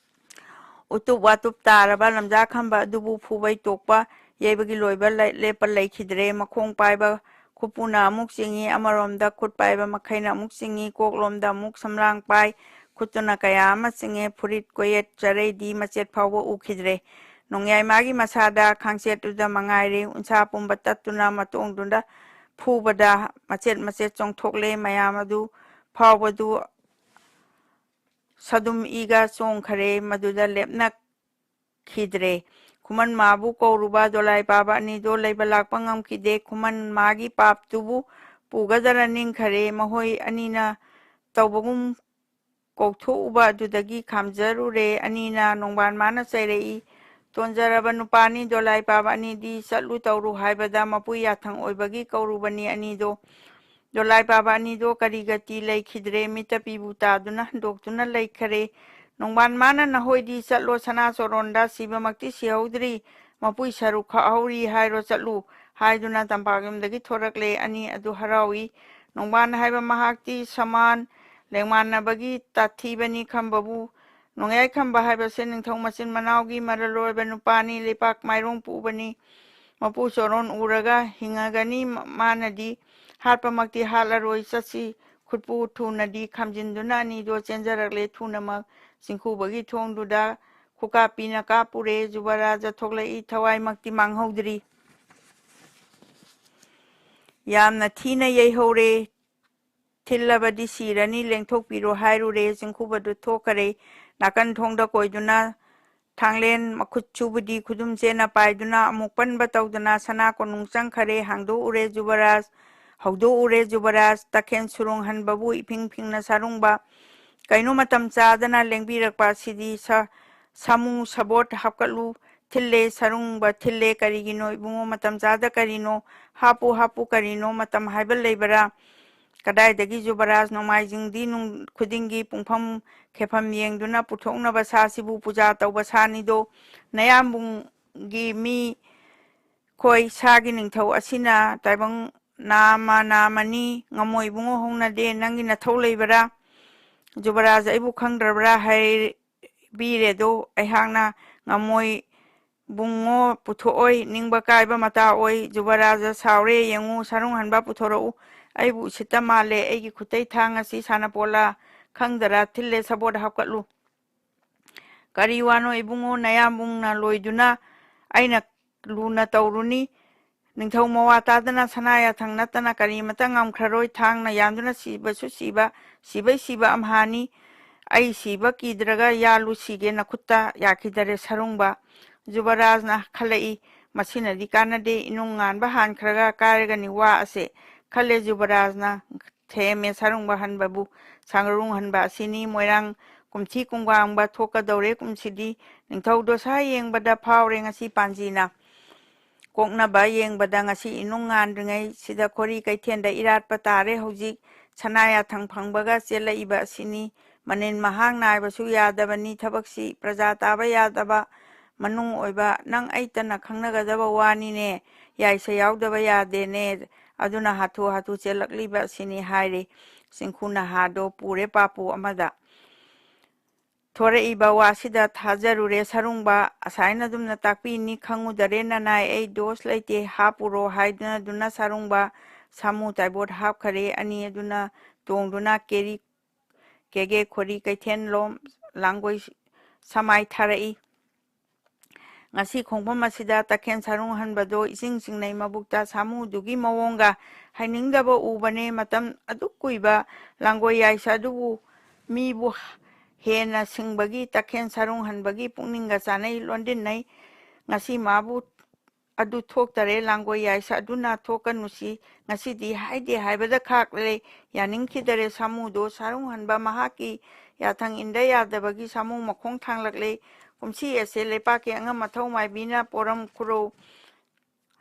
ꯎꯇꯨꯞ ꯋꯥꯇꯨꯞ ꯇꯥꯔꯕ ꯂꯝꯖꯥ ꯈꯝꯕ ꯑꯗꯨꯕꯨ ꯐꯨꯕꯩ ꯇꯣꯛꯄ ꯌꯩꯕꯒꯤ ꯂꯣꯏꯕ ꯂꯦꯞꯄ ꯂꯩꯈꯤꯗ꯭ꯔꯦ꯫ ꯃꯈꯣꯡ ꯄꯥꯏꯕ ꯈꯨꯠꯄꯨꯅ ꯑꯃꯨꯛ ꯆꯤꯡꯏ, ꯑꯃꯔꯣꯝꯗ ꯈꯨꯠ ꯄꯥꯏꯕ ꯃꯈꯩꯅ ꯑꯃꯨꯛ ꯆꯤꯡꯏ, ꯀꯣꯛꯂꯣꯝꯗ ꯑꯃꯨꯛ ꯁꯝꯂꯥꯡ ꯄꯥꯏ, ꯈꯨꯠꯇꯨꯅ ꯀꯌꯥ ꯑꯃ ꯆꯤꯡꯉꯦ꯫ ꯐꯨꯔꯤꯠ, ꯀꯣꯌꯦꯠ, ꯆꯔꯩꯗꯤ ꯃꯆꯦꯠ ꯐꯥꯎꯕ ꯎꯈꯤꯗ꯭ꯔꯦ꯫ ꯅꯣꯡꯌꯥꯏ ꯃꯥꯒꯤ ꯃꯁꯥꯗ ꯈꯥꯡꯆꯦꯠꯇꯨꯗ ꯃꯉꯥꯏꯔꯦ꯫ ꯎꯟꯁꯥ ꯄꯨꯝꯕ ꯇꯠꯇꯨꯅ ꯃꯇꯣꯡꯗꯨꯗ ꯐꯨꯕꯗ ꯃꯆꯦꯠ ꯃꯆꯦꯠ ꯆꯣꯡꯊꯣꯛꯂꯦ꯫ ꯃꯌꯥꯝ ꯑꯗꯨ ꯐꯥꯎꯕꯗꯨ ꯁꯗꯨꯝ ꯏꯒ ꯆꯣꯡꯈꯔꯦ꯫ ꯃꯗꯨꯗ ꯂꯦꯞꯅ ꯈꯤꯗ꯭ꯔꯦ꯫ ꯈꯨꯃꯟ ꯃꯥꯕꯨ ꯀꯧꯔꯨꯕ ꯗꯣꯂꯥꯏ ꯄꯥꯕ ꯑꯅꯤꯗꯣ ꯂꯩꯕ ꯂꯥꯛꯄ ꯉꯝꯈꯤꯗꯦ꯫ ꯈꯨꯃꯟ ꯃꯥꯒꯤ ꯄꯥꯞꯇꯨꯕꯨ ꯄꯨꯒꯗ꯭ꯔ ꯅꯤꯡꯈꯔꯦ꯫ ꯃꯈꯣꯏ ꯑꯅꯤꯅ ꯇꯧꯕꯒꯨꯝ ꯀꯧꯊꯣꯛꯎꯕ ꯑꯗꯨꯗꯒꯤ ꯈꯥꯝꯖꯔꯨꯔꯦ꯫ ꯑꯅꯤꯅ ꯅꯣꯡꯕꯥꯟ ꯃꯥꯅ ꯆꯩꯔꯛꯏ, "ꯇꯣꯟꯖꯔꯕ ꯅꯨꯄꯥꯅꯤ, ꯗꯣꯂꯥꯏ ꯄꯥꯕ ꯑꯅꯤꯗꯤ ꯆꯠꯂꯨ ꯇꯧꯔꯨ ꯍꯥꯏꯕꯗ ꯃꯄꯨ ꯌꯥꯊꯪ ꯑꯣꯏꯕꯒꯤ ꯀꯧꯔꯨꯕꯅꯤ ꯑꯅꯤꯗꯣ꯫ ꯗꯣꯂꯥꯏ ꯄꯥꯕ ꯑꯅꯤꯗꯣ ꯀꯔꯤ ꯒꯇꯤ ꯂꯩꯈꯤꯗ꯭ꯔꯦ꯫ ꯃꯤꯠꯇ ꯄꯤꯕꯨ ꯇꯥꯗꯨꯅ ꯍꯟꯗꯣꯛꯇꯨꯅ ꯂꯩꯈꯔꯦ꯫ ꯅꯣꯡꯕꯥꯟ ꯃꯥꯅ ꯅꯍꯣꯏꯗꯤ ꯆꯠꯂꯣ ꯁꯅꯥ ꯆꯣꯔꯣꯟꯗ, ꯁꯤꯕꯃꯛꯇꯤ ꯁꯤꯍꯧꯗ꯭ꯔꯤ, ꯃꯄꯨꯏ ꯁꯔꯨꯛ ꯈꯥꯛꯍꯧꯔꯤ ꯍꯥꯏꯔꯣ ꯆꯠꯂꯨ" ꯍꯥꯏꯗꯨꯅ ꯇꯝꯄꯥꯛ ꯌꯨꯝꯗꯒꯤ ꯊꯣꯔꯛꯂꯦ꯫ ꯑꯅꯤ ꯑꯗꯨ ꯍꯔꯥꯎꯏ꯫ ꯅꯣꯡꯕꯥꯟ ꯍꯥꯏꯕ ꯃꯍꯥꯛꯇꯤ ꯁꯃꯥꯟ ꯂꯦꯡꯃꯥꯟꯅꯕꯒꯤ ꯇꯥꯊꯤꯕꯅꯤ ꯈꯝꯕꯕꯨ꯫ ꯅꯣꯡꯌꯥꯏ ꯈꯝꯕ ꯍꯥꯏꯕꯁꯦ ꯅꯤꯡꯊꯧ ꯃꯆꯤꯟ ꯃꯅꯥꯎꯒꯤ ꯃꯔꯜ ꯑꯣꯏꯕ ꯅꯨꯄꯥꯅꯤ, ꯂꯩꯄꯥꯛ ꯃꯥꯏꯔꯣꯡ ꯄꯨꯕꯅꯤ꯫ ꯃꯄꯨ ꯆꯣꯔꯣꯟ ꯎꯔꯒ ꯍꯤꯡꯉꯒꯅꯤ, ꯃ-, ꯃꯥꯅꯗꯤ ꯍꯥꯠꯄꯃꯛꯇꯤ ꯍꯥꯠꯂꯔꯣꯏ, ꯆꯠꯁꯤ꯫ ꯈꯨꯠꯄꯨ ꯊꯨꯅꯗꯤ ꯈꯥꯝꯖꯤꯟꯗꯨꯅ ꯑꯅꯤꯗꯣ ꯆꯦꯟꯖꯔꯛꯂꯦ꯫ ꯊꯨꯅꯃꯛ ꯆꯤꯡꯈꯨꯕꯒꯤ ꯊꯣꯡꯗꯨꯗ ꯈꯨꯀꯥꯞꯄꯤꯅ ꯀꯥꯞꯄꯨꯔꯦ꯫ ꯖꯨꯕꯔꯥꯖ ꯊꯣꯛꯂꯛꯏ, ꯊꯋꯥꯏꯃꯛꯇꯤ ꯃꯥꯡꯍꯧꯗ꯭ꯔꯤ꯫ "ꯌꯥꯝꯅ ꯊꯤꯅ ꯌꯩꯍꯧꯔꯦ, ꯊꯤꯜꯂꯕꯗꯤ ꯁꯤꯔꯅꯤ, ꯂꯦꯡꯊꯣꯛꯄꯤꯔꯣ" ꯍꯥꯏꯔꯨꯔꯦ꯫ ꯆꯤꯡꯈꯨꯕꯗꯨ ꯊꯣꯛꯈꯔꯦ꯫ ꯅꯥꯀꯟ ꯊꯣꯡꯗ ꯀꯣꯏꯗꯨꯅ ꯊꯥꯡꯂꯦꯟ ꯃꯈꯨꯠ ꯁꯨꯕꯨꯗꯤ ꯈꯨꯗꯨꯝ ꯆꯦꯠꯅ ꯄꯥꯏꯗꯨꯅ ꯑꯃꯨꯛ ꯄꯟꯕ ꯇꯧꯗꯨꯅ ꯁꯅꯥ ꯀꯣꯅꯨꯡ ꯆꯪꯈꯔꯦ꯫ ꯍꯥꯡꯗꯣꯛꯎꯔꯦ ꯖꯨꯕꯔꯥꯖ, ꯍꯧꯗꯣꯛꯎꯔꯦ ꯖꯨꯕꯔꯥꯖ, ꯇꯈꯦꯟ ꯁꯨꯔꯨꯡ ꯍꯟꯕꯕꯨ ꯏꯐꯤꯡ ꯐꯤꯡꯅ ꯁꯥꯔꯨꯡꯕ꯫ ꯀꯩꯅꯣ ꯃꯇꯝ ꯆꯥꯗꯅ ꯂꯦꯡꯕꯤꯔꯛꯄ ꯑꯁꯤꯗꯤ? ꯁ-, ꯁꯥꯃꯨ ꯁꯕꯣꯠ ꯍꯥꯞꯀꯠꯂꯨ, ꯊꯤꯜꯂꯦ ꯁꯥꯔꯨꯡꯕ, ꯊꯤꯜꯂꯦ꯫ "ꯀꯔꯤꯒꯤꯅꯣ ꯏꯕꯨꯡꯉꯣ, ꯃꯇꯝ ꯆꯥꯗ ꯀꯔꯤꯅꯣ? ꯍꯥꯞꯄꯨ, ꯍꯥꯞꯄꯨ, ꯀꯔꯤꯅꯣ ꯃꯇꯝ ꯍꯥꯏꯕ ꯂꯩꯕꯔꯥ?" ꯀꯗꯥꯏꯗꯒꯤ ꯖꯨꯕꯔꯥꯖ, ꯅꯣꯡꯃꯥꯏꯖꯤꯡꯗꯤ ꯅꯨꯡ-, ꯈꯨꯗꯤꯡꯒꯤ ꯄꯨꯡꯐꯝ ꯈꯦꯐꯝ ꯌꯦꯡꯗꯨꯅ ꯄꯨꯊꯣꯛꯅꯕ ꯁꯥꯁꯤꯕꯨ ꯄꯨꯖꯥ ꯇꯧꯕ ꯁꯥꯅꯤꯗꯣ꯫ ꯅꯌꯥꯝꯕꯨꯡꯒꯤ ꯃꯤ ꯈꯣꯏ ꯁꯥꯒꯤ ꯅꯤꯡꯊꯧ ꯑꯁꯤꯅ ꯇꯥꯏꯕꯪ ꯅꯥꯃ ꯅꯥꯃꯅꯤ, ꯉꯝꯃꯣꯏ ꯏꯕꯨꯡꯉꯣ ꯍꯧꯅꯗꯦ, ꯅꯪꯒꯤ ꯅꯊꯧ ꯂꯩꯕꯔꯥ? ꯖꯨꯕꯔꯥꯖ ꯑꯩꯕꯨ ꯈꯪꯗ꯭ꯔꯕ꯭ꯔꯥ ꯍꯥꯏꯕꯤꯔꯦꯗꯣ꯫ ꯑꯩꯍꯥꯛꯅ ꯉꯝꯃꯣꯏ ꯕꯨꯡꯉꯣ ꯄꯨꯊꯣꯛꯑꯣꯏ, ꯅꯤꯡꯕ ꯀꯥꯏꯕ ꯃꯇꯥ ꯑꯣꯏ꯫ ꯖꯨꯕꯔꯥꯖ ꯁꯥꯎꯔꯦ, ꯌꯦꯡꯉꯨ, ꯁꯔꯨꯡꯍꯟꯕ ꯄꯨꯊꯣꯔꯛꯎ꯫ ꯑꯩꯕꯨ ꯎꯁꯤꯠꯇ ꯃꯥꯜꯂꯦ, ꯑꯩꯒꯤ ꯈꯨꯠꯇꯩ ꯊꯥꯡ ꯑꯁꯤ ꯁꯥꯟꯅꯄꯣꯠꯂꯥ ꯈꯪꯗꯔꯥ? ꯊꯤꯜꯂꯦ, ꯁꯕꯣꯠ ꯍꯥꯞꯀꯠꯂꯨ꯫ ꯀꯔꯤ ꯋꯥꯅꯣ ꯏꯕꯨꯡꯉꯣ, ꯅꯌꯥꯝꯕꯨꯡꯅ ꯂꯣꯏꯗꯨꯅ ꯑꯩꯅ ꯂꯨꯅ ꯇꯧꯔꯨꯅꯤ꯫ ꯅꯤꯡꯊꯧ ꯃꯋꯥ ꯇꯥꯗꯅ ꯁꯅꯥ ꯌꯥꯊꯪ ꯅꯠꯇꯅ ꯀꯔꯤꯃꯇ ꯉꯝꯈ꯭ꯔꯔꯣꯏ꯫ ꯊꯥꯡꯅ ꯌꯥꯟꯗꯨꯅ ꯁꯤꯕꯁꯨ ꯁꯤꯕ, ꯁꯤꯕꯩ ꯁꯤꯕ ꯑꯝꯍꯥꯅꯤ꯫ ꯑꯩ ꯁꯤꯕ ꯀꯤꯗ꯭ꯔꯒ ꯌꯥꯜꯂꯨ ꯁꯤꯒꯦ ꯅꯈꯨꯠꯇ꯫ ꯌꯥꯈꯤꯗꯔꯦ ꯁꯔꯨꯡꯕ꯫ ꯖꯨꯕꯔꯥꯖꯅ ꯈꯜꯂꯛꯏ, "ꯃꯁꯤꯅꯗꯤ ꯀꯥꯟꯅꯗꯦ, ꯏꯅꯨꯡ ꯉꯥꯟꯕ ꯍꯥꯟꯈ꯭ꯔꯒ ꯀꯥꯏꯔꯒꯅꯤ ꯋꯥ ꯑꯁꯦ" ꯈꯜꯂꯦ ꯖꯨꯕꯔꯥꯖꯅ꯫ ꯊꯦꯝꯃꯦ ꯁꯔꯨꯡꯕ ꯍꯟꯕꯕꯨ꯫ ꯁꯪꯒꯔꯨꯡ ꯍꯟꯕ ꯑꯁꯤꯅꯤ ꯃꯣꯏꯔꯥꯡ ꯀꯨꯝꯊꯤ ꯀꯨꯡꯒꯥꯡꯕ ꯊꯣꯛꯀꯗꯧꯔꯦ ꯀꯨꯝꯁꯤꯗꯤ꯫ ꯅꯤꯡꯊꯧ ꯗꯣꯁꯥ ꯌꯦꯡꯕꯗ ꯐꯥꯎꯔꯦ ꯉꯁꯤ ꯄꯥꯟꯖꯤꯅ꯫ ꯀꯣꯛꯅꯕ ꯌꯦꯡꯕꯗ ꯉꯁꯤ ꯏꯅꯨꯡ ꯉꯥꯟꯗ꯭ꯔꯤꯉꯩ ꯁꯤꯗ ꯈꯣꯔꯤ ꯀꯩꯊꯦꯜꯗ ꯏꯔꯥꯠꯄ ꯇꯥꯔꯦ ꯍꯧꯖꯤꯛ꯫ ꯁꯅꯥ ꯌꯥꯊꯪ ꯐꯪꯕꯒ ꯆꯦꯜꯂꯛꯏꯕ ꯑꯁꯤꯅꯤ꯫ ꯃꯅꯤꯟ ꯃꯍꯥꯡ ꯅꯥꯏꯕꯁꯨ ꯌꯥꯗꯕꯅꯤ ꯊꯕꯛꯁꯤ꯫ ꯄ꯭ꯔꯖꯥ ꯇꯥꯕ ꯌꯥꯗꯕ ꯃꯅꯨꯡ ꯑꯣꯏꯕ ꯅꯪ ꯑꯩꯇꯅ ꯈꯪꯅꯒꯗꯕ ꯋꯥꯅꯤꯅꯦ꯫ ꯌꯥꯏꯁ ꯌꯥꯎꯗꯕ ꯌꯥꯗꯦꯅꯦ꯫ ꯑꯗꯨꯅ ꯍꯥꯊꯨ ꯍꯥꯊꯨ ꯆꯦꯜꯂꯛꯂꯤꯕ ꯑꯁꯤꯅꯤ ꯍꯥꯏꯔꯤ꯫ ꯆꯤꯡꯈꯨ ꯅꯍꯥꯗꯣ ꯄꯨꯔꯦ ꯄꯥꯄꯨ ꯑꯃꯗ꯫ ꯊꯣꯔꯛꯏꯕ ꯋꯥꯁꯤꯗ ꯊꯥꯖꯔꯨꯔꯦ ꯁꯔꯨꯡꯕ꯫ ꯑꯁꯥꯏꯅ ꯑꯗꯨꯝꯅ ꯇꯥꯛꯄꯤꯅꯤ ꯈꯪꯉꯨꯗꯔꯦ ꯅꯅꯥꯏ꯫ ꯑꯩ ꯗꯣꯁ ꯂꯩꯇꯦ ꯍꯥꯞꯄꯨꯔꯣ ꯍꯥꯏꯗꯨꯅ ꯁꯔꯨꯡꯕ ꯁꯥꯃꯨ ꯇꯥꯏꯕꯣꯠ ꯍꯥꯞꯈꯔꯦ꯫ ꯑꯅꯤ ꯑꯗꯨꯅ ꯇꯣꯡꯗꯨꯅ ꯀꯦꯔꯤ ꯀꯦꯒꯦ ꯈꯣꯔꯤ ꯀꯩꯊꯦꯜꯂꯣꯝ ꯂꯥꯡꯒꯣꯏ ꯁꯃꯥꯏ ꯊꯥꯔꯛꯏ꯫ ꯉꯁꯤ ꯈꯣꯡꯐꯝ ꯑꯁꯤꯗ ꯇꯈꯦꯜ ꯁꯔꯨꯡ ꯍꯟꯕꯗꯣ ꯏꯁꯤꯡ ꯆꯤꯡꯅꯩ ꯃꯕꯨꯛꯇ ꯁꯥꯃꯨꯗꯨꯒꯤ ꯃꯑꯣꯡꯒ ꯍꯥꯏꯅꯤꯡꯗꯕ ꯎꯕꯅꯦ꯫ ꯃꯇꯝ ꯑꯗꯨꯛ ꯀꯨꯏꯕ ꯂꯥꯡꯒꯣꯏ ꯌꯥꯏꯁ ꯑꯗꯨꯕꯨ ꯃꯤꯕꯨ ꯍꯦꯟꯅ ꯁꯤꯡꯕꯒꯤ ꯇꯈꯦꯜ ꯁꯔꯨꯡ ꯍꯟꯕꯒꯤ ꯄꯨꯛꯅꯤꯡꯒ ꯆꯥꯅꯩ ꯂꯣꯟꯗꯤꯟꯅꯩ꯫ ꯉꯁꯤ ꯃꯥꯕꯨ ꯑꯗꯨ ꯊꯣꯛꯇꯔꯦ ꯂꯥꯡꯒꯣꯏ ꯌꯥꯏꯁ ꯑꯗꯨꯅ ꯊꯣꯛꯀꯅꯨꯁꯤ꯫ ꯉꯁꯤꯗꯤ ꯍꯥꯏꯗꯦ ꯍꯥꯏꯕꯗ ꯈꯥꯛꯂꯦ꯫ ꯌꯥꯅꯤꯡꯈꯤꯗꯔꯦ ꯁꯥꯃꯨꯗꯣ ꯁꯔꯨꯡ ꯍꯟꯕ ꯃꯍꯥꯛꯀꯤ ꯌꯥꯊꯪ ꯏꯟꯗ ꯌꯥꯗꯕꯒꯤ ꯁꯥꯃꯨ ꯃꯈꯣꯡ ꯊꯥꯡꯂꯛꯂꯦ꯫ ꯀꯨꯝꯁꯤ ꯑꯁꯦ ꯂꯩꯄꯥꯛꯀꯤ ꯑꯉꯝ ꯑꯊꯧ ꯃꯥꯏꯕꯤꯅ ꯄꯣꯔꯝ ꯈꯨꯔꯧ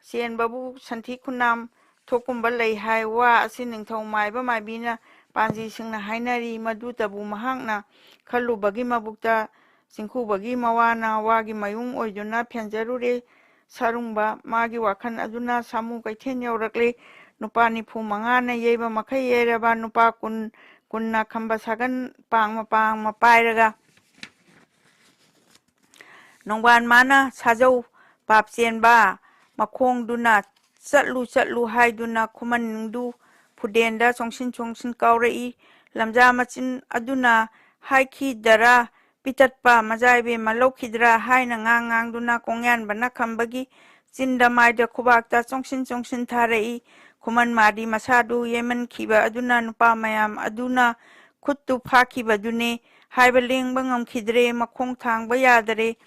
ꯆꯦꯟꯕꯕꯨ ꯁꯟꯊꯤ ꯈꯨꯅꯥꯝ ꯊꯣꯛꯀꯨꯝꯕ ꯂꯩ ꯍꯥꯏ꯫ ꯋꯥ ꯑꯁꯤ ꯅꯤꯡꯊꯧ ꯃꯥꯏꯕ ꯃꯥꯏꯕꯤꯅ ꯄꯥꯟꯖꯤꯁꯤꯡꯅ ꯍꯥꯏꯅꯔꯤ꯫ ꯃꯗꯨꯇꯕꯨ ꯃꯍꯥꯛꯅ ꯈꯜꯂꯨꯕꯒꯤ ꯃꯕꯨꯛꯇ ꯆꯤꯡꯈꯨꯕꯒꯤ ꯃꯋꯥꯅ ꯋꯥꯒꯤ ꯃꯌꯨꯡ ꯑꯣꯏꯗꯨꯅ ꯐꯦꯟꯖꯔꯨꯔꯦ꯫ ꯁꯔꯨꯡꯕ ꯃꯥꯒꯤ ꯋꯥꯈꯜ ꯑꯗꯨꯅ ꯁꯥꯃꯨ ꯀꯩꯊꯦꯜ ꯌꯧꯔꯛꯂꯦ꯫ ꯅꯨꯄꯥ ꯅꯤꯐꯨ ꯃꯉꯥꯅ ꯌꯩꯕ ꯃꯈꯩ ꯌꯩꯔꯕ ꯅꯨꯄꯥ ꯀꯨꯟ, ꯀꯨꯟꯅ ꯈꯝꯕ ꯁꯥꯒꯟ ꯄꯥꯡꯃ ꯄꯥꯡꯃ ꯄꯥꯏꯔꯒ ꯅꯣꯡꯕꯥꯟ ꯃꯥꯅ ꯁꯥꯖꯧ ꯄꯥꯞ ꯆꯦꯟꯕ ꯃꯈꯣꯡꯗꯨꯅ "ꯆꯠꯂꯨ, ꯆꯠꯂꯨ" ꯍꯥꯏꯗꯨꯅ ꯈꯨꯃꯟꯗꯨ ꯐꯨꯗꯦꯟꯗ ꯆꯣꯡꯁꯤꯟ ꯆꯣꯡꯁꯤꯟ ꯀꯥꯎꯔꯛꯏ꯫ ꯂꯝꯖꯥ ꯃꯆꯤꯟ ꯑꯗꯨꯅ ꯍꯥꯏꯈꯤꯗꯔꯥ, ꯄꯤꯇꯠꯄ ꯃꯖꯥ ꯏꯕꯦꯝꯃ ꯂꯧꯈꯤꯗ꯭ꯔꯥ ꯍꯥꯏꯅ ꯉꯥꯡ ꯉꯥꯡꯗꯨꯅ ꯀꯣꯡꯌꯥꯟꯕꯅ ꯈꯝꯕꯒꯤ ꯆꯤꯟꯗ ꯃꯥꯏꯗ ꯈꯨꯕꯥꯛꯇ ꯆꯣꯡꯁꯤꯟ ꯆꯣꯡꯁꯤꯟ ꯊꯥꯔꯛꯏ꯫ ꯈꯨꯃꯟ ꯃꯥꯗꯤ ꯃꯁꯥꯗꯨ ꯌꯩꯃꯟꯈꯤꯕ ꯑꯗꯨꯅ ꯅꯨꯄꯥ ꯃꯌꯥꯝ ꯑꯗꯨꯅ ꯈꯨꯠꯇꯨ ꯐꯥꯈꯤꯕꯗꯨꯅꯦ꯫ ꯍꯥꯏꯕ ꯂꯦꯡꯕ ꯉꯝꯈꯤꯗ꯭ꯔꯦ, ꯃꯈꯣꯡ ꯊꯥꯡꯕ ꯌꯥꯗꯔꯦ꯫